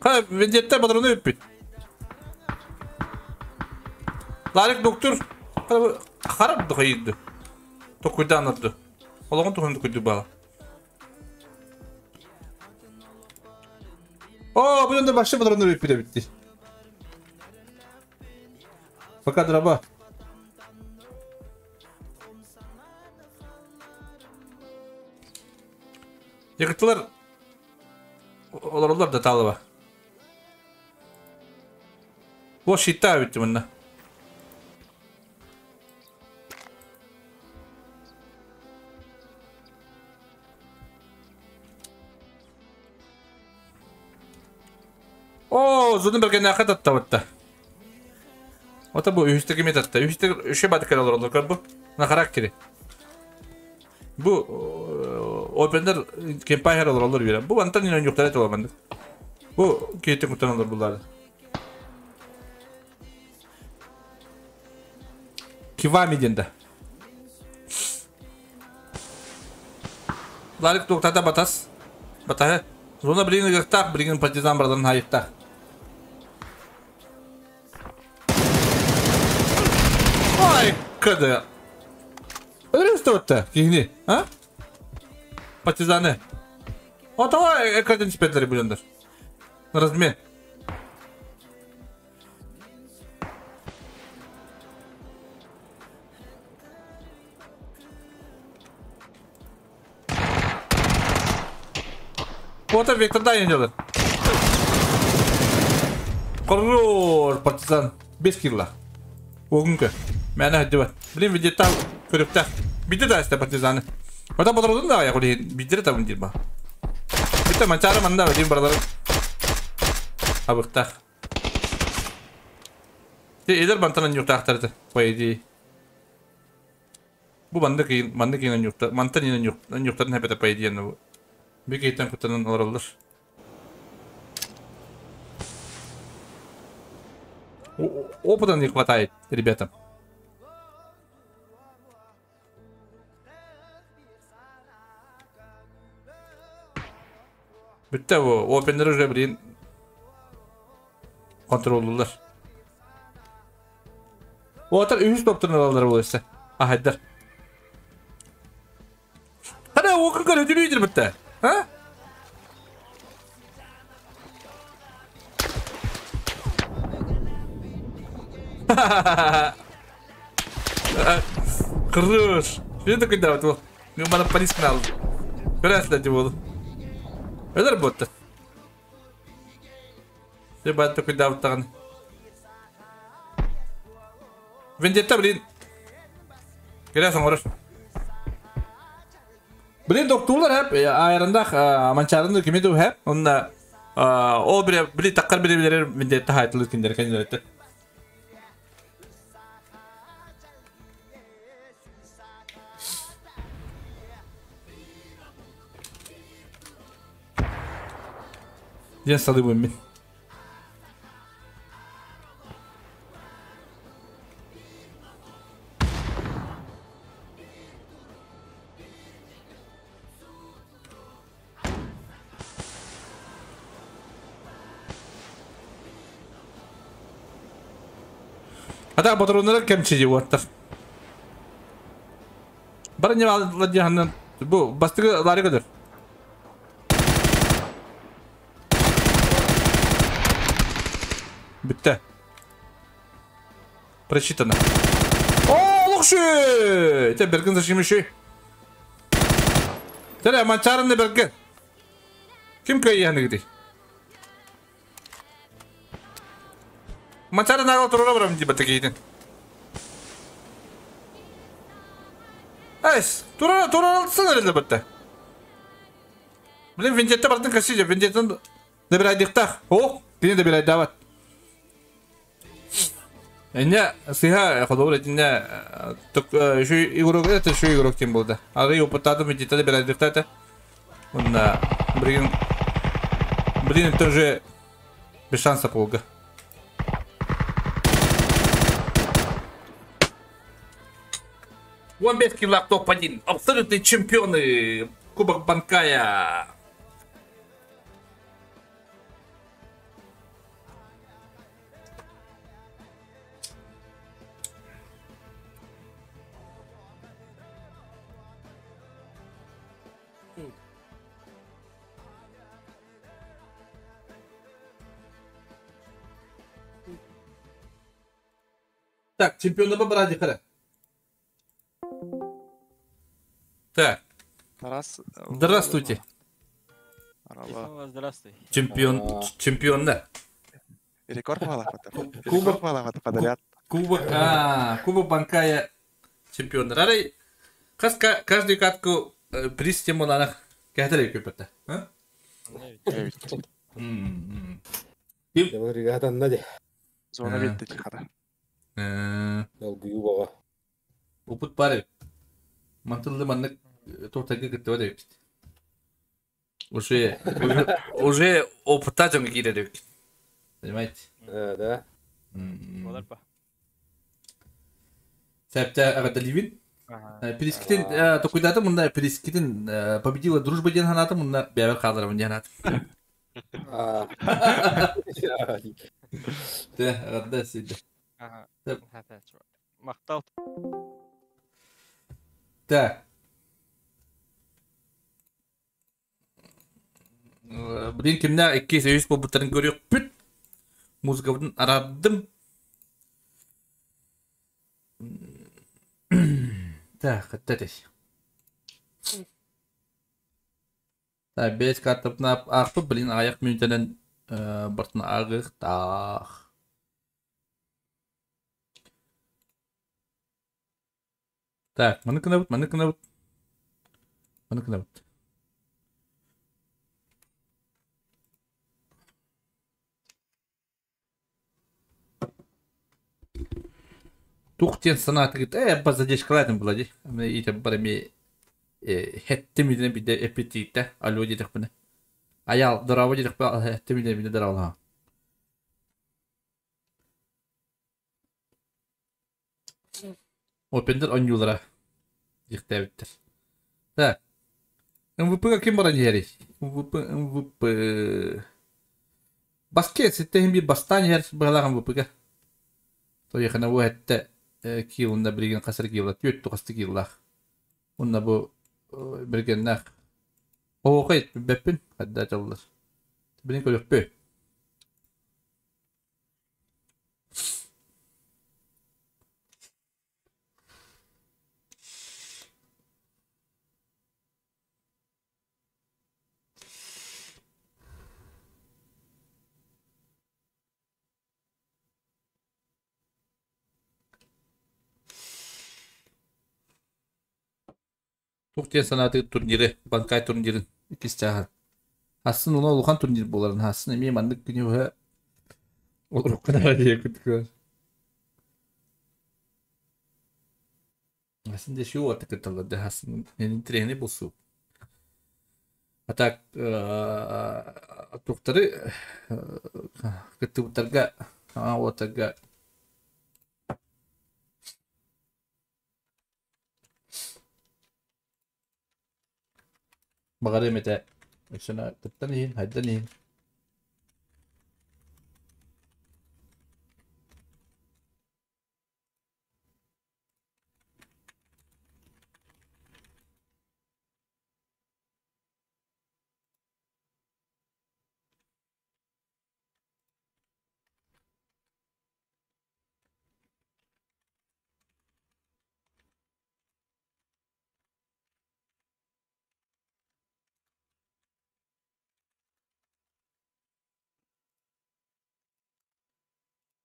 Ха, видетте патроны үппүт. Ларик доктор харап дохайды. Токуйдан арды. Ологон тухын куйду бала. О, bu da başka патроны үппүт битти. Пока дроба. Якытлар олар да талыба. Бу щита битти мында. О, зудun берген акат атта бутта. Ота бу үстеги мет атта. Үстеги үше батык олор олор бу. На характери. Бу опендер кемпайхер олор олор бира. Бу антан инен юктар эте оламанды. Бу кейтен кутан олор булар. Кивами денде. Ларик токтата батас. Батахы. Зона билигин ыгыктаах, билигин партизан бардарын хайыктаах. Ай, кыды. Өлүстө өттө, кихини, а? Партизаны. Отова экаден спетлери булендер. На размен. Вот Виктор Дайен делает. Хорош, партизан. Без килла. Огунка. Меня одевать. Блин, видит там, көрүктах. Бидде да эсте партизаны. Ота бодордун да я кули биддер табын дирба. Битте манчары манда один бардar. Абыктах. Те эдер бантанан юктахтарды, по идее. Бу банды кийин, банды кийин юкта, мантан юктарын хепете по идее бу. Bir кейтен кутанан аларалар. Опыта не хватает, ребята. Бүтті о, опендер уже, блин. Контроллулар. Уотар үһүс топтун ылаллар буолса. Ахайдар. Хана уокка көрөтүлүү битте. А? Хорош. Что такое да, вот. Ну, монополист надо. Көрәсілер деп болды. Öler botta. Ребят, такой да, вот тагын. Вендетта, блин. Көрәсің, орыш. Блин, доктурлар хәп, айрандах манчарынды кеме ду хәп. Онна ол бире, блин, таққар бире билер вендетта хайтылы киндер кенер. Ден сады мен. Ата патроннар кемчи уаттар. Бар не ладьяханнан бу бастыгы лары көдөр. Бітті. Прочитано. О, лучше! Те берген зачем еще? Тере манчарынды берген. Ким көйяны гиди? Манчарын ағал тұруға барам деп бітті Айс, тура тура алсың әлі бітті. Блин, вендетті бардың кәсі вендеттен дебір айдықтақ. О, дені дебір айдават. Эне сыха ходор этине ток şu игрок это şu игрок тем болды. Ары опытады вендетті дебір айдықтаты. Онда блин, блин, это уже без шанса полга. Уамбетский лап топ-1. Абсолютные чемпионы. Кубок Банкая. Так, чемпионы бради қара. Так. Тарас. Здравствуйте. Здравствуй. Чемпион, чемпион, да. Рекорд Кубок подряд. Кубок, Кубок Банкая чемпион. Рарай, каждый катку приз тему на кәтер көпөттө. А? Зона битти хара. Опыт бар. Мантылды маннык тортага кытты деп. Уже уже опыта жонго кире деп. Понимаете? Да. Болар па. Сәпте агата ливин. Прискитин токуйдаты мында Прискитин победила дружба ден ханаты мында бәбер калдырабын ден ханаты. Да, агата сиде. Мактал. Так. Блин, кимне икки союз болбуттарын көрүк бүт. Музыкабытын арадым. Так, каттатес. Так, бес картапна ақпы, блин, аяқ минутенен бартын ағық, тақ. Так, маны кына бут, маны кына бут. Маны кына бут. Тухтен санаты говорит, база была, ди. Ите барами хеттемиден биде эпитите, алло дедек біне. Аял дорава дедек бе, хеттемиден биде дорава. Опендер онюлара. Дихтәбиттер. Так. МВП кем баран ери? МВП, МВП. Баскет ситтэ иһин биир бастаан иһэр быһалаах МВП-га. Тойохана бу этте киилунна билигин хасыр киила түөрт тухасты киилаах. Уонна бу бергеннээх оһуохай билбэппин хадда дьаллар. Билин көрүөхпү. Туох диэн санаатыгыт турниры, банкай турнирын иккис чааһа? Асын уна улахан турнир буоларын асын эмиэ маннык күнү быһа олоруохха наада диэкит көр. Асын дьэ шоу атыкыталлар дьэ асын интэриэһинэй буолсу. А так туохтары кыттыбыттарга уотарга Баҕарыам этэ өссө кыттан иһин, хайдан иһин.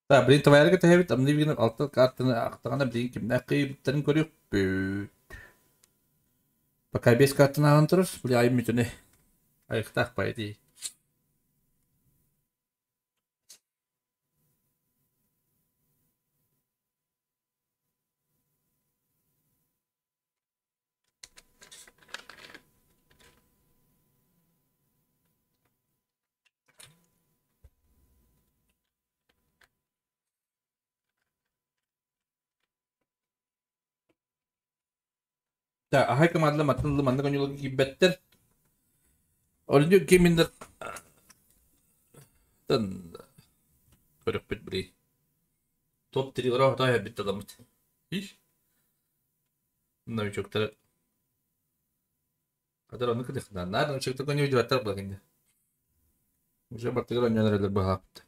Так, билигин твоярга тэһэбит, амны билигин алта картаны ахтаҕына билигин кимнээх кыайбыттарын көрүөхпүт. Пока без картаны ааҕан турар, били айым бүтүнэ айыктаах поэти. Да, аһай командалар мантан ыла маннык оонньууларга киирбэттэр. Олунньу гейминнэр көрүөхпүт били. Топ 3 ора хотой бүттэ ламмыт. Иш. Новичоктары Кадыр ону кытыхтан. Наар новичоктар көнү видеоттар була кинде. Уже бартыгар оонньоон эрэллэр быһааппыт.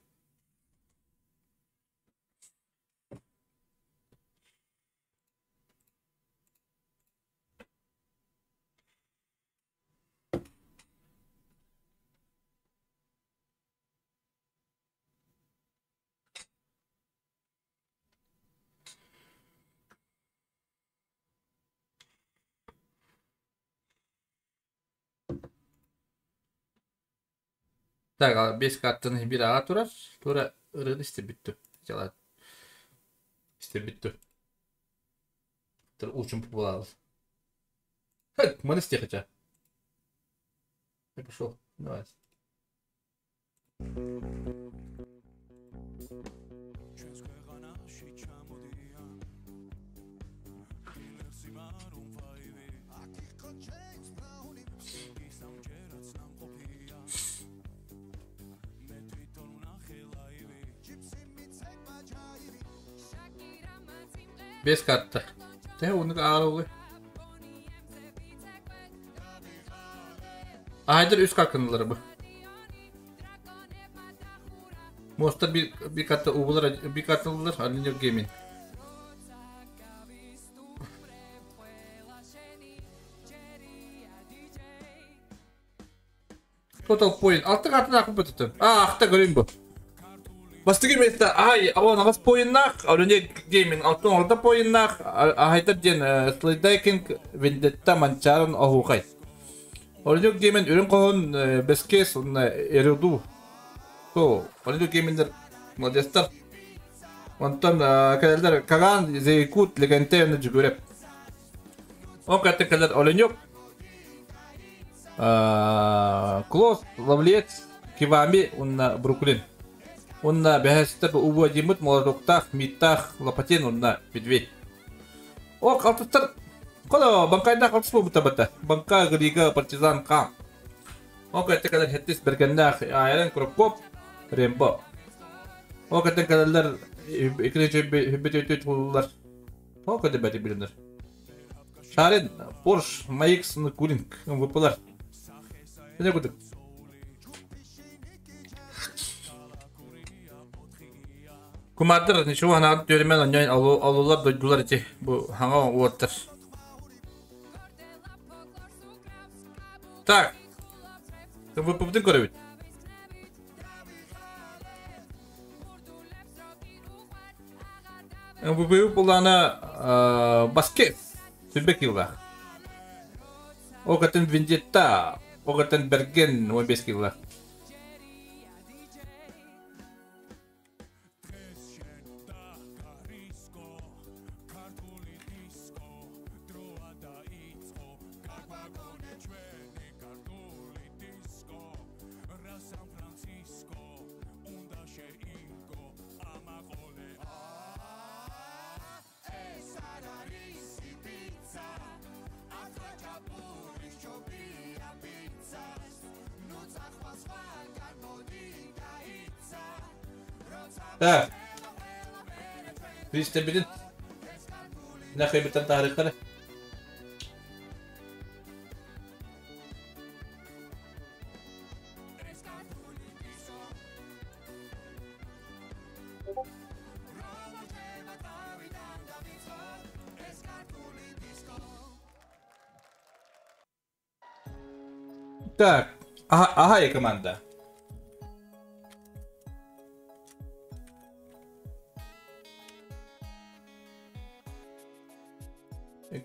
Так, бес картаны биир аҕа турар. Тура ырыаны истэрбит Дьалаат. Истэрбит Тур учим буолаабыт. Маны истиэхэ Я пошел. Давай. Бес карта. Те оннук ааҕыллы. Айдыр үс каркынылары бу. Мостар bir, bir katta ubular bir katılır Alüminyum Gaming. Total point. Алты картын ақып бөтөтөн. А, ахта көрейін бу. Бастыгы месте ай, ауан ағас поиннах, Алюне Gaming алтын орда поиннах, ахайтар диэн Слайдайкинг Вендетта Манчарын оһуухай. Алюне Gaming үрүн хоһун Бескес уонна Эреду. То, Алюне Gamingдер молодецтар. Онтон кэлэллэр Каган, Зейкут, Легенте уонна Жүгүрэп. Ол кэлтэн кэлэр Оленёк, Клос, Лавлец, Кивами уонна Бруклин. Уонна бэһэстэр Уводимыт, Молотоктаах, Миттаах, Лопатин уонна Медведь. Ол алтыстар Кола банкайдаах алтыс буолбута бата. Банка, Грига, Партизан, Кам. Ол кэлтэ кэлэр Хеттис, Бергеннээх, Айрен, Курокоп, Рембо. Ол кэтэн кэлэллэр икки туллар. Ол кэтэ бэти билинэр. Шарин, Порш, Маикс, Куринг, МВПлар. Не кудык. Кумардыр, ничего, ханаа түөрүмэн онньон алулар дойдулар ити бу хаҥа уоттар. Так. МВП-бытын көрөбүт. МВП булана баскет. Сүрбек килла. Огатын Вендетта, Огатын Берген 15 килла. Так. Билин. Нахай битен тарихтары. Так. Ага, ага, я команда.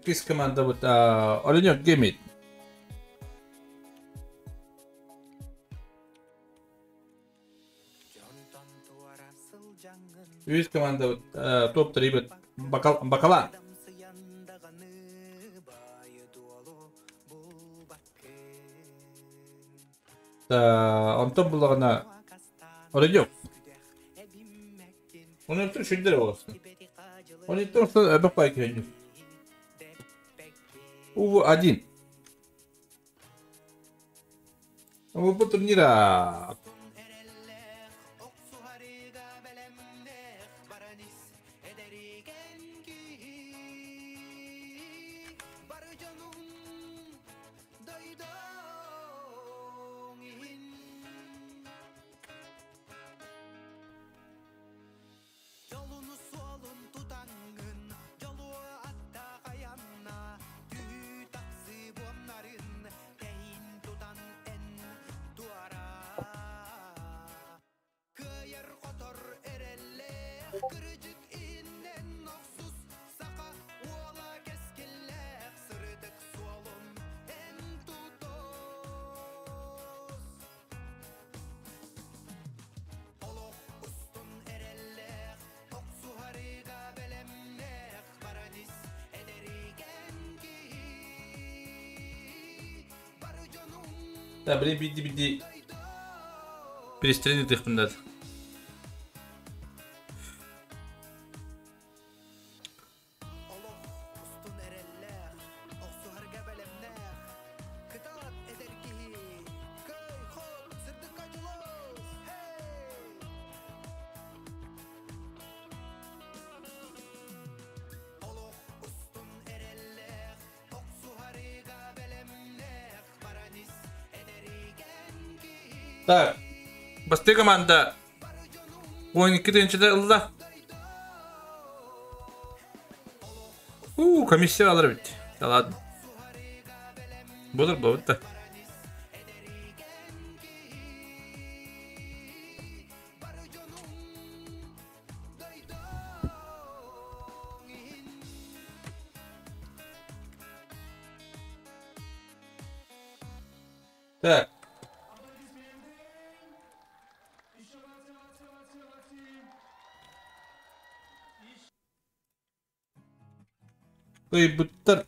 Кис команда вот Оленек Гемит. Үс команда вот топ 3 бакал бакала. Онтон буллагана Оленек. Оны өтөр шүндер болсын. Оны өтөр өбөк байкы. УВ-1. ВП турнира. Да, блин, биди биди. Перестрелит их надо. Так. Басты команда. 12 тынчыда ылла. У, комиссия алыр бит. Да ладно. Булыр бу да. Так. Кыйбыттар.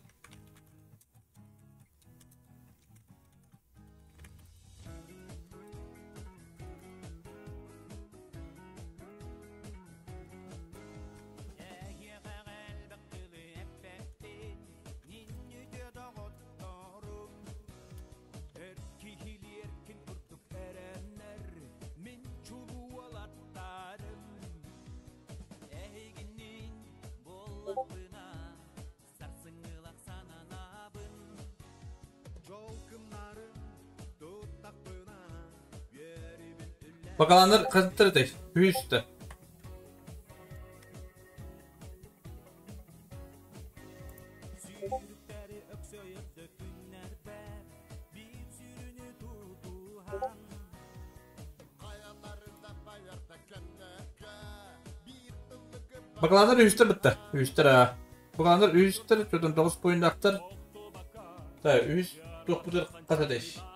Бакаландар хастар этэй? Үстэ. Бакаландар үстэр бытта. Үстэр а. Бакаландар үстэр 49 поинтахтар. Та үс туох бутар хас этэй?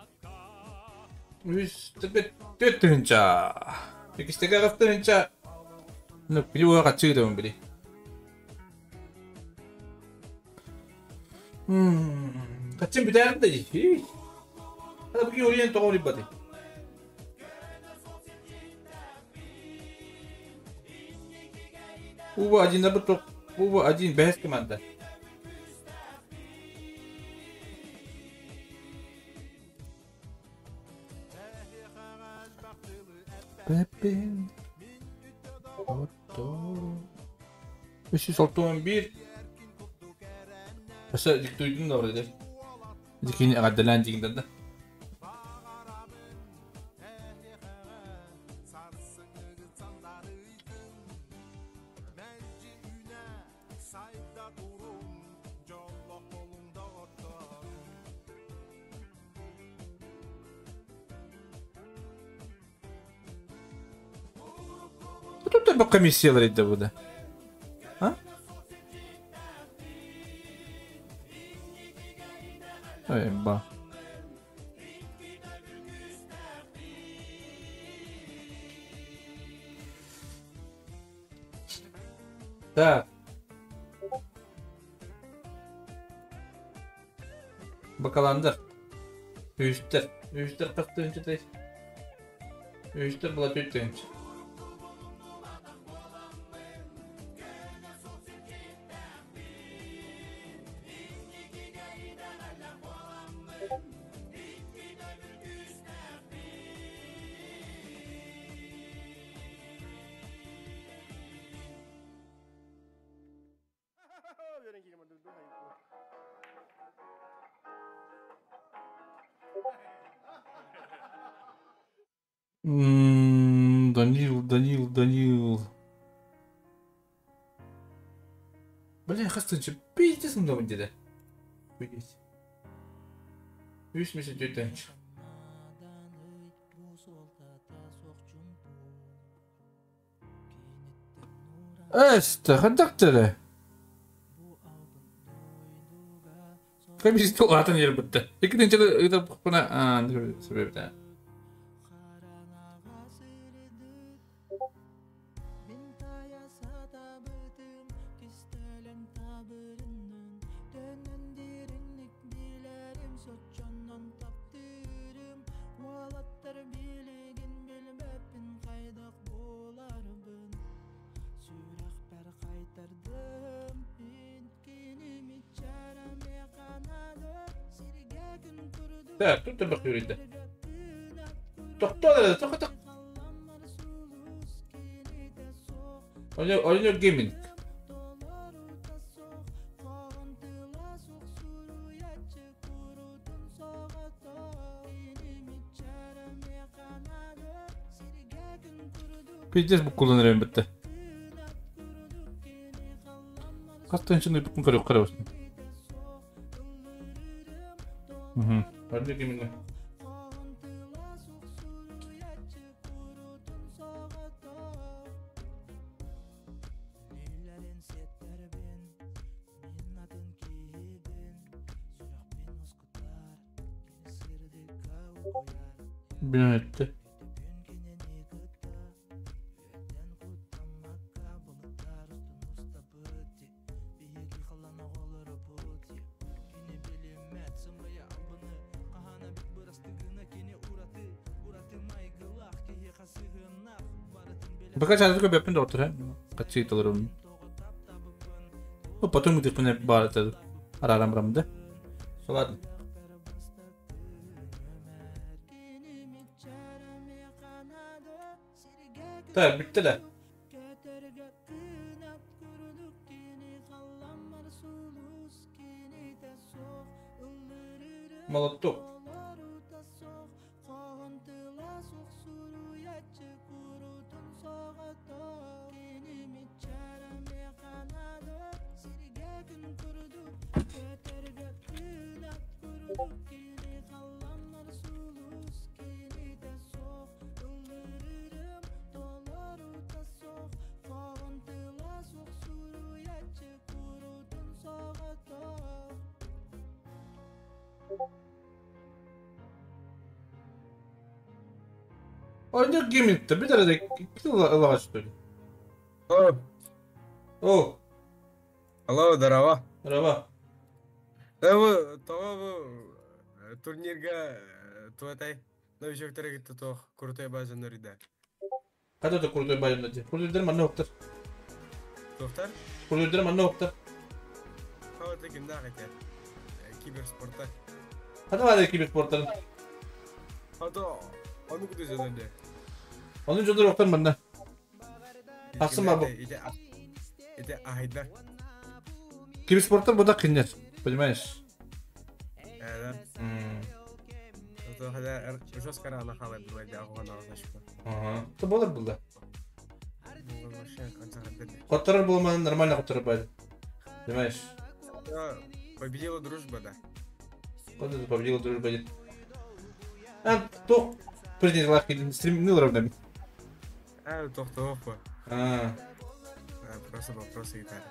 Үс төрт тыһынча. Иккистеге аҕыс тыһынча. Ну, били уа хаччы гытабын били. Хаччын бүтээрин да дии. Хата бу уриен тоҕо урийбатый? Уба один бу Уба один бэһэс команда. Пеппин. 361. Өссө диктуйдун да бар Дикини эҕэрдэлээн дигиндер да. Тут бу комиссиялар идде бу да. А? Ой, ба. Так. Бакаландар. Үстер. Үстер қырық тыһынча. Үстер була төрт тыһынча. Данил, Данил, Данил. Бля, хас тыһынча пиздец мында деде. Пиздец. Үс месяц төрт тыһынча. Эсте, хадактыры. Комиссия атын yer бітті. Екінші это бұна себебі. Так, тут табақ yürüydü. Тоқтоо, тоқ тоқ. Оленёк гейминг. Пиздец bu kullanırım bitti. Кастан içinde бүкін көріп қарап Угу. Оленёк гейминг. Бинетти. Пока сейчас такой беппин доктор, качи таларым. Ну, потом где пне бар это арарам рам, да? Ладно. Так, битти да. Молоток. Ойнук геймингте bir arada iki ылаҕас что ли? О, О, алло, здорово. Здорово. Да вы, того вы турнирга туатай новичоктар кытта туох крутой база нурида. Хата да крутой база нурида. Крутой манна октар. Туохтар? Крутой манна октар. Хава кимнаах этэ? Киберспорта. Хата баар киберспорттарын. Хата ону куду дьонор. Ону дьонор октар манна. Тахсын бабы. Ите ахайдар. Киберспорттар буда киннер, понимаешь? Да. Ага. Это болар было. Который был нормально, который был. Понимаешь? Победила дружба, да. Вот это победила дружба. А, то принял лахи, стремнил ровно. А, то кто А. Просто вопросы и так.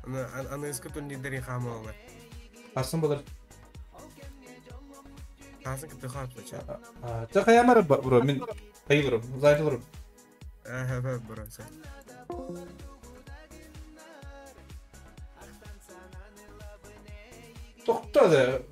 Она из которой не дари хамала. Асан болар. Асан кытты хапсача. А, та хаямар бро, мен кайылырым, зайдылырым. Ага, бро, сен. Тоқтады.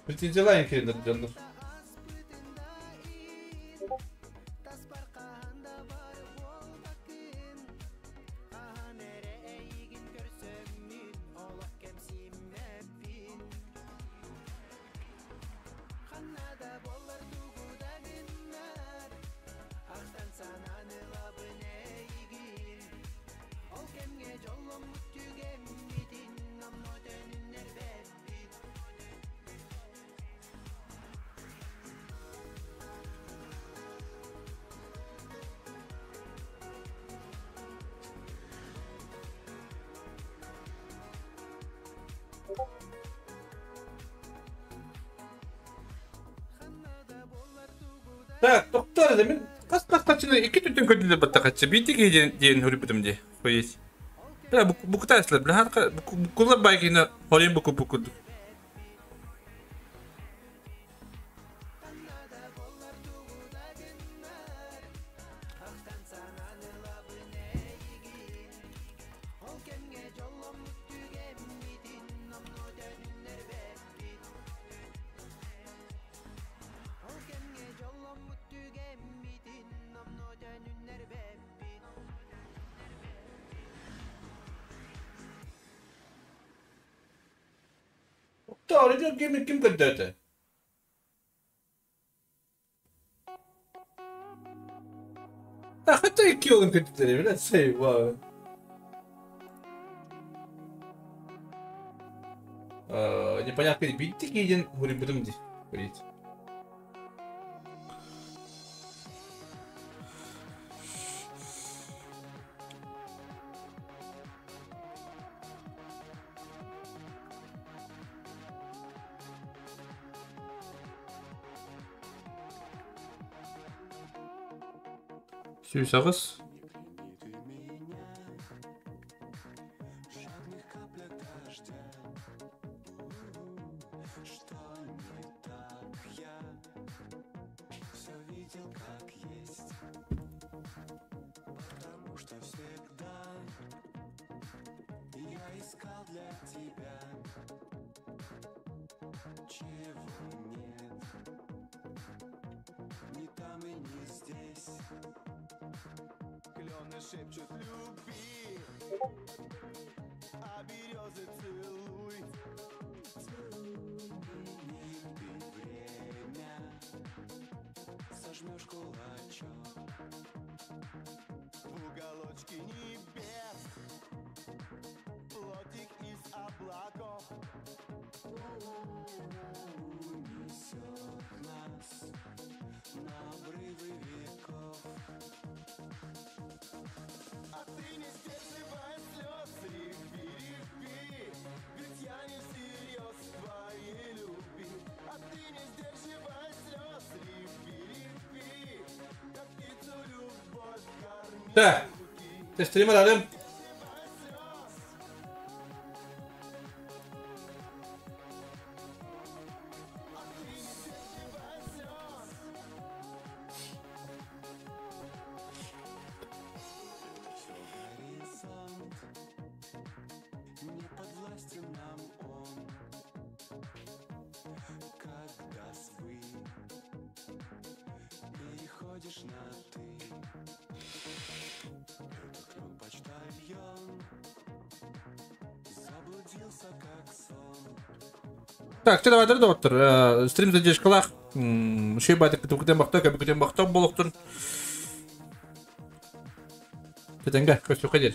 Претензиялайын келендер жандар. Так, доктор, мен қас-қас қачыны екі түтін көділер батта қачы. Бейті дейін хүріп де. Қойес. Бля, букутайсылар, бля, букулар байкина хорен буку букуду. Ким ким көддөтө? А хотя и килл көддөтө, бля, сей, вау. Непонятно, битти кейден хурибудум ди. Хурит. Сүүс. А ты не сдерживай слез. Та. Стрима дадым. Так, чэ давай доктор, стрим задержкалаах шей байтык күтүм бахта, көбү күтүм бахта болуктун. Тетенге, көстүккө дер.